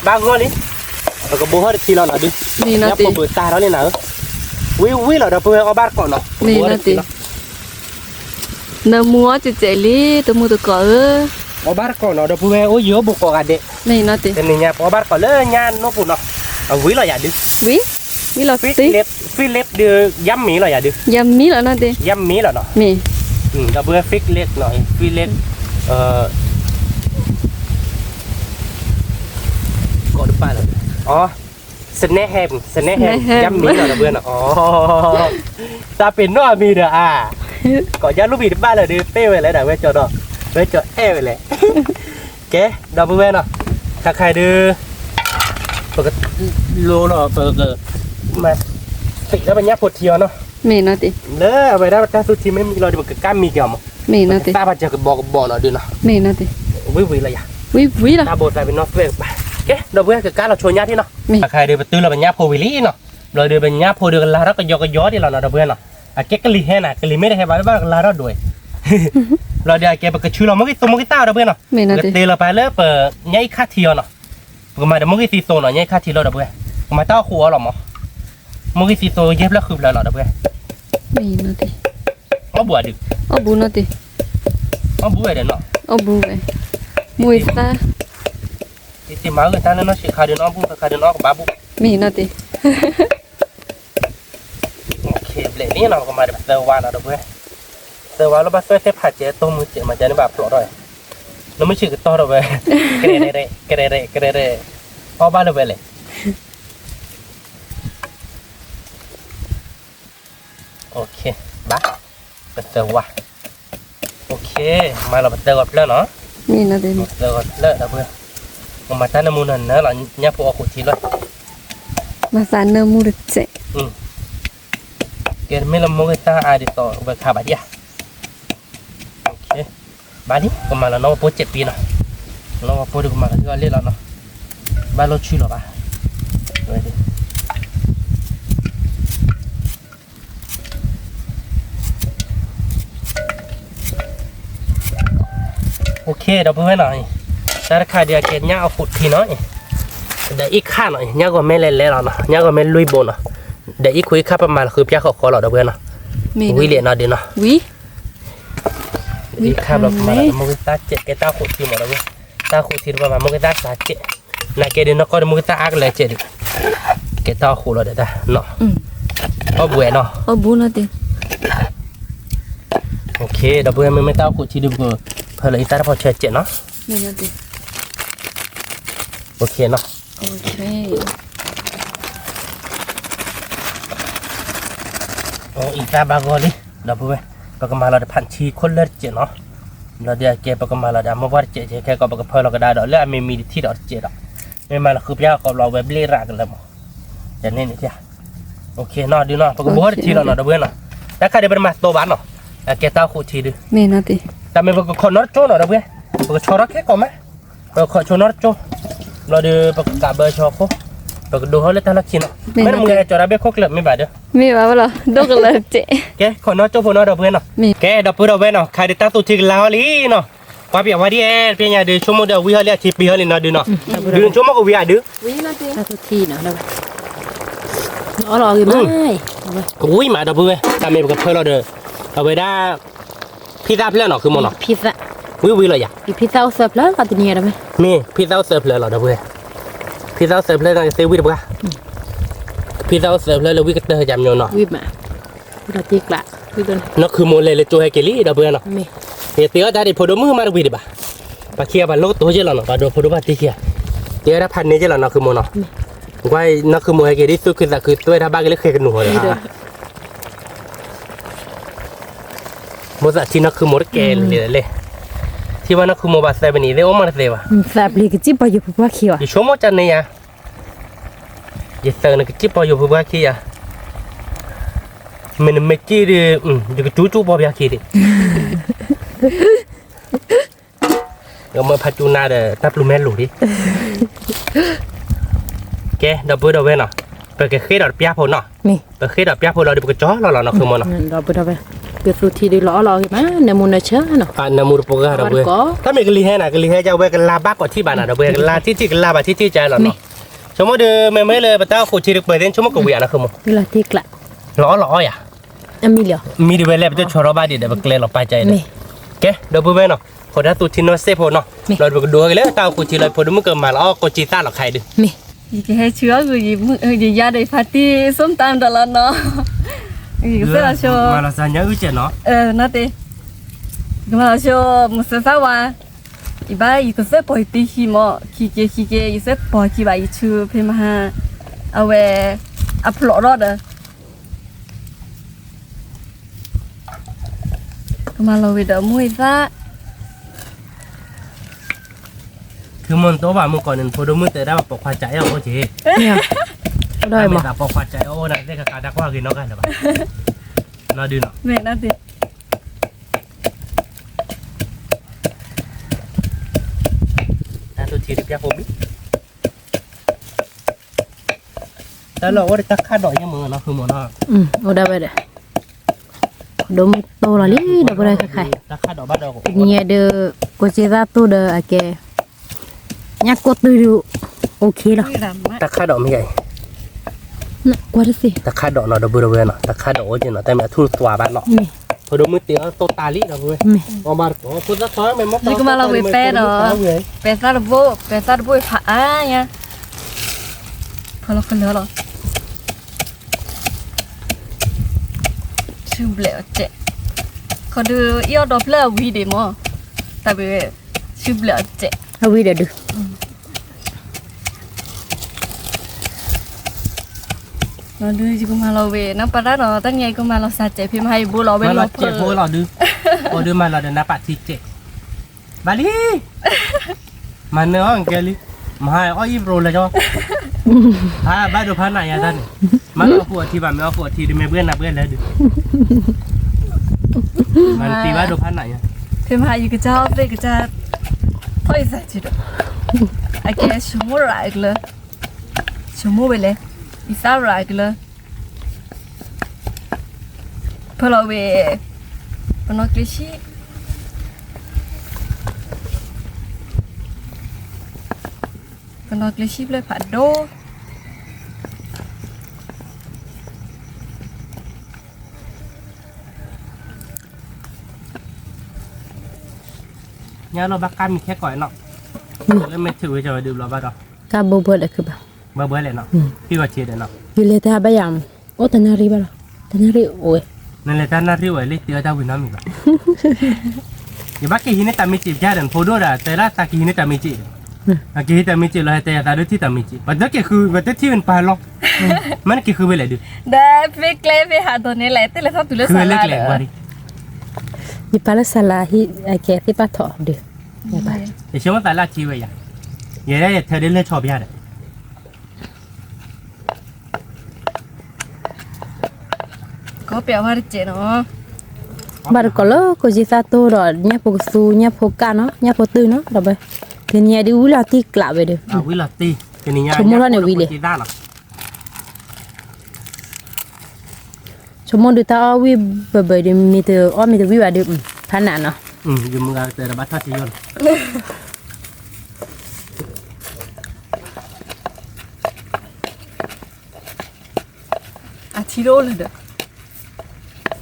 ဘၣ်ဂီၢ်လံ, ပကဘိးထီၣ်တထံလီၤနီၤဒုး, ညၣ်ဖိဘုးတၢ်ထီၣ်လံနၤဧၢ, ဝံၤဝံၤလီၤ ဒီပုၢ်ဝဲၢ်အီၣ်ဘၣ်တကိးနီၤ, မ့ၢ်နီၤတ့ၢ်, နၢမူအီၣ်စဲးစဲးလံ တမူတကိးဧၢ, အီၣ်ဘၣ်တကိးနီၤ ဒီပုၢ်ဝဲၢ်အိၣ်ယံၤအိၣ်ဘူးကိးဂၤဒဲး, မ့ၢ်နီၤတ့ၢ်, တနံၤညါပအီၣ်ဘၣ်တကိးလၢညၣ်နိၣ်ပူၤနီၤ, အဝံၤလီၤယၤဒုး, ဝံၤလီၤတ့ၢ် Philip ဒုး ယါမ့ၢ်လီၤယၤဒုး, ယါမ့ၢ်လီၤနီၤတ့ၢ်, ယါမ့ၢ်လီၤနီၤ, မ့ၢ်, ဒီပုၢ်ဝဲၢ် Philip နီၤ Philip, ကိးတဘၣ်လၢၤ, အီ, စနဲဟဲမ် စနဲဟဲမ် ယါမ့ၢ်လီၤဒီပုၢ်ဝဲၢ်နီၤ, အီ, တၢ်ပ့ၤနီၣ်အမံၤဒီးအါ, ကိးယါလူၢ်ဘံၣ်တဘၣ်လၢၤဒုး ပ့ၢ်ဝဲလဲၣ်ဒီး ဝဲကၠီဒီး, ဝဲကၠီအဲၣ်ဝဲလဲၣ် ကဲ ဒီပုၢ်ဝဲၢ်နီၤ, ခါခါဒုး, ပက, လိလီၤ ပက, မၤသံးဒီးပညၣ်ဖိထံအီၤနီၤ, မ့ၢ်နီၤတ့ၢ်, လၢအဝဲဒၣ်တၢ်သူထံမ့ၢ်မံလီၤဒုး ပကကၢ်မံက့ၤအီၤမး, မ့ၢ်နီၤတ့ၢ်, ပကသၣ်ဘၣ်စၢၤကဘီကဘီနီၤဒုးနီၤ, မ့ၢ်နီၤတ့ၢ်, ဝံၤဝံၤလီၤယၤ, ဝံၤဝံၤလီၤ, တၢ်ဘိးသးပ့ၤနီၣ်သွဲၣ်ကပၤ, ကဲ ဒီပုၢ်ဝဲၢ်ကကၢ်လီၤဆိညၣ်ထံနီၤ, ခါခါဒုး ပတုၤလီၤပညၣ်ဖိဝံၤလံနီၤ, ဘျီဒုးပညၣ်ဖိဒုးကလၤထီၣ်ကယီကယီဒံးလီၤနီၤ ဒီပုၢ်ဝဲၢ်နီၤ, အကဲကလံၤဟဲနၤ ကလံၤမ့ၢ်တဟဲဘၣ်ဘၣ်ကလၤထီၣ်ဒိၣ်ဝဲ ဘျီဒုးအကဲပကဆူလီၤမိၢ်ဂံၢ်သိမိၢ်ဂံၢ်သၣ်အီၤဒီပုၢ်ဝဲၢ်နီၤ, ပကတ့လီၤပာ်လၢပညၣ်အံၤခါထံအီၤနီၤ, ပကမၤဒီးမိၢ်ဂံၢ်သံသိနီၤ ညၣ်အံၤခါထံလီၤဒီပုၢ်ဝဲၢ်, ပကမၤတၢ်အိၣ်ဃူအီၤလီၤမး, မိၢ်ဂံၢ်သံသိယဲၢ်ဖျၢၣ်ဃုဖျၢၣ်လီၤဒီပုၢ်ဝဲၢ်, အီၣ်ဘူးအဒုး, အီၣ်ဘူးနီၤတ့ၢ်, အီၣ်ဘူးဝဲဒီးနီၤ, အီၣ်ဘူးဝဲ, မိၢ်ဂံၢ်သၣ် ယတ့မၤဂ့ၤတၢ်လၢနီၢ်ဆံးခါဒုးနီၢ်ဘူၣ် ခါခါဒုးနီၢ်ကဘၣ်ဘူၣ်, မ့ၢ်နီၤတ့ၢ်, ဘျဲၣ်န့ၣ်နီၤ ပကမၤဒီးပသၢဝါနီၤဒီပုၢ်ဝဲၢ်, သၢဝါလၢဘၣ်သွဲၣ်သ့ၣ်ဖးစဲးတိၢ်မုၢ်စဲးမၤကန့ၣ်ဘၣ်ဖျိးထီၣ်, နမုၢ်ဆံးကတီၢ်ဒီပုၢ်ဝဲၢ်, ကရဲၣ်ရဲၣ် ကရဲၣ်ရဲၣ် ကရဲၣ်ရဲၣ်, အီၣ်ဘၣ်လၢၤဝဲလဲၣ် ဘၣ်, ပသၢဝါ, မၤလီၤပသၢဂီၤဖျၢၣ်နီၤ, ပသၢဂီၤဖျၢၣ်ဒီပုၢ်ဝဲၢ်, ပမၤတၢ်နၢမူနၢနၢလီၤ ညၣ်ဖိအီၣ်ဃူထံလီၤ, မၤသးနၢမူတစဲး, ကဲတမ့ၢ်လၢမိၢ်ဂ့ၤသၣ်အါဒ်သိးဝဲခါဘၣ်ဒံးဧါ, ဘၣ်လံ ကမၤလီၤနီၢ်ဝဲဖိစဲးပံနီၤ, နီၢ်ဝဲဖိဒုးကမၤလီၤဟံၣ်အီၤလံလီၤနီၤ, ဘၣ်လိၣ်ဆူလီၤဘၣ် OK ဒီပုၢ်ဝဲၢ်နီၤ, တၢ်တခါဒုးအကဲညၣ်အီၣ်ဃူထံနီၤ, ဒီးအံၤခါနီၤ, ညၣ်ဂီၤမ့ၢ်လဲၤလဲၤလီၤနီၤ, ညၣ်ဂီၤမ့ၢ်လွံၢ်ဘိနီၤ, ဒီးအံၤခူအံၤခါပမၤလီၤဃုဖၠါဃီဃီလီၤ ဒီပုၢ်ဝဲၢ်နီၤ, ဝံၤလဲၣ်နီၤဒုးနီၤ, အံၤခါဘျီပမၤလီၤမိၢ်ဂ့ၤသၣ်စဲး ကဲတၢ်ဃူထံမး ဒီပုၢ်ဝဲၢ်, တၢ်ဃူထံတပၤမၤမိၢ်ဂ့ၤသၣ်စးစဲး, နာ်ကဲဒုးနီၢ်ကီၢ်ဒုးမိၢ်ဂ့ၤသၣ်အါကလဲာ်စဲးဒုး, ကဲတၢ်ဃူလီၤဒီးတၢ်နီၤ, အီၣ်ဘူးနီၤ, OK ဒီပုၢ်ဝဲၢ် မ့မ့ၢ်တၢ်ဃူထံဒုး ပကဖၢလီၤအံၤသၣ်တဖီဆၢစဲးနီၤ, OK နီၤ, အံၤသၣ်ဘၣ်ဂီၢ်လံ, ဒီပုၢ်ဝဲၢ်, ပကမၤလီၤတဖၣ်ထံခိၣ်လၢတစဲးနီၤ, ဘျီဒုးအကဲပကမၤလီၤဒီးအမိၢ်ပှၢ်တစဲးကဲ ကဲကီးပကဖၢလီၤကဒါဒီးလၢအမံၤမံၤတထံၣ်ဒီးတစဲးဒီး, မ့ၢ်မၤလီၤဃုဖၠါဃီဘျီဝဲဘျ့ရၤကလၢာ်မး, တန့ၣ်န့ၣ် နီၤဒုနီၤ ပကဘိဟီၣ်တထံလီၤနီၤ ဒီပုၢ်ဝဲၢ်နီၤ, တၢ်ခါဒုးပတမၤသီဘၣ်နီၤ, အကဲတၢ်အိၣ်ဃိးထံဒု, တၢ်မ့ၢ်ပကခိးနီတကၠိနီၤ ဒီပုၢ်ဝဲၢ်, ပကဆီထီၣ်ခဲကိးမး, ပကခိးဆိနီတကၠိ, ဘျီဒုး ပကကးဘၢဆီအခိၣ်, ပကဒိဟီၣ်လၢတၢ်လီၢ်ခံနီၤ, မ့ၢ်နမူကဲကၠီၤတၢ်ဘ့ၣ်ခိၣ်ကျၢၢ်မ့ၢ်ဘၣ်ဒု, မ့ၢ်ဘၣ်ဝဲလီၤ ဒိၣ်ကလၢာ်တစဲး, ကဲ ခိးနီတကၠိဖိနီၤ ဒီပုၢ်ဝဲၢ်နီၤ, ကဲဒီပုၢ်ဒီဝဲၢ်နီၤ ခါဒုးတၢ်သူထံကလါဟီၣ်လံနီၤ, ပှၤပျဲဝါဒ်အဲၣ် ပညါဒုး ဆိကမိၣ်ဒီးဝံဟီၣ်လံအထံပံၤဟီၣ်လံနီၤဒုနီၤ, ဒုဆိကမိၣ်ကဝံၤဧါဒု ဝံၤမးဒီပုၢ်ဝဲၢ်, တၢ်မ့ၢ်ပကဖၢလီၤဒီး, အဝဲဒၣ်, ဖံသၣ်ဖျၢၣ်နီၤ ခုမိၢ်နီၤ, ဝံၤဝံၤလီၤယၤ, မ့ၢ်ဖံသၣ်အိၣ်သၢဖျၢၣ်လီၤတနံၤဒီပုၢ်ဝဲၢ်, ဖံသၣ်အိၣ်သၢဖျၢၣ်နီၤ ကသ့ဝံၤတပှၢ်, ဖံသၣ်အိၣ်သၢဖျၢၣ်လၢဝံကတၢၢ်ကမီၤနီၤ, နီၢ်ခုမိၢ်လဲၤလၢကၠိဟဲက့ၤလံဒီပုၢ်ဝဲၢ်နီၤ, ယတဲအီၣ်တၢ်ဒံးဖိဒိၣ်မုၣ်မးတဝံၤဒံးဘၣ်, ပှၤခံဂၤပှၤလိၣ်ကတိၤက့လီၤနီၤ ပှၤဒိးဖိဒိၣ်ဘၣ်တံၢ်ခံဂၤ, တဲဝဲဒၣ်ဖးန့ၢ်က့လီၤနီၢ်ခုမိၢ်နီၤ, ကွၢ်နီၢ်ခုမိၢ်ဟဲက့ၤဒ်သူၣ်ခုသးခု သွဲၣ်တၢ်ဘၣ်က့ၤလၢဃဲကနူၤဃီဒီး မိၢ်သးထံနီၢ်ခုမိၢ်တကဲလံလဲၣ်, ထံဘၣ်နီၢ်ခုမိၢ်ဘၣ်သၢဘ့ၣ်န့ၣ် သ့ၣ်အိၣ်မးတသ့ဘၣ်, သးပျံၤကစံၣ်ပီယိၤဖိပှၢ်ခံဘၣ်, ယဆိကမိၣ်ကန့ၣ်ယၤ, ယသးနကစံၣ်ပီယိၤဖိပှၢ်ခံယၤ, မ့ၢ်နမ့ၢ်စံၣ်ဒီး, ယကစူၣ်စူၣ်ပီပှၢ်ခံဒံး ကမၢဖးစူနါဒီး တၢ်ပျုၤမဲလိာ်ဒံး, ကဲ ဒီပုၢ်ဒီဝဲၢ်နီၤ, ပကဃ့ဒီးတပျၢ်ဖိနီၤ, ပဃ့ဒီးတပျၢ်ဖိလီၤဒီး ပကကၠီလီၤလီၤနီၢ်ခုမိၢ်နီၤ, ဒီပုၢ်ဒီဝဲၢ်, ပသူထံဒုးလီၤအီၣ်လီၤအီၣ်ဂ့ၤမး နၢမူနၢဆၢနီၤ, နၢမူတပှၢ်ဒီပုၢ်ဝဲၢ်, တၢ်မ့ၢ်ကလံၤဟဲနၤ ကလံၤဟဲကဝဲကလါဘၣ်ကိးထံၣ်ဘၣ်နၤ ဒီပုၢ်ဝဲၢ် ကလါထံၣ်ထံၣ်ကလါဘၣ်ထံၣ်ထံၣ်ကလီၤနီၤ, ဆိကမိၣ်ဒီး မ့မ့ၢ်လၢပတၢ်အိၣ်ဃိးထံတပှဲၤသ့ၣ် ဆိကမိၣ်ကဝံၤဧါနီၢ်ခုမိၢ်, လီၤအီၣ်လီၤအီၣ်ယၤ, မံတဝဲလဲၣ် ပတဆီထီၣ်ဘၣ်ဒံးဒီး ပကျဲလီၤပာ်ကါအံၤန့ၣ်, ကဲ ဒီပုၢ်ဝဲၢ်နီၤ, ဃိးတၢ်သူထံနီၢ်စ့ၢ်ဖိနီၤ, လီၤဒီးပကဒိးက့ၤလၢတၢ်အိၣ်ဃိးထံလီၤ ဖိဒိၣ်မုၣ်ကမၤလီၤအီၣ်ကိးကၠံသၣ်လီၤခါအံၤဒုး, ယကဟဲဆူအီၣ်ဂုာ် ယယါဒီးယဖါတံၢ် ส้มตำ ဒီးလီၤနီၤ, ယကစၢ်လီၤဆိ, မၤလီၤစၢ်ညါအုၣ်ကဲးနီၤ, နီၤတ့, ယကမၤလီၤဆိ မုၢ်စၢၤသၣ်ဝါ, ယဘၣ်ယကစၢ်ပီၤယတံၢ်ခံမး ခံက့ၤခံက့ၤ ယစၢ်ပီၤခံဘၣ် ယဆူဖဲမဟါ, အဝဲ, အဖျိးထီၣ်ဒီး ကမၤလီၤဝံၤဒီးမူအသၣ်, ခုမ့ၢ်တအိၣ်ဘၣ်မုၢ်ကီၢ်န့ၣ် ဖိဒိၣ်မုၣ်တဲဒၣ်ပှၤပိာ်ခွါကးအဲၣ်အီၤအိၣ်က့ၤ, မ့ၢ်သးပိာ်ခွါကးအဲၣ်အီၤအိၣ်န့ၣ် သ့ၣ်ခါခါတၢ်ကွၢ်ဂ့ၤနီတဂၤလၢၤဘၣ်, နီၢ်ဒုနီၤ, တၢ်သူထံတပျၢ်ဖိမံၤ တၢ်လီၢ်အိၣ်ဒီးတၢ်ခးဒိးညါမ့ၢ်နီၤ ဖုမိၢ်နီၤ, အိၣ်ဒၣ်ဝဲဒီး, ဒိၣ်မုၢ်တိၢ်လီၤလံ ဒီပုၢ်ဝဲၢ်ခဲခါအံၤ, တနံၤအံၤဒီး, ကိးက့သၣ်တိၢ်ဒီးအကဲ, ညၣ်ကိၢ်တုၤဒုး, အိၣ်ခ့လီၤ, တၢ်ခးဒိးမ့ၢ်ယၤအံၤ, ကွၢ်တသ့, တၢ်ခးဒိးနီၤ ဒီပုၢ်ဝဲၢ်နီၤ တၢ်ခးဒိးအိၣ်က့ၤနီၤ တၢ်မ့ၢ်အထူၣ်သွါဘၣ်နီၤ, ဖိဒိၣ်မုၣ်တ့အီၣ်တိၢ်တၢ်လံ ဒီပုၢ်ဝဲၢ်, ယကမၤလီၤဝံၤပဲနီၤ, ပဲသၣ်တဘိ, ပဲသၣ်တဘိဖးအါညါ, ဖီလီၤကလၢာ်လီၤ ဆူဘျဲၣ်အီၤစဲး, ခီဒုးအီၣ်ဒီဖျၢၣ်အဝံၤဒံးမး, တၢ်ဘၣ်, ဆူဘျဲၣ်အီၤစဲး, အဝံၤဒီးဒုး, ဒီးဒုးယကမၤလီၤဝံၤ နၢ်ပၢၢ်တၢ်နီၤ တနံၤအံၤကမၤလီၤစၢ်စဲး ဖဲမဟါယဘိလီၤဝဲလီၤဖၢၣ်, ဒီးမၤလီၤဒီးနၢ်ပၢၢ်ထံစဲး, ဘၣ်လံ မၤနၢၤအီၣ်ကဲလံ, မဟါအီၣ်အံၣ်ပရိလၢကၠီ, ဘၣ်ဒိဖးနးယၤတၢ်န့ၣ်, မၤလီၤအီၣ်ဃိအထံဘၣ် မ့ၢ်အီၣ်ဃိအထံဒုး မ့ၢ်ဘှဲၣ်နၤဘှဲၣ်လဲၣ်ဒုး, မၤတံၤဘၣ်ဒိဖးနးယၤ, ဖဲမဟါယကစၢ်အီၣ်သ့ၣ်ကစၢ်, ထီၣ်ယသးစုဒီး, အကဲဆိကမိၣ်ရၤအကလၢ, ဆိကမိၣ်ဝဲလဲၣ်, ယသၣ်ရၤအကလၢ ဖီလီၤဝဲ, ပနီၣ်ကျ့ဆံ, ပနီၣ်ကျ့ဆံဖျၢၣ်ဖးဒိၣ်, ညါလီၤဘၣ်ကါမံၤခဲကိးနီၤ, လၢမဲာ်ထုးဝဲကဝဲဒုးဘျီဘၣ်ဒီး, ကါဘိဘၢလဲၣ်ခုဘၣ်, ဘၢဘၢလဲၣ်နီၤ, ဟံၣ်ဂီၤဆံးဒီးနီၤ, ယလဲၤတၢ်ဘၣ်ယၤ, အိၣ်တနၣ်ရံၣ်ဘၣ်လီၤ, တနၣ်ရံၣ်အိၣ်ဝဲ, နလဲၤတၢ်နၣ်ရံၣ်ဝဲလၢတၢ်တၢ်ဝံၤနီတမံၤဘၣ် ယဘၣ်က့ၤဟံးန့ၢ်တၢ်မ့ၢ်စံးပျၢ်ဒီး နဖိဒိၣ်ဒီး တဲဒၣ်သးက့ၤဟံးန့ၢ်တၢ်မ့ၢ်စံး, အက့ၤဟံးတၢ်မ့ၢ်စံးလီၤ ဟဲတဲယၤသးဒိၣ်ထံၣ်တၢ်မ့ၢ်စံး ပှၤတက့ၤဃု ပှၤတထံၣ်ဝဲနပၢ်လီၤ, မ့ၢ်နက့ၤဃုဖဲလဲၣ်ဒုး, ဒီးဖဲကျဲဖဲဟးဒီးန့ၣ်လဲၣ် တလဲၤထီၣ်တုၤလၢစးလါဒီး, ယပၢ်လၢစးလါဟံၣ်အကဲသ့ၣ်ပၣ်ထီၣ်ဒုး, ယဆိကမိၣ်သးလၢထံဝဲယၤ, ယဲဒၣ်ယထၢဒ်လၢဆီပျၢ်ဒီး ဒီး အဝဲတကဲးနီၤ, ဘၣ်တကိးလၢကိးကံသၣ်တိၢ်ဒီး ညၣ်ဖိကသူ ညၣ်ဖိကၣ်နီၤ ညၣ်ဖိတုၢ်နီၤ ဒီးဝဲ, တနံၤညါဒုးဝံလီၤတံၢ်ကျးဝဲဒီး, ဆိကမိၣ်ထီၣ်န့ၣ်ဝံၤလံ, ဆိကမိၣ်ဒုးတၢ်အီၣ်ဝံၣ်ဘၢဘၢဒီး မ့ၢ်တအီၣ်မ့ၢ်တဝံၣ်ဘၣ်ဒီး, ဖးနးနီၤ, ယမုၢ်ဂၤကတၢၢ်ဒီးဘၣ်ထီၣ်စ့ယိၣ်လီၤ. အထံတအိၣ်လၢၤဒီး, ထံ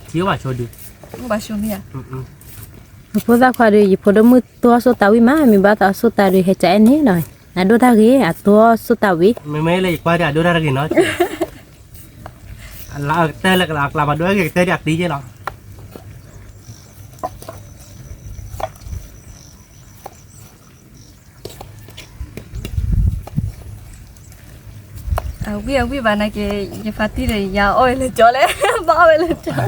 အိၣ်ဘၣ်ဆိဒု, ဘၣ်ဆိမ့ၢ်ဧါ, ယဖိသၣ်ခွါဒီး ယဖိဒိၣ်မုၣ်တိၢ်အီၣ်ဆိတၢ်ဝံၣ်မး မ့ၢ်ဘၣ်သးအီၣ်ဆိတၢ်ဒီး ဟဲကအဲၣ်န့ၣ်နီၤ, အဒိၣ်တၢ်ဂ့ၤ အတိၢ်အီၣ်ဆိတၢ်ဝံၣ်, မ့မ့ၢ်လၢယကွၢ်ဒီးအဒိၣ်တၢ်တဂ့ၤနီၤ, အလၢကတၢၢ်လၢကလးကျါ ပှၤဒိၣ်ဂ့ၤကတၢၢ်ဒီးအသံက့လီၤ. အဝံၣ်အဝံၣ်ဘၣ်နာ်က့ၤ ယဖါတံၢ်ဒီးယၤအီၣ်ဝဲလၢကၠီလဲၣ်, ဘၣ်အီၣ်ဝဲလၢကၠီ,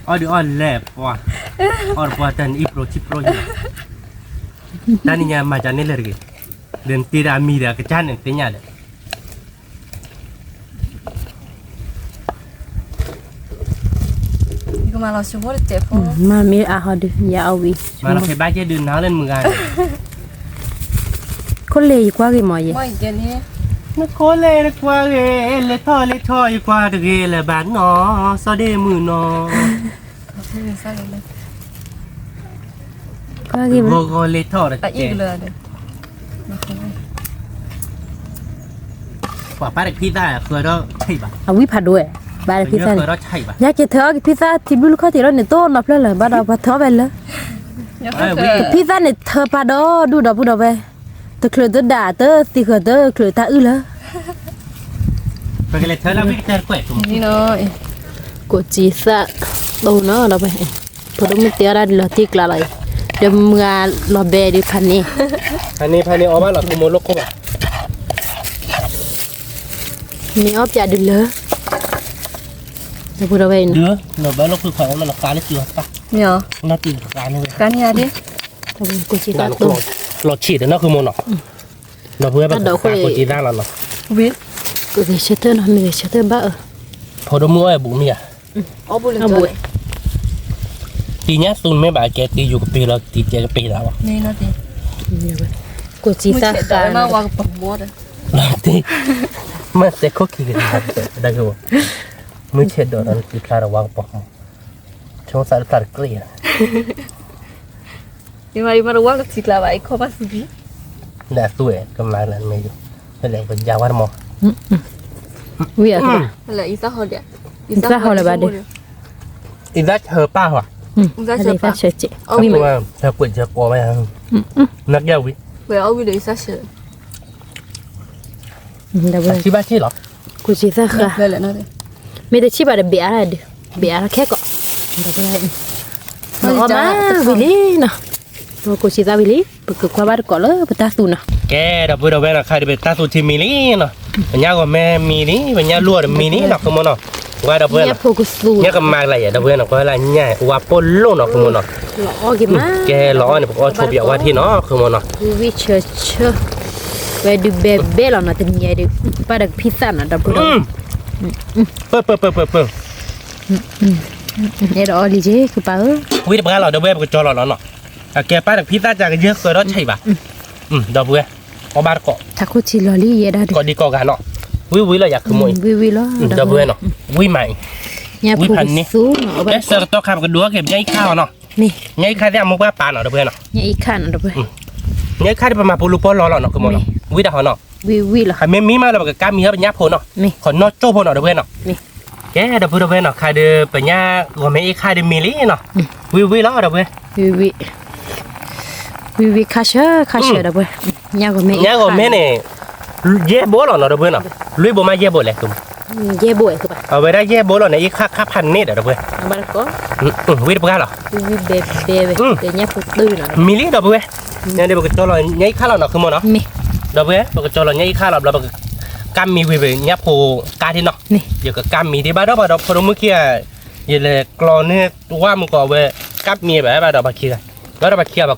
အီၣ်ဒုးအီၣ်လဲၣ်ပှၤ, အီၣ်တပှၢ်တၢ်နအံၣ်ပြိဆံပြိ, တၢ်နံၤညါမၤကန့ၢ်လၢတဂ့ၤ, ဒီးနတ့ဒၣ်အမံၤဒီးကစၢ်န့ၣ်သ့ၣ်ညါဒီး မၤမ့ၢ်အါဟီဒုး ယၤအီၣ်ဝံၤ, မၤလီၤဖဲဘၣ်ကဲဒုးနၤလၢနမုၢ်ဂၤ, ခိၣ်လဲၤယကွၢ်ဂ့ၤမးယဲ, နခိၣ်လဲၤနကွၢ်ဂ့ၤ, လဲၤထီၣ်လဲၤထီၣ်ယကွၢ်တဂ့ၤလၢၤဘၣ်နီၤ, စီၤဒ့မုၣ်နီၤ, ကွၢ်ဂ့ၤ, ဂီၤဂီၤလဲၤထီၣ်တကဲ ပှၤပၢ်တဖံသၣ်ဃၢၤဒီးဆံးဘၣ်, အဝံၣ်ဖးဒိၣ်ဝဲ, ပၢ်တဖံသၣ်န့ၣ်, ယက့ၤထၢအီၣ်ကဖံသၣ်ထံဘျုးလၢခီၣ်ထံးလီၤန့ၣ် တိၢ်နီၤဖျၢၣ်လၢၤ ဘၣ်ဒီးပှၤထၢအီၣ်ဖဲလၢ, ဖံသၣ်န့ၣ်ထၢပာ်ဒီဒူၣ်ဒီပုၢ်ဒီဝဲၢ်, တချုးတဒၣ်တသံဃၢၤတချုးတၢ်အုၣ်လၢ ကိးကံသၣ်တိၢ်နီၤဒီး, ဖိဒိၣ်မုၣ်တဲအီၣ်ဒၣ်ဒုးလီၤတံၢ်ကျးလီၤအံၤ, ဒီးမုၢ်ဂၤလီၤဘဲဒုးဖးန့ၢ်, ဖးန့ၢ်ဖးန့ၢ်အီၣ်ဘၣ်လီၤ သုမိၢ်လိၣ်ခိၣ်ဘၣ်, မ့ၢ်အီၣ်ပၠးဒုးလၢ, ဒီပုၢ်ဒီဝဲၢ်အံၤ, လီၤဘဲလိၣ်ခိၣ်ခီၣ်လီၤဃါလၢစုၤအီၤတပၣ်, ဃါန့ၢ်ဧါဒ့, ကိးကံသၣ်တိၢ်, လီၤဆံးဒီးနီၢ်ဃုမိၢ်နီၤ, ဒီပုၢ်ဝဲၢ်ပကိးကံသၣ်လီၤနီၤ, ဂဲၤဆၢထၢၣ်နီၤ မ့ၢ်ဂဲၤဆၢထၢၣ်ဘၣ်အၢ, ဖိဒိၣ်မုၣ်အီၣ်ဝဲဘူးမ့ၢ်ဧါ, တံၤညါသူမ့ၢ်ဘၣ်ကဲတံၤယူၤကပ့ၤလီၤ တံၤကဲကပ့ၤလီၤဘၣ်, ကိးကံသၣ်ဃါ, မ့ၢ်တဲခိၣ်ခံက့ၤ, မုၢ်ဆဲးဒီးတံၤဖျါဒီးဝါကပီၤမး, ဆိသးတဖျါတကြ့ၢ်ဧါ ယမၤယမၤတဝါကထံကျါဘၣ် ယခီၣ်ဘၣ်သံဘံ, လၢအသူဝဲကမၤလၢမ့ၢ်ယိၤ, ဖဲလဲၣ်ပယါဝါတမီၤ, ဝံၤအ, ယသၣ်ဟီလၢၤဘၣ်ဒီး, ယသၣ်ဆၢပၢ်ဟီ, ယသၣ်ဆၢ, ဝံၤမး, ကွဲးကီဝဲ, နကဝံၤ, ဝဲအီၣ်ဝံၤဒီးယသၣ်ဆၢ, ဒီးဝဲ, ဆံဘၣ်ဆံလီၤ, ကိးကံသၣ်ဃါ, မ့ၢ်တဆံဘၣ်ဒီးဘ့ၣ်အါဒုး, ဘ့ၣ်အါခဲကီး, ဒီးဝဲ, အီၣ်မးဝံၤလံနီၤ, ကိးကံသၣ်ဝံၤလံ ပကကွၢ်ဘၣ်တကိးလၢပတၢ်သူနီၤ, ကဲဒီပုၢ်ဒီဝဲၢ်နီၤ ခါဒုးပတၢ်သူထံမံၤလံနီၤ, ပညါဂီၤမဲမံၤလံ ပညါလူၤအီၤတမံၤလံနီၤ ဃုမိၢ်နီၤ, ဝဲဒီပုၢ်ဝဲၢ်, ညါကမၤကလၢယဲ ဒီပုၢ်ဝဲၢ်နီၤ ကွၢ်လၢညါ ဝါပိၢ်လိၣ်နီၤ ဃုမိၢ်နီၤ, ကဲလီၤအီၣ်န့ၣ် ပကအီၣ်ဆိပယီၤဝါထံနီၤ ဃုမိၢ်နီၤ, ဝံၤဆၢဆၢ, ဝဲဒုးဘဲဘဲလီၤနီၤ တနံၤညါဒုး, ပၢ်ဒီးကဖံသၣ်နီၤ ဒီပုၢ်ဒီဝဲၢ်, ပၢၢ်ပၢၢ်ပၢၢ်ပၢၢ်ပၢၢ် အဲၣ်ဒိးအီၣ်လံက့ၤ ကပၢ်ဧၢ, ဝံၤတပှၢ်လီၤ ဒီပုၢ်ဝဲၢ် ပကကၠီလီၤလီၤနီၤ, အကဲပၢ်ဒီးကဖံသၣ်ကကယဲၢ်ဃၢၤဒီးဆံးဘၣ်, ဒီပုၢ်ဝဲၢ်, အီၣ်ဘၣ်တကိး, ထးခိၣ်ထံလီၤလံယဲဒၣ်ဒုး, ကိးဒံကိးဂၤနီၤ, ဝံၤဝံၤလီၤယၤ ဃုမိၢ်အံၤ, ဝံၤဝံၤလီၤ ဒီပုၢ်ဝဲၢ်နီၤ, ဝံၤမးအံၤ, ဝံၤဖးန့ၢ်, ကဲဆၢကတီၢ်ခါ ပကဒိးက့ၤ ပညၣ်အံၤခါအီၤနီၤ, ညၣ်အံၤခါသ့ၣ်အမိၢ်ပှၢ်ပာ်နီၤ ဒီပုၢ်ဝဲၢ်နီၤ, ညၣ်အံၤခါဒီးပမၤပူၤလူၤပီၢ်လီၤလီၤနီၤ ဃုမိၢ်နီၤ, ဝံၤတၢ်ဟီနီၤ, ဝံၤဝံၤလီၤ အမ့ၢ်မံမးလၢပကကါမံၤဟဲပညၣ်ဖိနီၤ, ခီနီၢ်ကၠိဖိနီၤ ဒီပုၢ်ဝဲၢ်နီၤ, ကဲ ဒီပုၢ်ဒီဝဲၢ်နီၤ ခါဒုး ပညါဂီၤမဲအံၤခါဒုးမံၤလံနီၤ, ဝံၤဝံၤလီၤ ဒီပုၢ်ဝဲၢ်, ဝံၤဝံၤခါဆၢခါဆၢ ဒီပုၢ်ဝဲၢ်, ညါဂီၤမဲအံၤ, ညါဂီၤမဲန့ၣ်, ယဲၢ်ဘိလီၤနီၤ ဒီပုၢ်ဝဲၢ်နီၤ, လွံၢ်ဘိမးယဲၢ်ဘိလဲၣ်, ယဲၢ်ဘိ, အဝဲဒၣ်ယဲၢ်ဘိလီၤန့ၣ် အံၤခါခါဖးန့ၢ်ဒီး ဒီပုၢ်ဝဲၢ်, ဝံၤတပှၢ်လီၤ, မံၤလံ ဒီပုၢ်ဝဲၢ်, ညါဒုးပကကၠီလီၤညါအံၤခါလီၤနီၤ ဃုမိၢ်နီၤ, ဒီပုၢ်ဝဲၢ် ပကကၠီလီၤညါအံၤခါလီၤဘျီ ပကကါမံၤဝံၤ ပညၣ်ဖိကါထံနီၤ, ယကကါမံၤဒံးဘၣ်ဒီး ဘၣ်ဒီးဖိဒိၣ်မုၣ်ခံဂၤ, ယလဲၤကျီန့ၢ်ဝါမုၢ်ကီးဝဲ, ကါမံၤဘၣ်ဘၣ်ဒီးပှၤခံဂၤ, ဘၣ်ဒီး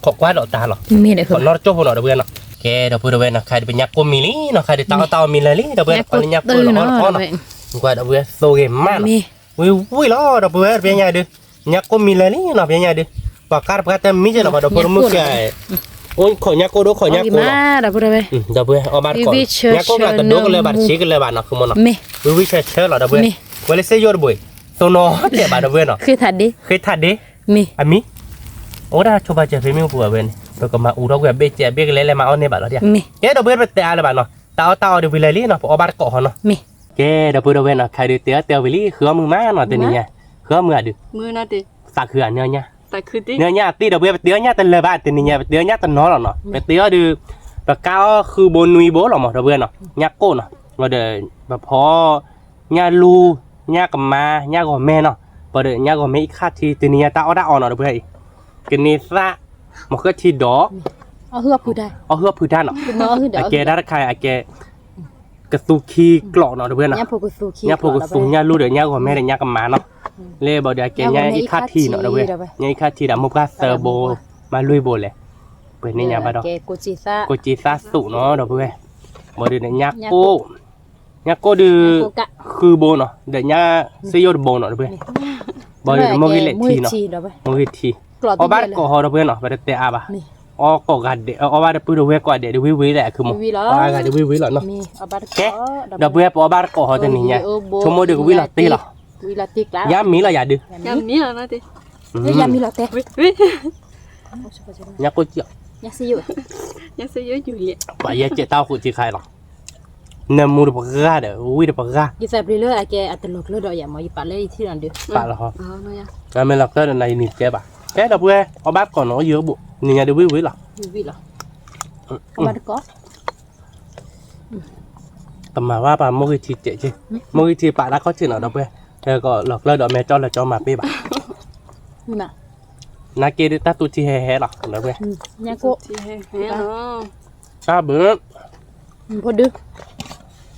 ပှၤခံဂၤဘၣ်ခိးကွၢ်ဒီးတၢ်လီၤ, ခီနီၢ်တကၠိဖိနီၤ ဒီပုၢ်ဝဲၢ်နီၤ, ကဲ ဒီပုၢ်ဝဲၢ်နီၤ ခါဒုးပညါကိၢ်မံၤလံနီၤ ခါဒုးတၢ်အီၣ်တၢ်အီမံၤလၢာ်လံ ဒီပုၢ်ဝဲၢ်နီၤ ပှၤလၢညါကိၢ်လီၤအီၣ်လီၤအီလီၤ, ကွၢ်ဒီပုၢ်ဝဲၢ် သိဂ့ၤမးနီၤ, မ့ၢ် ဝံၤဝံၤလီၤ ဒီပုၢ်ဝဲၢ် တပျဲညါဒုး, ညါကိၣ်မံလၢာ်လံနီၤ ပျဲညါဒုး, ပှၤကါတပှၢ်တမံယဲၢ်နီၤ ပှၤဒီပုၢ်တမုၣ်ကဲ, အိၣ်ခိးညါကိၣ်ဒိၣ်ခိးညါကိၣ်လီၤ, ဒီပုၢ်ဝဲၢ် အီၣ်ဘၣ်တကိး, ညါကိၣ်ကျါတဒိၣ်ကလၢၤဘၣ် တဆံးကလၢၤဘၣ်နီၤ ဃုမိၢ်နီၤ, ဝံၤဝံၤဆၢဆၢလီၤ ဒီပုၢ်ဝဲၢ်, ဝဲလၢစ့ယိၣ်တဘိ, သိနီၤတဲာ်ဘၣ် ဒီပုၢ်ဝဲၢ်နီၤ, ဃ့ထးဒ့, အမံၤ, အိၣ်ဒၣ်ဆိဘၣ်စၢၤဖဲမ့ၣ်အူပူၤအဝဲန့ၣ် ပကမၤအူထီၣ်ကွံာ်အဘ့ၣ်စဲးအဘ့ၣ်ကလဲၤလဲၤမၤအီၣ်န့ၢ်ဘၣ်လီၤ, ကဲ ဒီပုၢ်ဝဲၢ် ပတဲအါလၢၤဘၣ်နီၤ, တၢ်အီၣ်တၢ်အီဒုးဝံၤလၢာ်လံနီၤ ပအီၣ်ဘၣ်တကိးဟီနီၤ, ကဲ ဒီပုၢ်ဝဲၢ်နီၤ ခဲဒုးတဲအီၣ်တဲအီဝံၤလံ ဃုအီၣ်မုာ်မးနီၤ တနံၤညါ, ဃုအီၣ်မုာ်အဒုး, သးခုဧါ နၢညါ, နၢညါအသ့ၣ် ဒီပုၢ်ဝဲၢ် ပတဲအီၣ်ညၣ်တလၢၤဘၣ် တနံၤညါ ပတဲအီၣ်ညၣ်တနီၤလီၤနီၤ ပတဲအီၣ်ဒုး, ပကါအီၣ်ဃုဘိနွံဘိလီၤမး ဒီပုၢ်ဝဲၢ်နီၤ ညါကိၣ်နီၤ, ဒီးပဖီ ညၣ်လူ, ညၣ်ကမါ, ညၣ်ဂီၤမဲနီၤ, ပှၤဒီးညၣ်ဂီၤမဲအံၤခါထံ တနံၤညါတၢ်အီၣ်တၢ်အီနီၤ ဒီပုၢ်ဝဲၢ်အံၤ, ကန့ၢ်သၣ်, မ့ၢ်ဃၢထံဒီး, အီၣ်ဟုၣ်အဖုတၢ်နီၤ, အကဲတၢ်တခါအံၤ အကဲ ကသူခံကျိာ်နီၤ ဒီပုၢ်ဝဲၢ်နီၤ, ညၣ်ဖိကသူ ညၣ်လူဒီးညၣ်ဂီၤမဲဒီးညၣ်ကမါနီၤ, လၢဘၣ်ဒီးအကဲညၣ်အံၤခါထံနီၤ ဒီပုၢ်ဝဲၢ်, ညၣ်အံၤခါထံဒီး မိၢ်ပှၢ်သၢဘိ, မၤလွံၢ်ဘိလဲၣ်, ပှဲၤန့ၣ်ညါဘၣ်ဒီး, ကိးက့ၤသၣ်သူးနီၤ ဒီပုၢ်ဝဲၢ်, ဘၣ်ဒီးညါကိၣ် ညါကိၣ်ဒုး, ဃုဘိနီၤ ဒီးညါစ့ယိၣ်တဘိနီၤ ဒီပုၢ်ဝဲၢ်, ဘၣ်ဒီးမိၢ်ဂ့ၤလဲၣ်ထံနီၤ, မိၢ်ဂ့ၤထံ, အီၣ်ဘၣ်တကိးဟီ ဒီပုၢ်ဝဲၢ်နီၤ ပတတဲအါဘၣ်, အီၣ်ကိးဂၤဒဲး အီၣ်ဘၣ်တပုၢ်တဝဲၢ်ကိးဂၤဒဲးဒုးဝံၤဝံၤလၢအခုမိၢ်, အီၣ်ဂၤဒုးဝံၤဝံၤလီၤနီၤ, ကဲ, ဒီပုၢ်ဝဲၢ် ပအီၣ်ဘၣ်တကိးဟီတနံၤညါ, ဆိကမိၣ်ဒုးကဝံၣ်လီၤတ့ၢ်လီၤ, ယါမံလီၤယၤဒုး, ယါမံလီၤတဲ ညါကိၣ်ကီ, ပှၤယဲကဲတၢ်အိၣ်ဃုာ်ထံခါအံၤလီၤ, နၢမူတပှၢ်ဒီး ဝံၣ်တပှၢ်, ယသးပျံၤလၢအကဲအတလီၤကျၢၢ်ဒီးယၤမ့ၢ် ယပာ်လၢယထံၣ်လီၤဒုး, ပာ်လီၤဟီ, နမ့ၢ်လီၤကျၢၢ်ဒီးနၤယနံၤကဲဘၣ်, ကဲ ဒီပုၢ်ဝဲၢ် အီၣ်ဘၣ်တကိးနီၤ အိၣ်ယိၤဘိၣ် နံၤညါဒုးဝံၣ်ဝံၤလီၤ, အီၣ်ဘၣ်တကိး တမၤဘၣ်ပှၤမိၢ်ဂ့ၤထံတဲက့ၤ, မိၢ်ဂ့ၤထံပာ်တၢ်ခီၣ်ထံးနီၤ ဒီပုၢ်ဝဲၢ်, လၢကလီၤကျၢၢ်ဒီးမ့ၢ်ကၠီလၢကၠီမၤပ့ၢ်ဘၣ်, နာ်က့ဒုးတၢ်သူထံဟဲဟဲလီၤ ဒီပုၢ်ဝဲၢ်, တၢ်ဘုး, ဖိဒုး, ဒီပုၢ်ဝဲၢ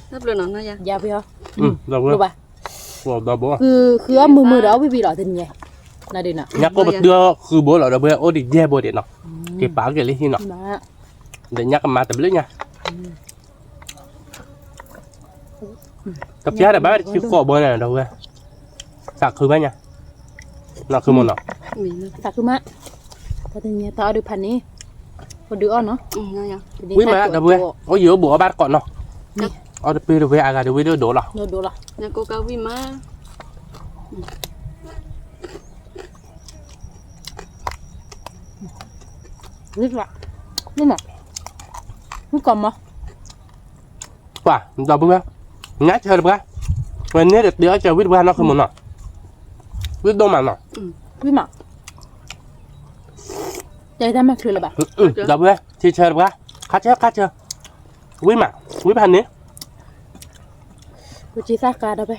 ်, ဃုအီၣ်မုာ်မုာ်ဒီးအီၣ်ဝံၣ်ဝံၣ်လီၤတနံၤ, ညါကိၣ်ပတုၤဃုဘိလီၤ ဒီပုၢ်ဝဲၢ် အိၣ်ဒံးယဲၢ်ဘိဒံးနီၤ, က့ၤပာ်က့ၤလၢဟံၣ်နီၤ, ဒီးညါကမၤတဘျုးညါ တပျၢ်ဒီးဘၣ်ဝဲတဆံဃိးဘိန့ၣ် ဒီပုၢ်ဝဲၢ်, သးခုဘၣ်ညါ, နီၢ်ခုမိၢ်နီၤ, သးခုမး, တနံၤညါတၢ်အီၣ်ဒုးဖးန့ၣ်, ပဒုးအီၣ်နီၤ, ဝံၣ်မး ဒီပုၢ်ဝဲၢ်, အိၣ်ယိၤဘိၣ်အီၣ်ဘၣ်တကိးနီၤ, အီၣ်တပ့ၤတဝဲအဂၤဒုးဝံၣ်ဒိၣ်ဒိၣ်လီၤ, ဝံၣ်မး, ဝံၣ်မး, ဝံၣ်ကီးမး ပှၤ ဒီပုၢ်ဝဲၢ်, ညါဆၢတပှၢ်, ဝဲန့ၣ်ဒီးတ့အီၣ်စၢၤဝံၣ်တပှၢ် နီၢ်ခုမိၢ်နီၤ, ဝံၣ်ဒိၣ်မးနီၤ, ဝံၣ်မး, တဲတၢ်မၤချုးလၢၤဘၣ်, ဒီပုၢ်ဝဲၢ် ထံဆၢတပှၢ်, ခါဆၢခါဆၢ, ဝံၣ်မး, ဝံၣ်ဖးန့ၣ်, ပက့ၤသၣ်ကါဒီးဖဲ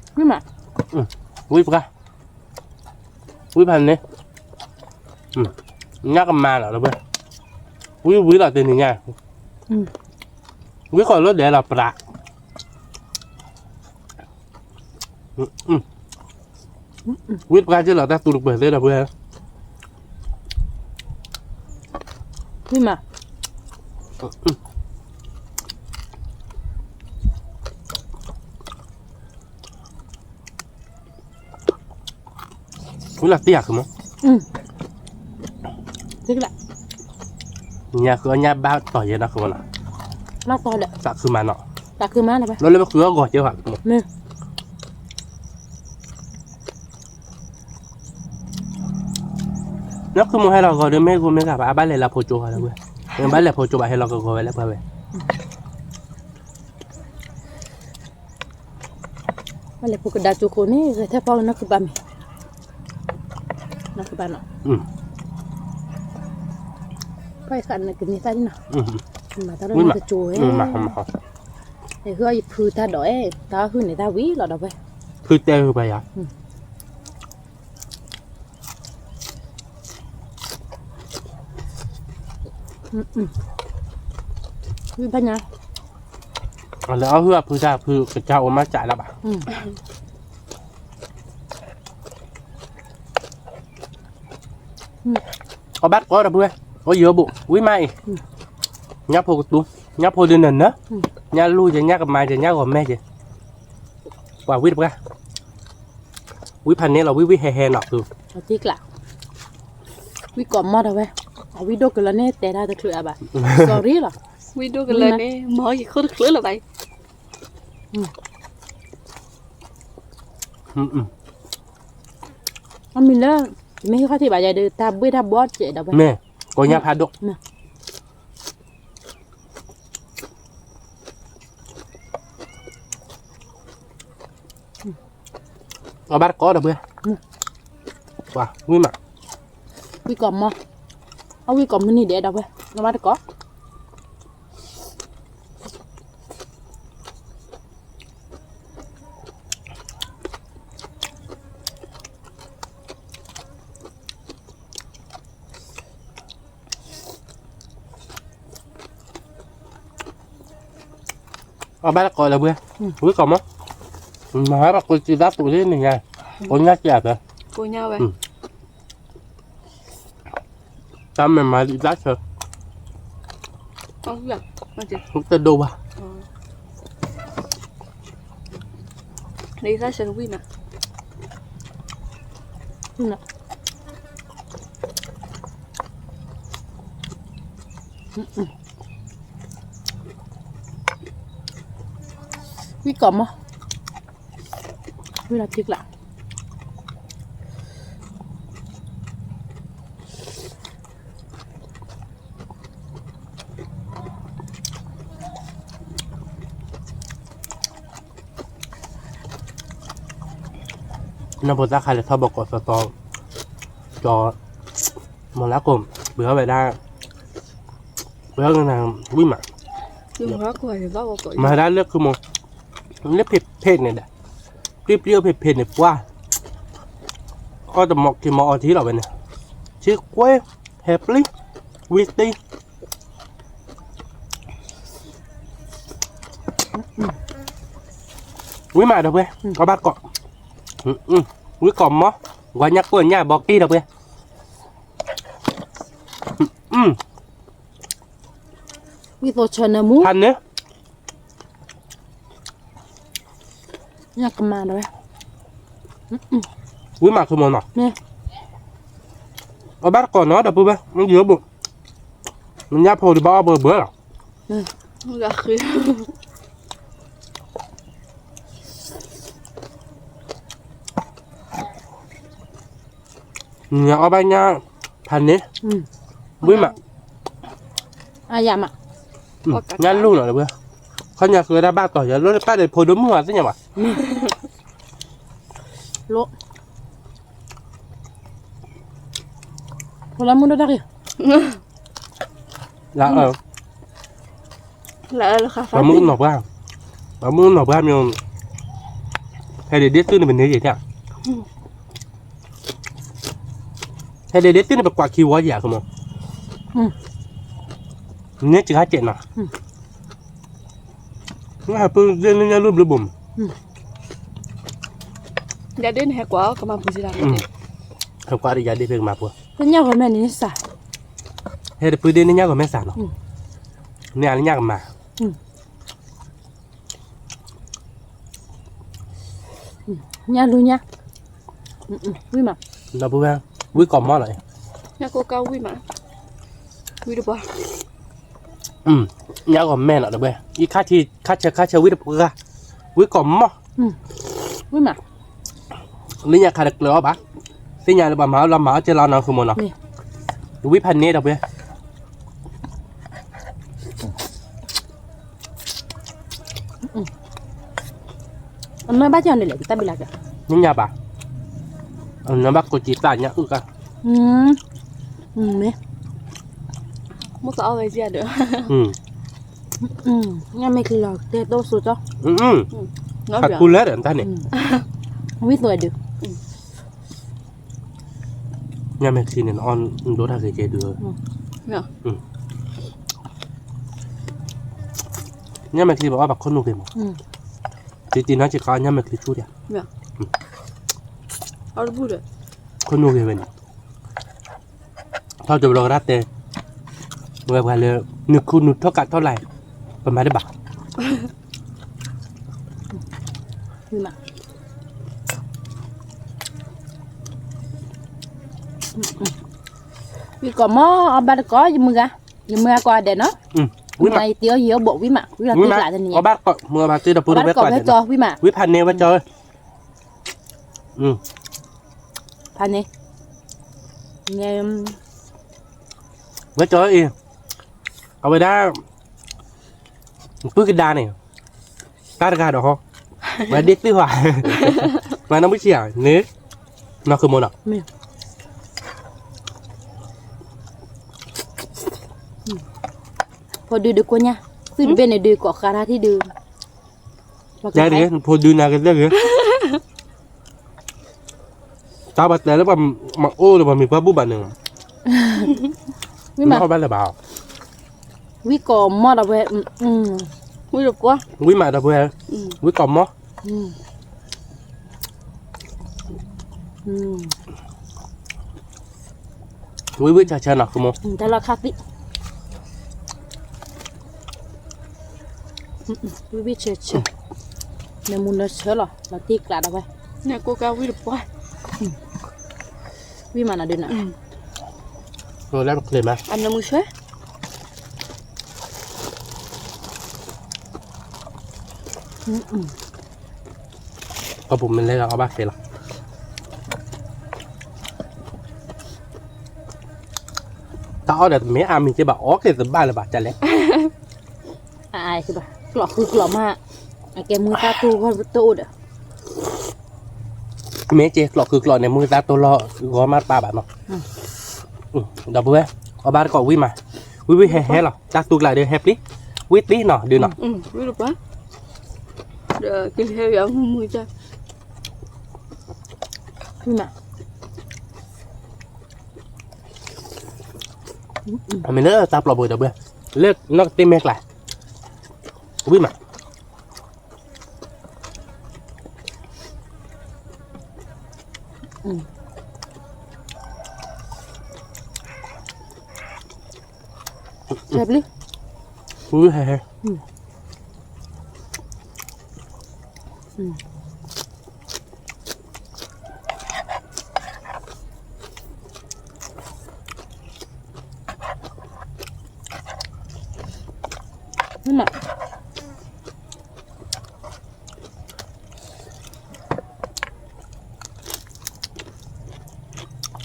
ဝံၣ်မး, ဝံၣ်ပှၢ်, ဝံၣ်ဖးန့ၣ်, ညါကမၤလီၤ ဒီပုၢ်ဝဲၢ်, ဝံၣ်ဝံၣ်လီၤတနံၤညါ, ဝံၣ်ဃီၤလၢဒဲးလီၤပြး ဝံၣ်ပှၢ်က့ၤလီၤတၢ်သူတပၢၤသ့ ဒီပုၢ်ဝဲၢ်, ဝံၣ်မး, ဝံၣ်လီၤတံၢ်ယၤခုမိၢ်, ညါဃုအီၣ်ညၣ်ဘၣ်တီၤယဲနီၢ်ခုမိၢ်နီၤ, သးခုမးနီၤ, လၢလၢပဃုအီၣ်ဂီၤကဲဖး နီၢ်ခုမိၢ်ဟဲလီၤဂီၤဒီး မ့ၢ်ဂိၢ်မ့ၢ်ဂၤဘၣ် အဘၣ်လဲၤလၢဖိကၠိဃီလၢဝဲ, ဘၣ်လဲၤဖိကၠိဘၣ် ဟဲလီၤကဂီၤဝဲလၢပှၤဝဲ, ဘၣ်လဲၤဖိကဒါကၠိဃိန့ၣ် ဂဲၤထဲဖီနီၢ်ခုဘၣ်မ့ၢ်, နီၢ်ခုဘၣ်နီၤ, ပှၤကနကန့ၢ်သၣ်ဒ်နီၤ, မၤတၢ်လၢနီၢ်ကၠိဝဲ, ယဃုအီၣ်ယဖုတၢ်ဒိးအဲၣ် တၢ်ဟုၣ်န့ၣ်တၢ်ဝံၤလီၤဒီးဝဲ, ဖုတဲဖုပှၤယၤ ဝံၣ်ဘၣ်ညါ, လဲၤအီၣ်ဟုၣ်အဖုတၢ် ဖုကစၢ်အိၣ်မးစးလၢၤဘၣ်, အီၣ်ဘၣ်တကိးဒီပုၢ်ဝဲၢ်, အိၣ်ယိၤဘိၣ် ဝံၣ်မးအံၤ, ညၣ်ဖိကတူ, ညၣ်ဖိဒုးနၢၤနၢၤ, ညၣ်လူၢ်ယဲ ညၣ်ကမါယဲ ညၣ်ဂီၤမဲယဲ, ပှၤဝံတပှၢ်, ဝံဖးန့ၣ်လီၤ ဝံဝံဟဲဟဲနီၤသု, ဝံကိးမီၢ်တဝဲ, အဝံဒိၣ်ကလၢာ်န့ၣ် တဲတၢ်တချုးအါဘၣ်, sorry လီၤ, ဝံဒိၣ်ကလၢာ်န့ၣ် မီၢ်ယံၤခိၣ်တချုးလၢၤဘၣ်အံၤ, အမ့ၢ်လၢ မ့ၢ်ဟံၣ်ခီၣ်ထံးဘၣ်ယဲဒုး တၢ်ဘှ့ၣ်တၢ်ဘှီၣ်စဲးဒီးဝဲ, မ့ၢ်ကိးညါဖးဒိၣ် အီၣ်ဘၣ်တကိးဒီးပှဲၤ, ဝံမး, ဝံကိးမီၢ်, အဝံကိးမုၢ်နံၤဒဲးဒီးပှဲၤ, အီၣ်ဘၣ်တကိး အီၣ်ဘၣ်တကိးလၢပှဲၤ, ဝံကိးမီၢ်, မၤဟဲဘၣ်ကိးစံးသးတူးလံန့ၣ်ညါ, ကိးညါစံးအသး, ကိးညါဝဲ, တၢ်မဲာ်မၤလံတၢ်ဆၢ, တဒိဘၣ်, လံတၢ်ဆၢဝံၣ်မး, ဝံကိးမီၢ်, ဝံလီၤထံကျါ နီၢ်ဖိသၣ်ခါလဲၤထီၣ်ဘီကီးသီသီ, ကၠီ, မီၤလၢကိး, ပှ့ၤအီၣ်ဝဲဒၣ်, ပှ့ၤအီၣ်ကနၤ, ဝံမး, မၤဒၣ်လၢခုမီၤ, လၢဖ့းဖ့းန့ၣ်ဒီး, ပျံၤပျံၤအီၣ်ဖ့းဖ့းန့ၣ်ပှၢ်, အီၣ်တမီၤက့ၤမီၤအီၤထံလီၤဝဲန့ၣ်, ထံကွဲ, ဟဲပျံၤ, ဝံတံၢ် ဝံမးဒီးပှဲၤ, အီၣ်ဘၣ်ကိး, ဝံကိးမီၢ်, ကွၢ်ညၣ်ကိၢ်ညၣ်ဘီက့ၤဒီးပှဲၤ, ဝံသိးဆၢနၢမူ, ဖးန့ၣ်, ညၣ်ကမၤဒီးဝဲ, ဝံမးဆိကမိၣ်နီၤ, အီၣ်ဘၣ်တကိးနီၤဒီပုၢ်ဝဲၢ်, မ့ၢ်ယိဘိၣ်, မ့ၢ်ညၣ်ဖိဒုးဘၣ်အီၣ်ဘၢဘၢလီၤ နအီၣ်ဘၣ်ညၣ်ဖးန့ၣ်, ဝံမး, အယမး, ညၣ်လူၢ်နီၤလၢဝဲ, ခီညါဃုဝဲဒၣ်ဘၣ်တီၤယၤ လိၣ်တပၣ်ဒီးဖိဒိၣ်မုၣ်အီၤသ့ၣ်ညါဘၣ်, လိၣ် ဖိလၢမုၢ်ဒိၣ်တၢ်ဂ့ၤ, လၢအၢ, ပှၤမုၣ်နီၢ်ပှၢ်, ပှၤမုၣ်နီၢ်ပှၢ်မ့ၢ်, ဟဲဒ့ဒ့သုန့ၣ်ပန့ၢ်ယဲၢ်, ဟဲဒ့ဒ့သုန့ၣ်ပကွၢ်ခံဝီယဲၢ်အကမီၤ, န့ၢ်စှၤကဲးနီၤ, ဟဲပုၢ်ဒ့န့ၢ်ညၣ်လူၢ်ဘျုးဘိၣ်မး, ယၤဒ့န့ၣ်ဟဲကွၢ်အီၤကမၤပူၤစံးလီၤ, ဟဲကွၢ်ဒီးယၤဒ့ဖဲကမၤပူၤ, ညၣ်ဂီၤမဲာ်န့ၣ်စှၤ, ဟဲတပုၢ်ဒ့န့ၢ်ညၣ်ဂီၤမဲာ်စှၤနီၤ, န့ၢ်အါလၢညၣ်ကမၤ ညၣ်လူညၣ်, ဝံမး, ဒီပုၢ်ဝဲၢ်, ဝံကိးမီၢ်လီၤ, ညၣ်ကိးကါဝံမး, ဝံတပှၢ်, ညၣ်ဂီၤမဲာ်နီၤဒီပုၢ်ဝဲၢ်, အံၤခါဆၢခါဆၢဝံတပှၢ်, ဝံကိးမီၢ်, ဝံမး, လၢညါခါတကျၢၤအီၤဘၣ်, သ့ၣ်ညါလၢပှၤမၤအီၣ်လီၤမၤအီၣ်ကဲလီၤနီၤဃုမီၢ်နီၤ, ဝံဖးန့ၣ်ဒီပုၢ်ဝဲၢ် အမ့ၢ်ဘၣ်ကီန့ၣ်လဲၣ် တၢ်ဘံလၢ်က, ညၣ်ညၣ်ဘၣ်, အနဘၣ်ကိးက့ၤသးညၣ်အုၣ်ကါ, မ့ၢ်, မိၢ်သးအီၣ်ဝဲကဒီး, ညၣ်မဲာ်ချံလီၤတဲတိၢ်စိကီ, ဖးကူလဲၣ်ဒီးတၢ်န့ၣ်, ဝံသိးဒုး ညၣ်မဲာ်ချံန့ၣ် နအီၣ်နဒိတၢ်ဂ့ၤကဲဒုး, ညၣ်မဲာ်ချံဘၣ်အီၣ်ဘၣ်ခိၣ်နူာ်ဂ့ၤမး, တံၤတံၤနီၤစ့ၢ်ကီးညၣ်မဲာ်ချံဆူၣ်ဒံး, ခိၣ်နူာ်ဂ့ၤဝဲန့ၣ်, ထီၣ်ကဘျီကရၢ်တဲ, ဝဲပှၤလၢ နုာ်ခူနုာ်ထီၣ်ကးထီၣ်လာ်, ပမၤတဘၣ်. ဝံကိးမီၢ်အီၣ်ဘၣ်တကိး ယမုၢ်ဂၤ, ယမုၢ်ဂၤကိးဂၤဒဲးနီၤ, ဝံမး, ယတ့အီၣ်ယံၤအီၣ်ဘိး ဝံမး, ဝံလီၤတံၢ်ကျးတနံၤ, အီၣ်ဘၣ်တကိး မုၢ်အီၣ်ဘၣ်တ့ၢ်ဒီးပူၤဒီးဝဲကိးဂၤဒဲးနီၤ, ဝံဖးန့ၢ်ဝဲကၠီ, ဖးန့ၢ်, ဝဲကၠီအံၤ, အဝဲဒၣ် ပုၢ်ကဒါန့ၣ်, တၢ်တဂၤဒီးဟီ, ဝဲဒ့ၣ်သုၣ်ဟီ, မၤနီၢ်မုၢ်ဆံးဧါန့ၣ်, နီၢ်ဃုမိၢ်နီၤ, ဖိဒုဒုးကိညါ, သုတဘ့ၣ်န့ၣ်ဒုးကိးဃါတၢ်ထံၣ်ဒုး, ဖိဒုနၤကသ့ၣ်ဂ့ၤ, တၢ်ပှၤတဲလၢပှၤမၤအိၣ်ဒီးပှၤမံၤပှၢ်ဘူၣ်ဘၣ်န့ၣ်, မ့ၢ်အီၣ်ဘၣ်လၢၤဘၣ်, ဝံကိးမီၢ်ဒီးပှဲၤ, ဝံမးဒီးပှဲၤ, ဝံကိးမီၢ်, ဝံဝံဆၢဆၢနီၤ ကမိၢ်, တၢ်လီၢ်ခါသံၣ်, ဝံဝံဆၢဆၢ, နၢမူနၢဆၢလီၤ လီၤတံၢ်ကျးဒီးဝဲ, နကိးကါဝံတပှၢ်, ဝံမးနီၤဒုးနီၤ, လၢပကျဲၤမး အနၢမူဆၢ ကီၢ်ပူၤမ့ၢ်လဲၤလီၤအီၣ်ဘၣ်ဃဲလီၤ, တၢ်အီၣ်ဒီးတမ့ၢ်အါမံၤက့ဘၣ် အီၣ်က့ၤတဘၣ်လၢၤဘၣ် ကလဲၣ်, ကျိးဃုကျိးမး, အကဲမုၢ်သၣ်တိၢ်ဂီၢ်တအိၣ်ဒီး, မ့ၢ်ကဲကျိးဃုကျိးန့ၣ် မုၢ်သၣ်တိၢ်လီၢ်ဂီၢ်မးတပၢ်ဘၣ်နီၤ, ဒီပုၢ်ဝဲၢ်, အီၣ်ဘၣ်တကိးဝံမး, ဝံဝံဟဲဟဲလီၤ တၢ်သူကျးဒီးဟဲပျံၤ, ဝံပျံၤနီၤဒုးနီၤ, ဝံတပှၢ်, ဒီးကဟဲယမုၢ်မုၢ်ကၢ်, အမ့ၢ်လၢတၢ်ပျီပူၤဒီပုၢ်ဝဲၢ်, လၢနီၢ်ကသ့ၣ်မဲာ်ကျါ, ဝံမး ဟဲပျံၤ, ဝံဟဲဟဲ,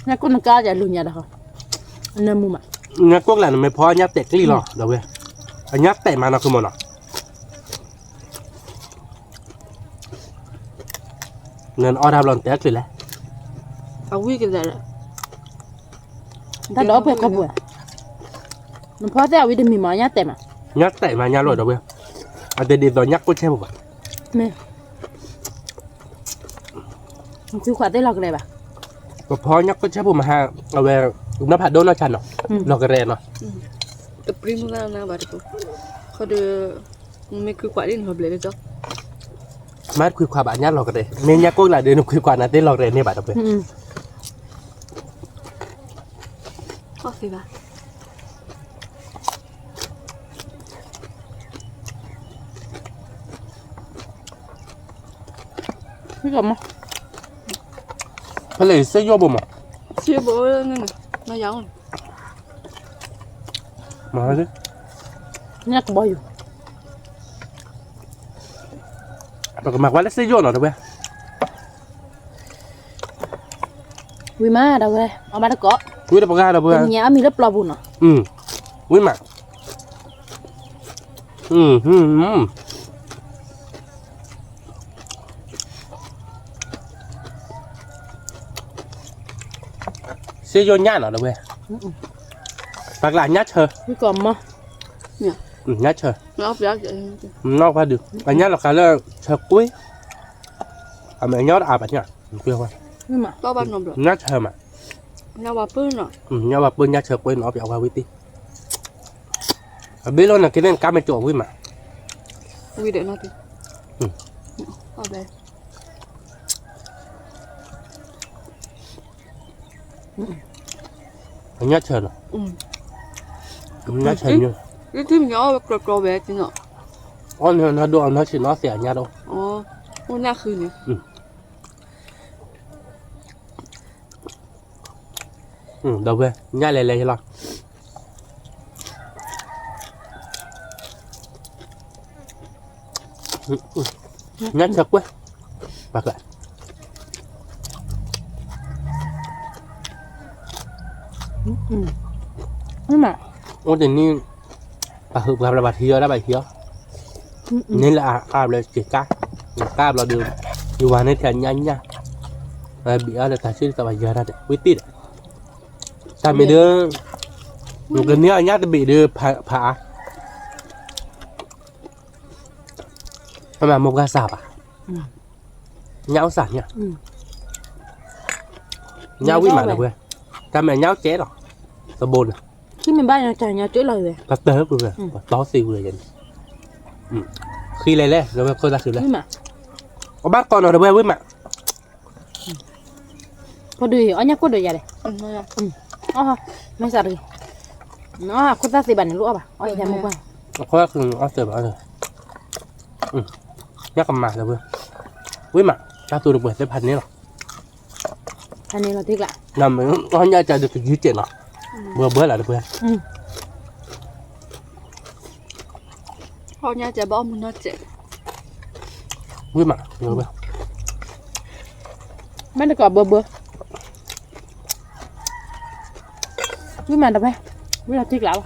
ညၣ်ကိၢ်နကါယလူၤညါဒီး, အနၢမူမး, ညၣ်ကိၢ်ကျါန့ၣ်မ့ၢ်ဖီညၣ်တဲာ်ကျံလီၤ ဒီပုၢ်ဝဲၢ်, အညၣ်တဲာ်မးနီၤ ကမိၢ်နီၤ နအီၣ်တၢ်ဘျီနတဲအချုးလဲၣ်, အဝံကလဲၣ်, တၢ်ဒီးပှဲၤခီပူၤ, နဖီသ့ၣ်အဝံတမံၤမး ညၣ်တဲာ်မး, ညၣ်တဲာ်မးညၣ်လိာ်ဒီပုၢ်ဝဲၢ်, အတဒ်သိးညၣ်ကိၢ်ဆဲပူၤဘၣ်, မ့ၢ် နခွံခွးသ့ၣ်လီၤကရဲဘၣ်, ပဖီညၣ်ကိၢ်ဆဲပူၤမဟါ, အဝဲ, နီၢ်ဖးဒိၣ်နီၢ်ဆါနီၤ, လီၤကရဲနီၤ, တပြံမုၢ်ဂၤနၤဘၣ်တပူၤ, ခီဒီး, မ့ၢ်ခွံခွးဒ်နလီၤဘျဲးလၢကၠီ, မ့ၢ်တခွံခွးဘၣ်ညၣ်လီၤကရဲ, မ့ၢ်ညၣ်ကိၢ်လၢဒုးနခွံခွးနၤသ့ၣ်လီၤကရဲန့ၣ်ဘၣ်တပူၤ, ဘၣ် ဖဲလဲၣ်စ့ယိၣ်ဘိမး, စ့ဘိ, မၤ, ညၣ်ကဘီယူၤ, ပကမၤကွၢ်လၢစ့ယိၣ်နီၤ တဝဲ, ဝံၤမး ဒီးဝဲ အီၣ်ဘၣ်တကိး, ဝံၤတပှၢ်ဒီးဝဲ, တနံၤညါအီၣ်မ့ၤလၢပျီပူၤနီၤ, ဝံၤမး, စ့ယိၣ်ညၣ်နီၤ တဝဲ, ပှၤကျါညၣ်ဆၢ, ညၣ်ဆၢ, နီၢ်ဖးဒုး အညၣ်လီၤကါလၢဆၢကွ့, အမဲာ်ညါတအါဘၣ်ညၣ်, ညၣ်ဆၢမး, ညၣ်ဝါပၢၢ်ညၣ်ဆၢကွ့နီၤ ပှၤဝံၤသ့ၣ်, အဘ့ၣ်လီၤနက့န့ၣ် ကါမ့ၢ်ကၠီဝံၤမး, ဝံၤဒီးနီၤသ့ၣ်, အညၣ်ဆၢနီၤ, ညၣ်ဆၢညိၣ်, ယထံၣ်မညီအီၣ်ဝဲကျီကျီဝဲကနီၤ, အီၣ်န့ၣ်နီၢ်ဒိၣ်အီၤနီၢ်ဆံးနီၢ်သဲးအညၣ်ဒိၣ်, အိၣ်နၢ်ဃုန့ၣ်, ဒီပုၢ်ဝဲၢ် ညၣ်လဲၤလဲၤယလီၤ, ညၣ်ဆၢကွဲၢ်, ပှၤကျဲ အိၣ်တနံၣ်, ပှၤဟုးပှၤဘျီဘၣ်ထံအီၣ်ဒၣ်ဘၣ်ထံအီၣ်, န့ၣ်လၢအါဘျီက့ၤကၢ်, ကၢ်ဘျီဒီး, ယဝၤန့ၣ်ထဲညၣ်ညၣ်, ဘံးအီၣ်လၢတၢ်ဆံၣ်တၢ်ဘၣ်ယၤတၢ်တဲ ဝံၤတ့ၢ်ဒီး, တၢ်မ့ၢ်ဒီး, ကန့ၢ်အညၣ်တဘ့ၣ်ဒီး ဖးအါ, အမ့ၢ်မိၢ်ပှၢ်စၢ်ဘၣ်, ညၣ်အိၣ်စၢ်ညၣ်, ညၣ်ဝံၣ်မးဒီပုၢ်ဝဲၢ်, တၢ်မ့ၢ်ညၣ်အိၣ်ကဲလီၤ, တဘိန့ၣ်, ပှၤတၢၢ်ကွံာ်ဝဲ, ပှၤတီသ့ဝံၤန့ၣ်, ဃံလဲၣ်လဲၣ် ဒီပုၢ်ဝဲၢ်ခိၣ်သၣ်ဃံလဲၣ်, အဘၣ်ကီးနီၤဒီပုၢ်ဝဲၢ်ဝံၣ်မး ဖိဒုအီၣ်ညၣ်ကိၣ်ဒီးယၤလဲၣ်, အီၣ်, မ့ၢ်စးတဂ့ၤ, အခိၣ်သၣ်သ့ဘၣ်န့ၣ် လိၣ်အီၣ်ဘၣ်, အီၣ်ယၤမ့ၢ်ပှၢ်, အခိၣ်သၣ်ဃံအီၣ်သ့ဘၣ်, ညၣ်ကမၤဒီပုၢ်ဝဲၢ်, ဝံၣ်မး, တၢ်သူတပှဲၤသ့ဖးန့ၣ်လီၤ, ဖးန့ၣ်လီၤတ့ကျး, နမ့ၢ်အီၣ်ညၣ်ကဒီးကယုၢ်စဲးနီၤ, ဘှဲဘှဲလီၤတပုၢ်ဝဲၢ်, အီၣ်ညၣ်ကဘၣ်အီၣ်မုၢ်နီၢ်စဲး, ဝံၣ်မး, မ့ၢ်တကိးဘှဲဘှဲ ဝံၣ်မးတဝဲ, ဝံၣ်လီၤတံၢ်ကျးလီၤ,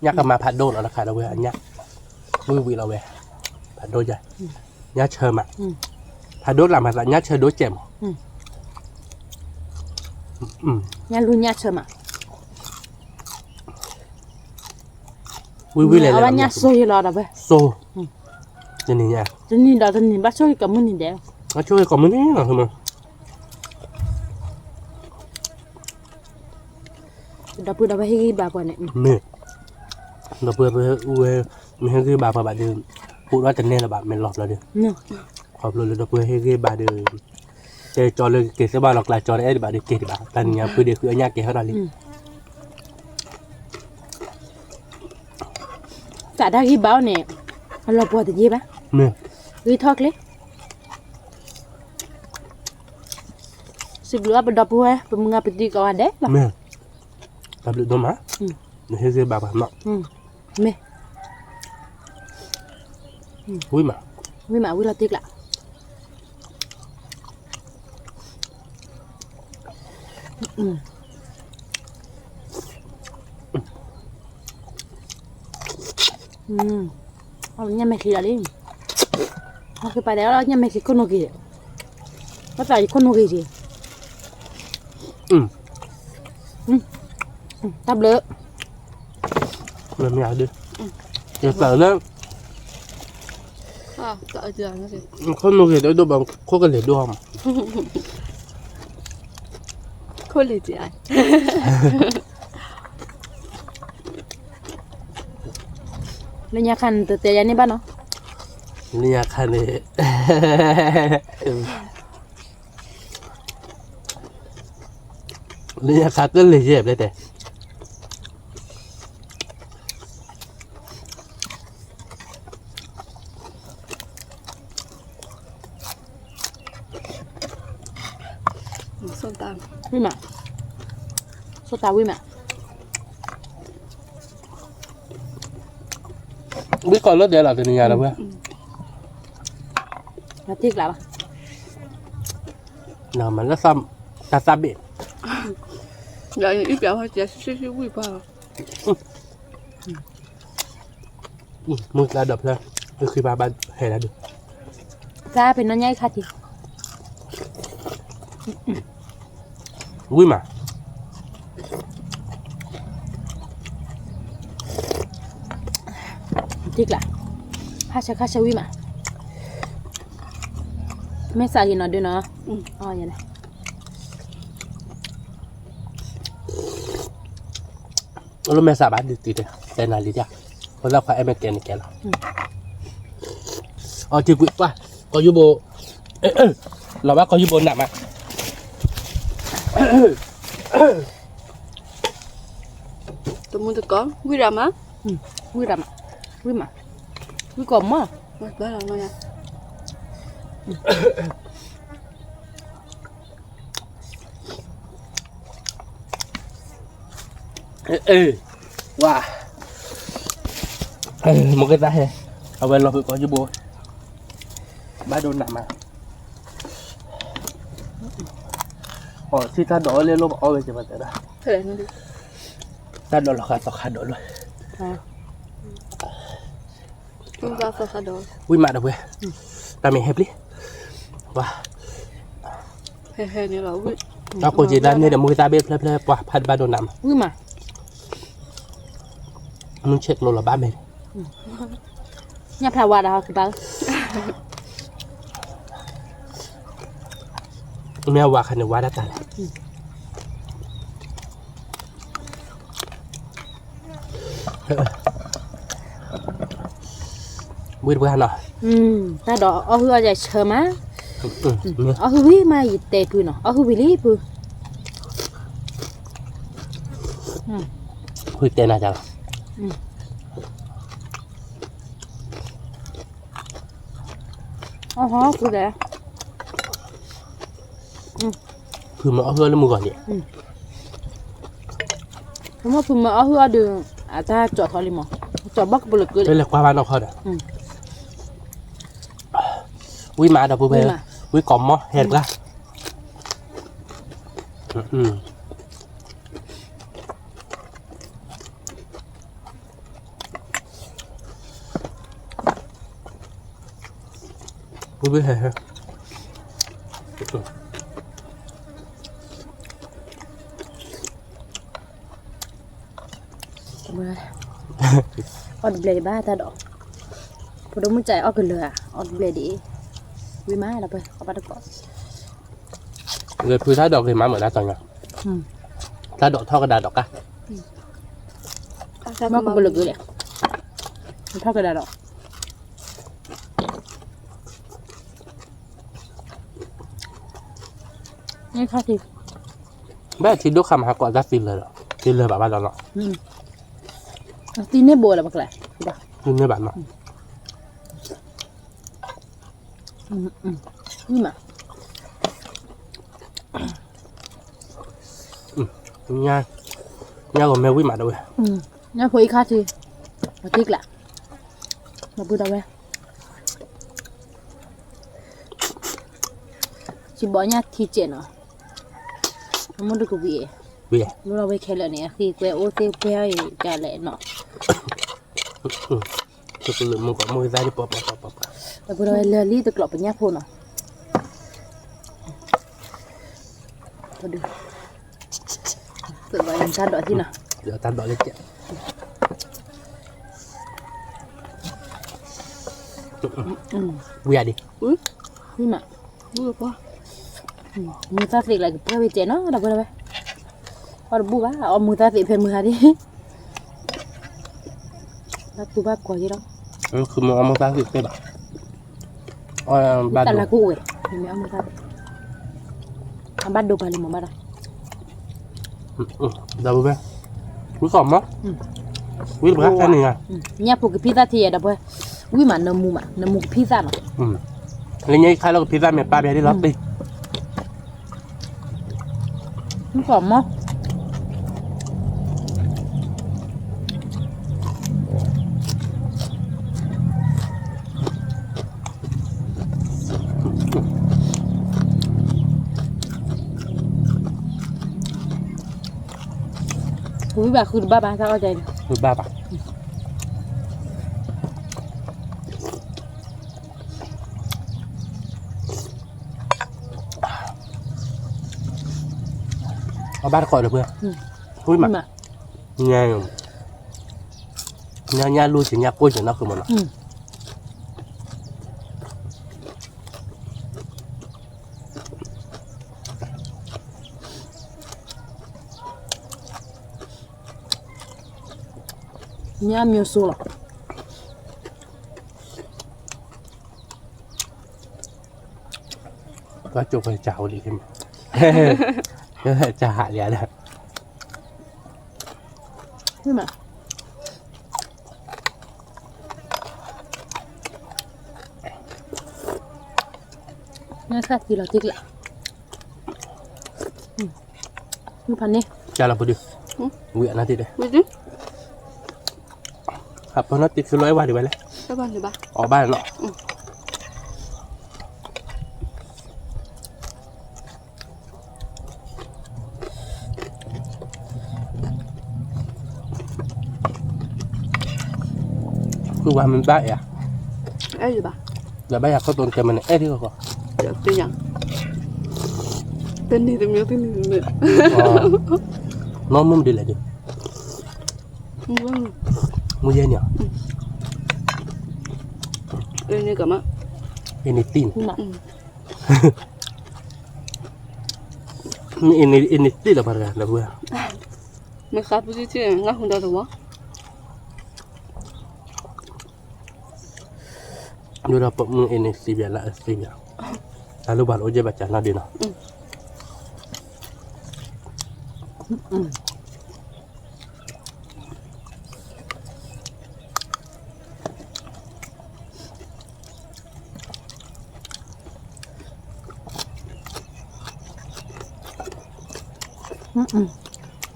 ညၣ်ကမၤဖးဒိၣ်လီၤတခါဒီပုၢ်ဝဲၢ်အညၣ်, ဝံၣ်ဝံၣ်လီၤဝဲ, ဖးဒိၣ်ယၤ, ညၣ်ဆၢမး, ဖးဒိၣ်လၢ်မးသး ညၣ်ဆၢဒိၣ်စဲးမး, ညၣ်လူညၣ်ဆၢမး ဝံၣ်ဝံၣ်လဲၤလဲၤ အဝဲညၣ်စိၤယံၤလီၤဒီးဝဲ, စိၤ, တနံၤညါ, တနံၤဒီးတနံၤ ဘၣ်ဆိၣ်ဂ့ၤကိးမုၢ်နံၤဒဲး, ဘၣ်ဆိၣ်ဂ့ၤကိးမုၢ်နံၤလီၤ, ဒီပုၢ်ဒီဝဲၢ်ဟ့ၣ်ဂံၢ်ဘါပှၤန့ၣ်, မ့ၢ်, ဒီပုၢ်ဝဲၢ်ဝဲ မ့ၢ်ဟ့ၣ်ဂံၢ်ဘါပှၤဘၣ်ဒီး, ပူၤထီၣ်တနဲၣ်လၢၤဘၣ် မ့ၢ်လီၤဘျီဒီး, ခီဖျိလၢဒီပုၢ်ဝဲၢ်ဟ့ၣ်ဂံၢ်ဘါဒီး, တဲကၠီလၢကက့ၤသ့ၣ်ဘၣ်လီၤကျါကၠီတအဲၣ်ဒံးဘၣ်ဒီးက့ၤဒံးဘၣ် တၢ်နံၤညါဖုဒံးဃုအညၣ်ကဲၤဟီၣ်ဒီးလံ သးတၢ်ဂံၢ်ဘါအီၤန့ၣ်, အလီၤပှီၢ်တယ့ၢ်ဘၣ်, မ့ၢ်, ဂံၢ်ထီၣ်ချ့, စံးဘျုးအီၤပဒီပုၢ်ဝဲၢ် ပမုၢ်ဂၤပတံၤကိးဂၤဒဲးလီၤ, မ့ၢ်, တၢ်ဘျုးဒိၣ်မး, နဟ့ၣ်ဂံၢ်ဘါပှၤနီၤ, မ့ၢ်, ဝံၣ်မး, ဝံၣ်မး ဝံၣ်လီၤတံၢ်ကျး ညၣ်မဲာ်ချံလီၤလံ, ဟီၣ်က့ၤပာ်ဒဲးလီၤ ညၣ်မဲာ်ချံခိၣ်နူာ်က့ၤ, ဘၣ်သးယခိၣ်နူာ်က့ၤက့ၤ, တၢ်ဘျုး, မ့ၢ်မ့ၢ်ဒုး, ယသးလၢ ခိၣ်နူာ်က့ၤတဒိၣ်ဘၣ် ခိၣ်ကလံၤဒိၣ်မး, ခိၣ်လံၤက့ၤ, လၢညါခါန့ၣ်တတဲယၤန့ၢ်ဘၣ်နီၤ, လၢညါခါန့ၣ် လၢညါခါကလံၤယဲၢ်ဘျဲၣ်တဲ ဝံၣ်မး, ဆိတၢ်ဝံၣ်မး, ဝံၣ်ကီးလၢဒဲးလီၤတနံၤညါဒီးဝဲ, တံၢ်ကျးလီၤ, မၤလၢသး, တၢ်သးဘ့ၣ်, ဒီးအံၤပျးဝဲကဲဆံဆံဝံၣ်ပှၤလီၤ မုၢ်ကျါဒီးဖျၢၣ်, ဃံဘါဘၣ်ဟဲလၢဒုး, ကျါဖဲနီၢ်ညါအံၤခါထံး, ဝံၣ်မး, တံၢ်ကျး, ခါဆၢခါဆၢဝံၣ်မး, မ့ၢ်စးဂ့ၤနီၤဒုးနီၤ, အီယလဲၣ် အလိၣ်မဲာ်ဆှးဘၣ်ဒုးတုၤတဲ, တဲနၤလံဒၣ်, ဖိသၣ်ခွါအဲၣ်မ့ၢ်ကဲန့ၣ်ကဲလီၤ, အီထံကွံာ်ပှၢ်, ကီယိဘိ, လီၤဘၣ်ကီၢ်ယူဘိနးမး, တမူတကိး ဝံၣ်ရၤမး, ဝံၣ်ရၤမး, ဝံၣ်မး, ဝံၣ်ကီးမး, ဝါ, မိၢ်ကသးဟဲ, အဝဲလီၤဖုးကီၢ်ယူဘိ, ဘၣ်ဒိနးမး, အီၣ်သံတၢ်ဒိးလၢလိၣ်ဘၣ်အီၣ်ဝဲကဲဘၣ်တဲဒၣ်, တၢ်ဒိးလီၤဃာ်သီခါဒိးလီၤ, ဝံၣ်မးဒီးဝဲ, တၢ်မ့ၢ်ဟဲပျံၤ, ပှၤ, တၢ်ကိးက့ၤဒၣ်န့ၣ်ဒီး မိၢ်ကသးဘ့ၣ်ဖျၢၣ်ဖျၢၣ် ပှၤဖးတဘၣ်ဒိနးမး, ဝံၣ်မး, မုၢ်ဆဲးကျိးလီၤဘၣ်မဲာ်, ညၣ်ဖျါဝါဒီးဟီကဘၣ် မ့ၢ်အဝၤခါန့ၣ် ဝါဒၣ်တၢ်လဲၣ်, ဝံၣ်တပှၢ်နီၤ, တၢ်ဒိးအီၣ်ဟုၣ်အီၣ်ယၤဆၢမး, အီၣ်ဟုၣ်ဝံၤမး ယတဲဖုနီၤ အီၣ်ဟုၣ်ဝံၤလံဖု, ဖုတဲနၤလီၤ အီၣ်ဟီၣ်ဖုလဲၣ်, ဖုမ့ၢ်အီၣ်ဟုၣ်အီၣ်လၢမုၢ်ဂီၤန့ၣ်, ဖုမ့ၢ်ဖုမ့ၢ်အီၣ်ဟုၣ်အီၣ်ဒီး အတၢ်ကၠီထီၣ်လံမး, ကၠီဘီၣ်ကပလၢၤကၢလံ, လဲၤကွၢ်ဘၣ်နီၢ်ခီဒီး, ဝံၣ်မးဒီးဖုဖဲ, ဝံၣ်ကီးမီၢ်ဟဲတပှၢ် ဝံၣ်ဟဲ, အီၣ်တဘျဲၣ်ဒံးဘၣ်တၢ်ဒိး, ဖိဒိၣ်မုၣ်ကၠဲအီၣ်ကလၢၤဧါ, အီၣ်တဘျဲၣ်ဒံး, ဝံၣ်မးဒီးဖဲ အီၣ်ဘၣ်တကိး, ဂဲၤဖုတၢ်ဒိးဂ့ၤမးမ့ၢ်ဒၣ်တၢ်ညါ, တၢ်ဒိးထီၣ်ကဒါဒီးကါ, မ့ၢ်ကပလၢၤကၢလဲၣ်, ထီၣ်ကဒါဒီး ဘၣ်ထံဒိၣ်ခါမးဟးကိးတၢ်သံလၢာ်ဒီး, သံလၢာ်ဘၣ်ဘၣ်ဒီးနီၤ, သံန့ၢ်ဘိလၢပကျဲ, သံန့ၢ်ဘၣ်နီၤ, မး ညါဂီၤမ့ၢ်ဝံၣ်မးဒၣ်ဝဲ, ညၣ်ဖိအံၤခါထံ, ပှၤထံကျး, မၤပှၤဒၣ်ဝဲ, စံးဘီညၣ်ထံကဲးနီၤ, အမိၢ်တကဝံၤ, ဝံၤ, လိၣ်လီၤဝဲခဲလၢာ်န့ၣ် အဃံကွဲအိၣ်သ့ၣ်ပှဲၤအံၤကလဲၣ်နီၤ, တကလုာ်မုၢ်ကီးမုၢ်သၣ်ဒ်ပှၤပှၤပှၤပှၤ, ပှၤပှၤဒၣ်ဝဲလၢာ်လံတကျိးပညၣ်ဖိနီၤ, တၢ်ဒိးလၢကဲး, ဝံၤဒံး, မုၢ်သၣ်သ့ၣ်လၢကပှဲၤဝဲကဲးနီၤ ဒီပုၢ်ဒီဝဲၢ်, အီၣ်တဘူၣ်ဘၣ် အီၣ်မုၢ်သၣ်သ့ၣ်ဖဲမုၢ်ဟါဒံး, ဘၣ်တူၢ်ဘၣ်ကွၢ်က့ၤလီၤ, မ့ၢ်အီၣ်မုၢ်သၣ်သ့ၣ်ဖဲဘၣ် တၢ်လၢကအိၣ်ဝဲ, မ့ၢ်အီၣ်မုၢ်သၣ်သ့ၣ်, အဘၣ်ဒိပာ်လံမ့ၢ်ဘၣ်ဒီး, ဒီပုၢ်ဝဲၢ်, ဝံၣ်ကီးမး, ဝံၣ်တပှၢ်တၢ်န့ၣ်ဧါ, ညၣ်ဖိကဖံသၣ်ထံယဲဒီပုၢ်ဝဲၢ်, ဝံၣ်မးနၢမူမး နၢမူကဖံသၣ်နီၤ, လၢညါအံၤခါလၢကဖံသၣ်မ့ၢ်ပာ်ဖဲဒ်လီၤပ့ၤ မ့ၢ်ကီးမး, ဝံၣ်ဘၣ်ဃုတဘၣ်ဘၣ် တၢ်အီၣ်ကဲအံၤ, ဃုဘၣ်ဘၣ် အဘၣ်တကိးဒီးပှဲၤ, ဝံၣ်မး, ညါ, ညါညါလူစ့ၢ်ညါကိၢ်စ့ၢ်နီၢ်ဃုာ်မးနီၤ, ညါမျိုးစိလီၤ. ကၠိဖိကၠိဖိကၠိဖိလံ, ကၠိဟးလံဒီး, နသးတံၢ်လီၤတံၢ်ကျါ, ဖးန့ၣ်, ကၢ်လီၤပဒု, ဝံၤအနၢ်တံၢ်ဒီး, ဟးပနီၣ်တံၢ်ခံလီၤအဲၣ်ဝါဒံးဝဲလဲၣ်, အီၣ်ဘၣ်နီၤ. ဃုဝါမ့ၢ်ဘၣ်အံၤ, အဲၣ်ယဘၣ်, ဒီးဘၣ်ယၤခီၣ်တိၢ်တမံၤန့ၣ် အဲၣ်ဒ်ကီကီ, တနံၤတမံၤ, တနံၤတမံၤ, နီၢ်မုၢ်မနုၤလဲၣ်ဒုး, မုၢ်ယဲၢ်နံၤ, အ့န့ၣ်ကမ, အ့န့ၣ်တံၢ်န့ၣ်, အ့န့ၣ်တံၢ်လီၤပှၤတဂၤလၢပှၤ, မ့ၢ်ဃါပူၤတံၢ်တံၢ် ငါဟူဒီးတဝီ ဒ်ဒီးပမုၢ်အ့န့ၣ်သံဘၣ်လၢအသံဘၣ်, တၢ်လၢပှၤလၢအိၣ်ကဲဘၣ်ကၢ်နီၣ်ဒုးနီၤ.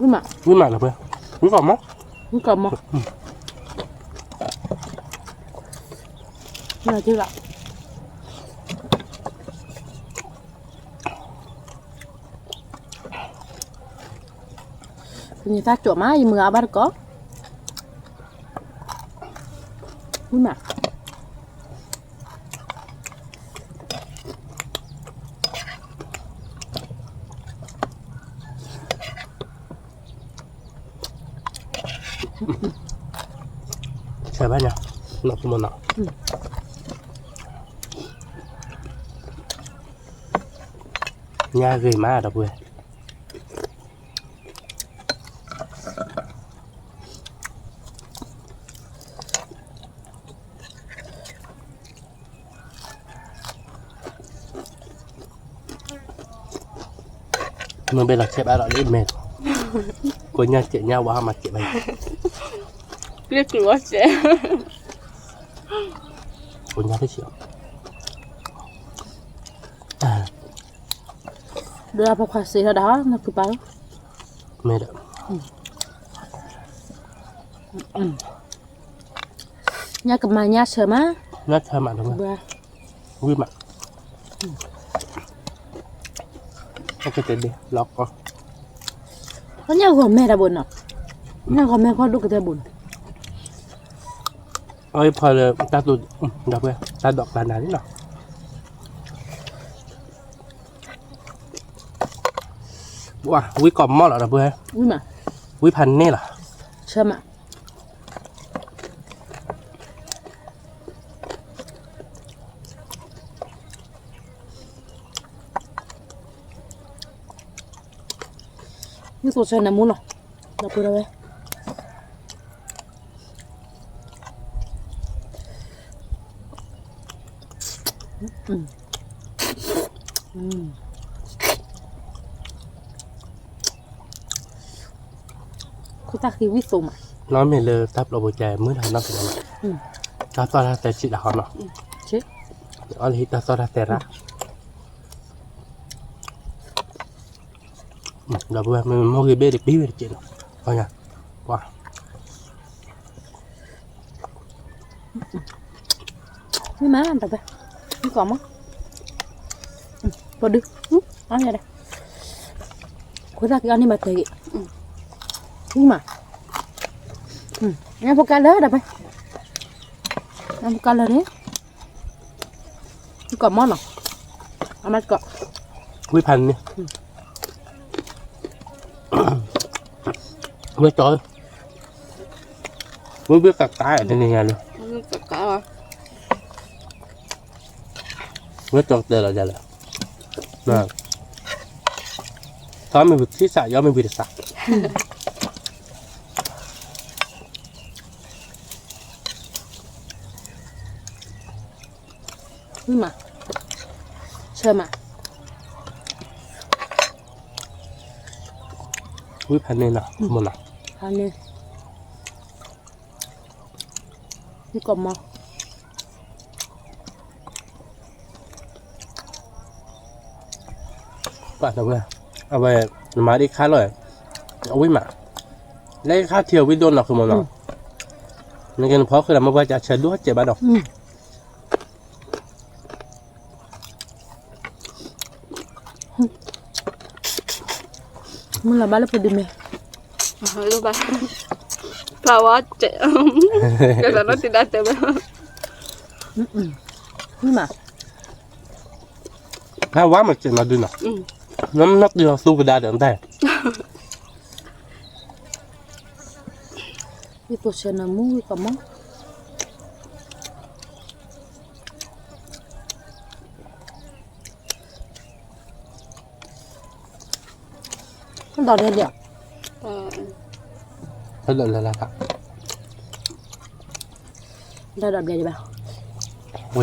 ဝံၤမး, ဝံၤမးလၢပှဲၤ, ဝံၤကီၢ်မီ, ဝံၤကီၢ်မီ, မ့ၢ်လီၤ, ပန့ၢ်သးကၠိမး ယမုၢ်ဂၤအဘၣ်တကိး, ဝံၤမး. ဆဲးဘၣ်ညါ, နီၢ်ပမနီၢ်, ညါဂ့ၤမးဒီပုၢ်ဝဲၢ်. မ့ၢ်ဘဲလီၤဆဲးဘၣ်ဒီးလၢမဲာ်, ကိညါစဲးညါဝါမၤစဲးဘၣ်, လ့ၣ်ကျိၤဝဲစဲး, ကိညါတစဲး, ဒုးအဖီခွါစ့ထီၣ်ဒၣ်နကုပၢ်လီၤ, မ့ၢ်ဒီး ညါကမၤညါဆၢမး, ညါဆၢမးဒီး, ဝံၤမး, ကတဲဒ့လီၤကီ, ညၣ်ဂီၤမဲတၢ်ဘိနီၤ, ညၣ်ဂီၤမဲဖီဒိၣ်ကတဲဘိန့ၣ်, အဖီလၢတၢ်တိၢ်, ဒီပုၢ်ဝဲၢ် တၢ်ဒိးကျါနၤန့ၣ်လီၤ. ဝံၤကီၢ်မီလီၤဒီပုၢ်ဝဲၢ်, ဝံၤဖးန့ၢ်လီၤ, ဆၢမး. မ့ၢ်သိးဆၢနၢမူလီၤ, ဒီပုၢ်ဝဲၢ်. ခိၣ်သၣ်ဃံဝံၣ်သိးမး, နီၢ်မ့ၢ်လၢတၢ်ပျီပူၤကဲမုၢ်တနီၢ်ကနီၢ်, တၢ်သီၣ်တၢ်သဲစံးဒၣ်ဟီနီၤ, အီၣ်လၢဟံၣ်တၢ်သီၣ်တၢ်သဲရၣ်. ဒီပုၢ်ဝဲၢ် မ့ၢ်မိၢ်ဂ့ၤဘ့ၣ်တပံၤဝဲတက့ၢ်နီၤ, ပှၤညါ, ပှၤ မ့ၢ်မးတပၢ်, မ့ၢ်ကီးမး, ပဒု, အီၣ်ညါဒီး, ခိၣ်သၣ်က့ၤအီၣ်န့ၢ်မၤတၢ်ဂ့ၤ, မ့ၢ်မး, ညၣ်ဖိကါလၢတပၢ်, ညၣ်ဖိကါလၢန့ၣ် မ့ၢ်ကီးမးနီၤ, အမၤတကီး, ဝံဖးန့ၣ်, ဝဲကၠီ, ဝဲဘ့ၣ်ကကါတနံၤညါလၢ, ဝဲကၠီတဲလီၤယၤလၢ, ထီမ့ၢ်ဝံၤထံစး ယီမ့ၢ်ဝံၤတစး. မး, ဆၢမး, ဝံဖးန့ၢ်နီၤ, မ့ၢ်နီၤ, ဖးန့ၢ်, ဝံကီၢ်မီ ပှၤတဝဲ, အဝဲ, နမၤဒ်ခါလီၤ, အဝံမး, လၢခါထံအဝံဒိၣ်နီၤ ဃုမီနီၤ, နကနဖီဃုာ်ဒီးမ့ၢ်ပှၤကဆၢဒိၣ်စဲးဘၣ်ဒီး မုၢ်လီၤဘၣ်လၢပဒုးမဲာ်, ဖျါဝါစဲး, ကဲသးနီတံၤဒါတဲဘၣ်, မုၢ်မး, ဖျါဝါမးစဲးနီၤဒုနီၤ, နမ့ၢ်တံၤသူကဒါဒီးတၢ် ယသိးဆဲးနၤမူဝံကီၢ်မီ, ဒီးဒဲဒဲး, ဒီးဒဲဒဲးဘၣ်, အိၣ်ဒံး, အိၣ်ဒံးဒီးတကၢ်လီၤ, အိၣ်ဒံး,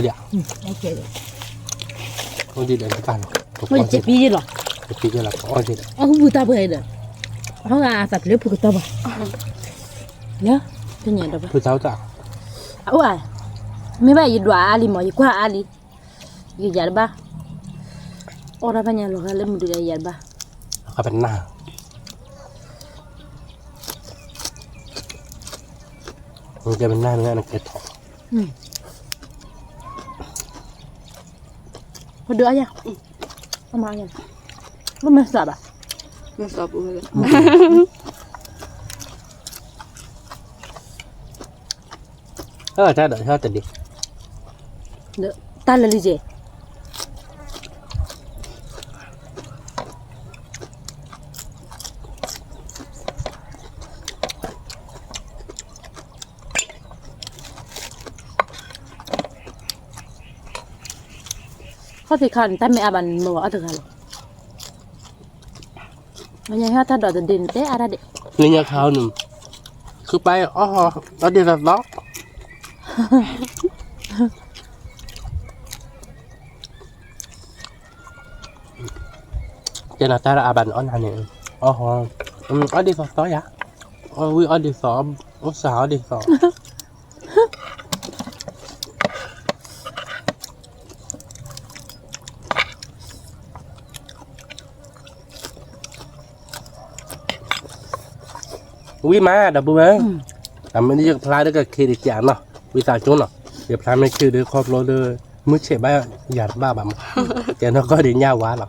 အီၣ်ဒံးဒီး, အီၣ်ဃုာ်ပူၤတၢ်ပှဲၤဒီး, အီၣ်သးပျဲဖုကတီၢ်ဘၣ်, လၢ, ဖုတၢ်, အအိၣ်ဧါ, မ့ၢ်ဘၣ်ယဒွးအါလံမး ယကွၢ်အါလံ, ယယၤတဘၣ်, အီၣ်တၢ်ဖဲညါလီၤဂာ်လၢမုၢ်ဒုးဒီးယၤတဘၣ်, ပနၢ်, နကဲပနၢ်မ့ၢ်နကဲထီၣ်, ပဒုးအါယၤ, အမၤယၤ, မ့ၢ်မ့ၢ်စးဘၣ်, မ့ၢ်စးပူၤဝဲလၢ ဟဲတၢ်ဒီးဟဲတဒံး, တၢ်လၢလံကဲ, ခီၣ်ထံးခါန့ၣ် တၢ်မ့ၢ်အါဘၣ်န့ၣ် မ့ၢ်ဝဲအီၣ်တဂၤလီၤ, လၢညါဟဲတၢ်ဒီးတဒံးန့ၣ် တဲအါတၢ်ဒံး, လၢညါခါန့ၣ်, ခုပၢ်အီၣ်, အီၣ်ဒ်သိးသိး တဲနၤတၢ်အါဘၣ်န့ၣ် အီၣ်နၤန့ၣ်, အီၣ်ဟီ, အီၣ်ဒ်သိးသိးယၤ, အီၣ်ဝံၣ်အီၣ်ဒ်သိး, အိၣ်စှၤအီၣ်ဒ်သိး ဝံၣ်မး ဒီပုၢ်ဝဲၢ်, တမ့ၢ်ယကဖျါဒီးကခ့တကးနီၤ, ဝံသးစူၤနီၤ, ယဖျါမ့ၢ်ခ့ဒီးခီဖျိဒီး, မုၢ်ဆ့ၣ်ဘၣ်ယၤတဘၣ်ဘၣ်မး, ကဲနီၢ်ကီၢ်ဒီးညၣ်ဝါလီ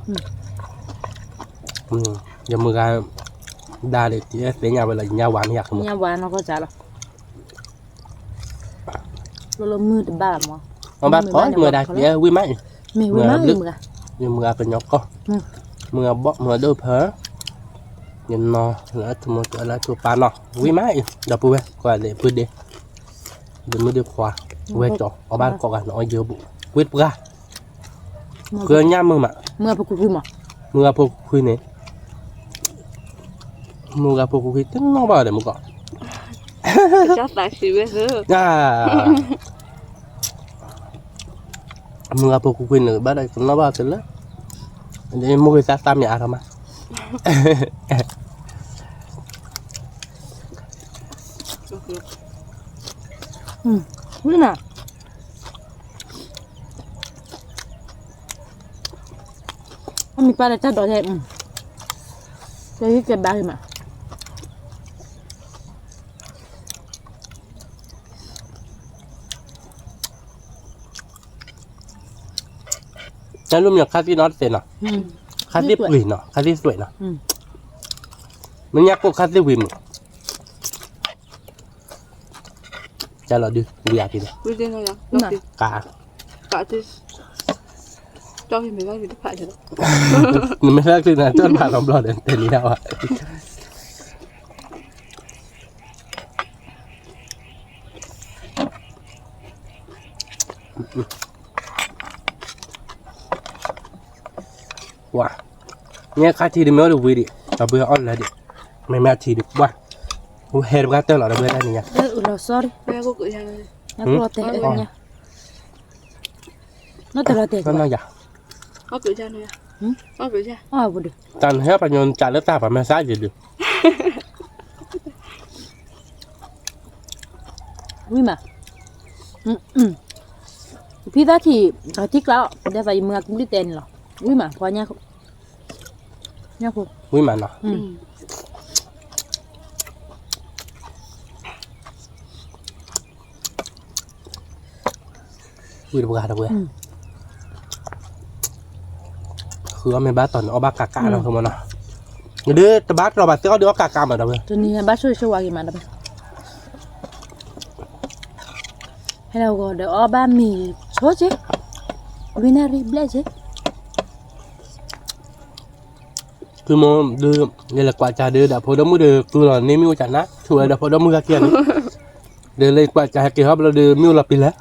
ၤ, ယမုၢ်ဂၤ, ဒါဒီးတသ့ၣ်ညါဝဲလၢညၣ်ဝါမ့ၢ်ယၤ, ညၣ်ဝါနီၢ်ကီၢ်စးလီၤ လၢမုၢ်တဘၣ်မး, အဘၣ်ကီမုၢ်ဒၣ်ကဲဝံၣ်မးအံၤ, မုၢ်ဂၤ, ယမုၢ်ဂၤကညီကီၢ်, မုၢ်ဂၤဘီၣ်မုၢ်ဂၤဒိၣ်ဖၢ, ယနီၤလၢထူမိၢ်လၢထူပၢ်နီၤ, ဝံၣ်မးအံၤ ဒီပုၢ်ဝဲၢ် ကွၢ်လဲၤဖုဒ့, ဒီးမုၢ်ဒ့ခွါ, ဝဲကၠီၤ အဘၣ်ကိးဂၤနီၤအီယိဘိ, ဝံၣ်တပှၢ် ဃုညၣ်မုၢ်မး, မုၢ်ဂၤဖိခွံမး, မုၢ်ဂၤဖိခွံန့ၣ်, မုၢ်ဂၤဖိခွံတနီၣ်ဘၣ်ဒီးမုၢ်ကီၢ်, မုၢ်ဂၤဖိခွံန့ၣ် ဘၣ်ဒီးတနီၣ်ဘၣ်ကလၢ, မုၢ်ဂၤသးသးမ့ၢ်အါထီၣ်မး ဝံၣ်နၤ, အမံၤပၢ်ဒီးတၢ်ဒိးထဲ, တၢ်ဟံၣ်ကဲဘါဂ့ၤမး, တၢ်လိၣ်မ့ၢ်ခါသ့ၣ်နီတစဲးနီၤ, ခါသ့ၣ်ပှ့ၤနီၤ, ခါသ့ၣ်သွဲးနီၤ, မ့ၢ်ညါကိၣ်ခါသ့ၣ်ဝံၤမုၢ် ကလီၤဒုး ဝံၤအါက့ၤလီၤ, ကး, နမ့ၢ်ဟဲက့ၤနၤ တၢ်ဘၣ်လီၤဘျီဒီး တဲန့ၢ်ယၤဘၣ်, ပှၤ, မ့ၢ်ခါထံဒံးမ့ၢ်အိၣ်ဒီးဝံၤဒံး, ဒီပုၢ်ဝဲၢ်အီၣ်လၢဒံး, မ့မ့ၢ်ထံဒံးပှၤ, ဟဲတပှၢ်တၢၢ်လီၤ ဒီပုၢ်ဝဲၢ်တၢ်န့ၣ်ညါ, တၢ်နဟဲပှၤညိၣ်စးလၢတၢ်ပှၤမဲာ်သၣ်ယံၤဒုး, အီၣ်ပဒုး, တၢ်နဟဲပှၤညိၣ်စးလၢတၢ်ပှၤမဲာ်သၣ်ယံၤဒုး, ဝံၤမး, ဖံသၣ်ထံၣ်, ထံကျါအီၤ ဒ်သိးယမုၢ်အကဘျံးတဲန့ၣ်လီၤ. ဝံၤမး, ပှၤညါ, ညါဖိ, ဝံၤမးနီၤ. ဝံၤတပှၤတပှၤ, ဃုအီၣ်မ့ၢ်ဘၣ်တီၤန့ၣ် အီၣ်ဘၣ်ကးကးနီၤ မနီၤ. ဒ်တဘၣ်တြီၤဘၣ်သ့ၣ်အီၣ်ဒုးအီၣ်ကးကးမးဒီးဝဲ, တနံၤဘၣ်ဆိၣ်ဆိၣ်ဝါဂ့ၤမးဒီးဝဲ, ဟဲလီၤဂီၤဒီးအီၣ်ဘၣ်မ့ၤဆိက့, ဝံၤနၣ်ရံၣ်ဘျဲၣ်က့, သုမိၢ်ဒုး, ယလဲၤကွၢ်ကၢ်ဒုး ဒီးဖိဒိၣ်မုၣ်ဒုး သုလီၤန့ၢ်မ့ၣ်အူကၢ်နါ ဆူၣ်ဝဲဒီးဖိဒိၣ်မုၣ်ဂၤက့ၤန့ၣ်, ဒုးလၢကွၢ်ကၢ်ဟဲက့ၤဟီၣ်ဘျီဒုး မ့ၣ်အူလီၤပံၤလဲၣ်,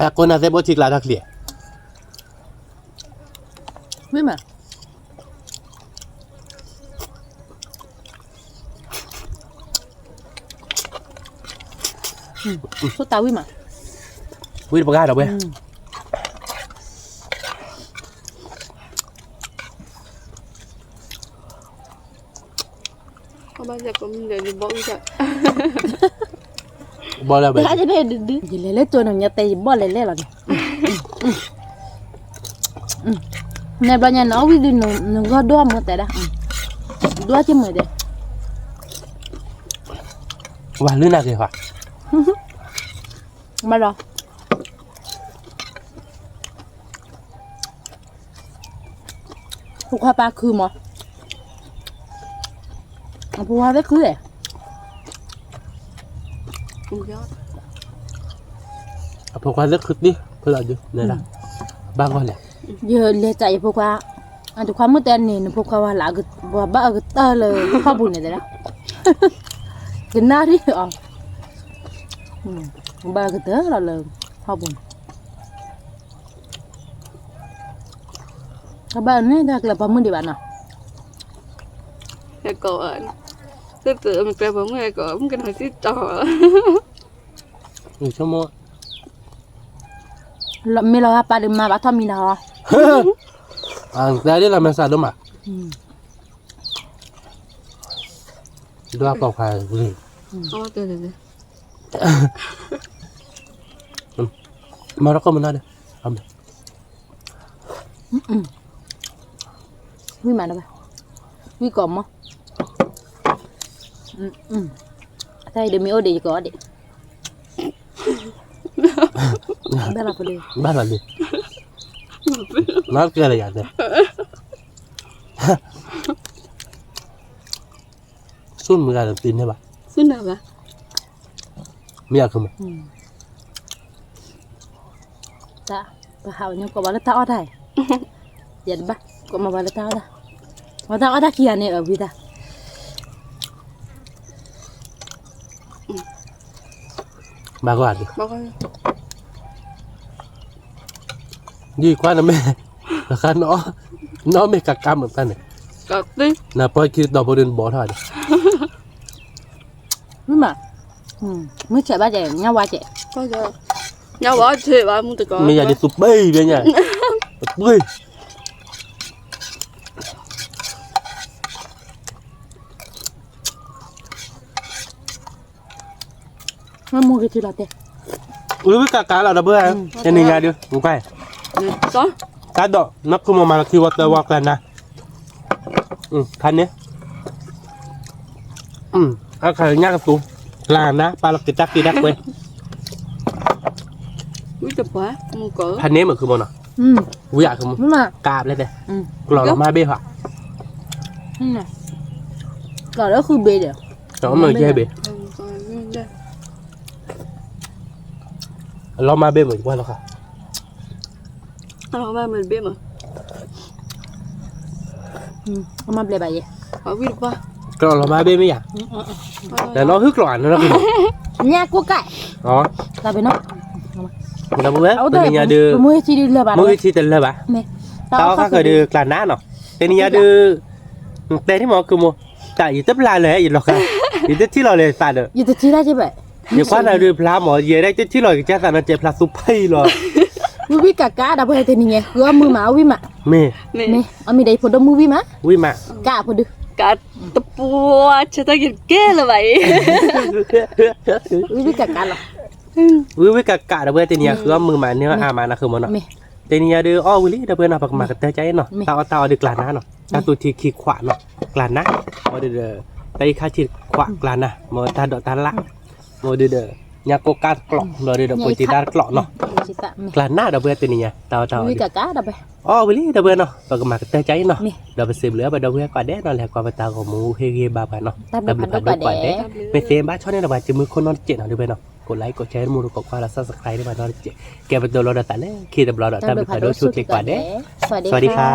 အကိးနၤသ့ၣ်ဘိထံကျါထီၣ်ချံ, မ့ၢ်မး ဆိတၢ်ဝံၤမး, ဝံၤတပှၤဒီးဝဲ, ဘီလဲၣ်, ယလဲၤလၢတိၤနၤ ညါတဲယဘီၣ်လဲၣ်လဲၣ်လီၤန့ၣ်, နဲဘျီညါနအီၣ်ဝံၤဒုး နဂီၢ်ဒိၣ်မုၢ်တဲဒၣ်, ဒိၣ်က့ၤမုၢ်တဲ, ဝၤလုၢ်နၤက့ၤဃီ, ဘၣ်ဒီး ဖိခွါပၢ်ခုမး, အဖိခွါသ့ၣ်ခု, အဖိခွါသ့ၣ်ခုတံၢ်ဖဲလီၤဒုး, ဘၣ်ဂီၢ်လဲၣ်, ယလဲၤတၢ်ယဖိခွါ, အတခွါမုၣ်တဲန့ၣ် နဖိခွါဝဲလၢ ပှၤဘၣ်အကတၢၢ်လၢဟီၣ်ပူၤန့ၣ်တဲဒၣ်, ကနၣ်ရံၣ်အီၤ, ဘၣ်အကတၢၢ်လီၤလၢဟီၣ်ပူၤန့ၣ် ကဘၣ်န့ၣ်တၢ်ကျဲပှၤမုၣ်ဒံးဘၣ်နီၤ, ဟဲကိး, သ့ၣ်သ့ၣ်မ့ၢ်ကျဲပှၤမုၣ်ဟဲကိး မုၣ်ကနီၤသံတီၤ, မ့ၢ်လီၤဂာ်ပၢ်ဒုးမၤဘၣ်ထီၣ်မံၤနၤဟီ, အတဲဒ်လီၤမဲာ်ဆှးဒိၣ်မး, ဒွးပိာ်ခွါ, မၤထီၣ်ကိးမနုၤဒီး, ဝံၤမးဒီးဘၣ်, ဝံၤကိးမး, တၢ်အံၤဒုးမ့ၢ်အိၣ်ဒံးယကိးအီၤဒံး, ဘၣ်လီၤပလ့, ဘၣ်လီၤလံ, နီၢ်ကဲလၢယၤတဲ, ဆူၣ်မုၢ်ဂၤဒီးသ့န့ၢ်ဘၣ်, ဆူၣ်နၤဘၣ်, မ့ၢ်ယၤကမး, တၢ်, ပဟးဝဲညါကိးဘၣ်လၢတၢ်အီၣ်တၢ်, ယတဘၣ်, ကိးမၤဘၣ်လၢတၢ်အီၣ်တၢ်, ဝဲတၢ်အီၣ်တၢ်ခံဂၤန့ၣ်အဝံၤတၢ် ဘၣ်ကွၢ်, ဒ်ကွၢ်နမ့ၢ်, နမ့ၢ်ကကါမုာ်တၢ်န့ၣ်, နပှၤခံတီၤဖိဒုးနဘီထီၣ်, မ့ၢ်မး, မ့ၢ်ဆဲးဘၣ်ကဲ, ညါဝါကဲ, ညါဝါဆဲးဘၣ်, မ့ၢ်ယၤဒ်သူပှ့ၤဘဲညါ, ပှ့ၤ မ့ၢ်မူဂ့ၤထံလီၤတဲ, ဝံၤကကါလီၤဒီပုၢ်ဝဲၢ်, တနံၤညါဒုး, တၢ်ဒီး နခိၣ်မၤမၤလီၤခံဝီတၢ်ဝီကျါနၤ, ခါန့ၣ်, အခါညါကသူ, ကျါနၤ ပာ်လီၤက့ၤတၢ်က့ၤတၢ်ကွဲ, ဖးန့ၢ်မ့ၢ်ခုမနီၤ, ဝံၤအခုမ, ကါဘျဲၣ်တဲ, ကျီၢ်လီၤမၢ်ဘ့ၣ်ဟီ, ကျီၢ်လၢဃုဘ့ၣ်ဒီး, ကျီၢ်မ့ၢ်ယဲၢ်ဘ့ၣ်, လီၤမၢ်ဘ့ၣ်မ့ၢ်ကွၢ်လီၤခါ, လီၤမၢ်ဘ့ၣ်မ့ၢ်, အမၤဘျဲၣ်ဘၣ်ယဲ, ကျီၢ်လီၤမၢ်ဘ့ၣ်မ့ၢ်ယၤ, နနီၢ်ဟုၣ်ကျီၢ်ဧါ နနီၢ်ဟုၣ်, ညါကိးကဲ, တၢ်ပ့ၤနီၢ်, ဒီပုၢ်ဝဲၢ် တနံၤညါဒုး, မုၢ်ဂ့ၤထံတလၢဘၣ်, တၢ်အီၣ်ဃၣ်ဃၢၤဒုးကျါနၤနီၤ, တနံၤညါဒုး, တဲထံၣ်မ့ၢ်ခုမ, တၢ်ယတပျၢ်လၢၤ ယလီၤဃာ်, ယတထံၣ်လီၤလၢၤသးဒီး, ယတထံၣ်တၢ်ကဲဘၣ်, ယကွၢ်နၤဒုးဖျါမး ယဲဒၣ်တထံၣ်လီၤ ကစၢ်သးနီၤ ကဲဖျါသူဖံလီၤ, ဝံၤဝံၤကးကး ဒီပုၢ်ဝဲၢ်တနံၤညါ ဃုအီၣ်မုၢ်မး အီၣ်ဝံၣ်မး. မ့ၢ်, မ့ၢ်, အီၣ်မ့ၢ်ဒီးယဖိဒိၣ်မုၣ်ဝံၣ်မး, ဝံၣ်မး, ကးဖိဒု, ကးတပှၢ် ဆၢထၢၣ်က့ၤတကဲလၢၤဘၣ်အံၤ, ဝံၤဝံၤကးကးလီၤ, ဝံၤဝံၤကးကး ဒီပုၢ်ဝဲၢ်တနံၤညါ ဃုအီၣ်မုၢ်မး န့ၢ်အါမးနဃုမးနီၤ, တနံၤညါဒုးအီၣ်ဝံၤလံ ဒီပုၢ်ဝဲၢ်နီၤ ပကမၤကတၢၢ်ကါအံၤနီၤ, တၢ်အီၣ်တၢ်အီဒုးကျါနါနီၤ, တၢ်သူထံခံခွးနီၤ, ကျါနါ, ဘၣ်ဒုးဒီး, တၢ်အံၤခါထံခွးကျါနါ, မ့ၢ်တၢ်ဒိးတၢ်လၣ်, ဘၣ်ဒုးဒီး, ညၣ်ကိၢ်ကၢ်တကျိး ဘၣ်ဒုးဒီး ကိးက့တၢ်တကျိးနီၤ, ကျါနါ ဒီပုၢ်ဝဲၢ်တနံၤညါ တၢ်အီၣ်တၢ်အီဒုး အီၣ်ဝံၤလံ ဒီပုၢ်ဝဲၢ်နီၤ ပကမၤကတၢၢ်ကါအံၤနီၤ, ဒီးပစံးဘျုးဘၣ်ဒီပုၢ်ဝဲၢ်ကိးဂၤဒဲးနီၤ လဲၤကွၢ်ပတၢ်ဂီၤမူဟ့ၣ်ဂံၢ်ဘါပှၤနီၤ, တၢ်ဘျုးဖးဒိၣ်ကိးဂၤဒဲး, မ့ၢ်သ့ဘၣ်ဆီန့ၣ်ဒီး ပှၤစုမုၢ်ခိၣ်နီတစဲးနီၤ ဒီပုၢ်ဝဲၢ်နီၤ, ကိးlikeကိးshareမူဒီးကိးကွၢ်ဒီး subscribe န့ၢ်ပှၤနီတစဲး, ကဲပတုၤလီၤဒီးသးလၢခံတဘျီဒီး တၢ်ဘျုးဖးဒိၣ်ဆူၣ်ချ့ကိးဂၤဒဲး, စဝၤဒံခါ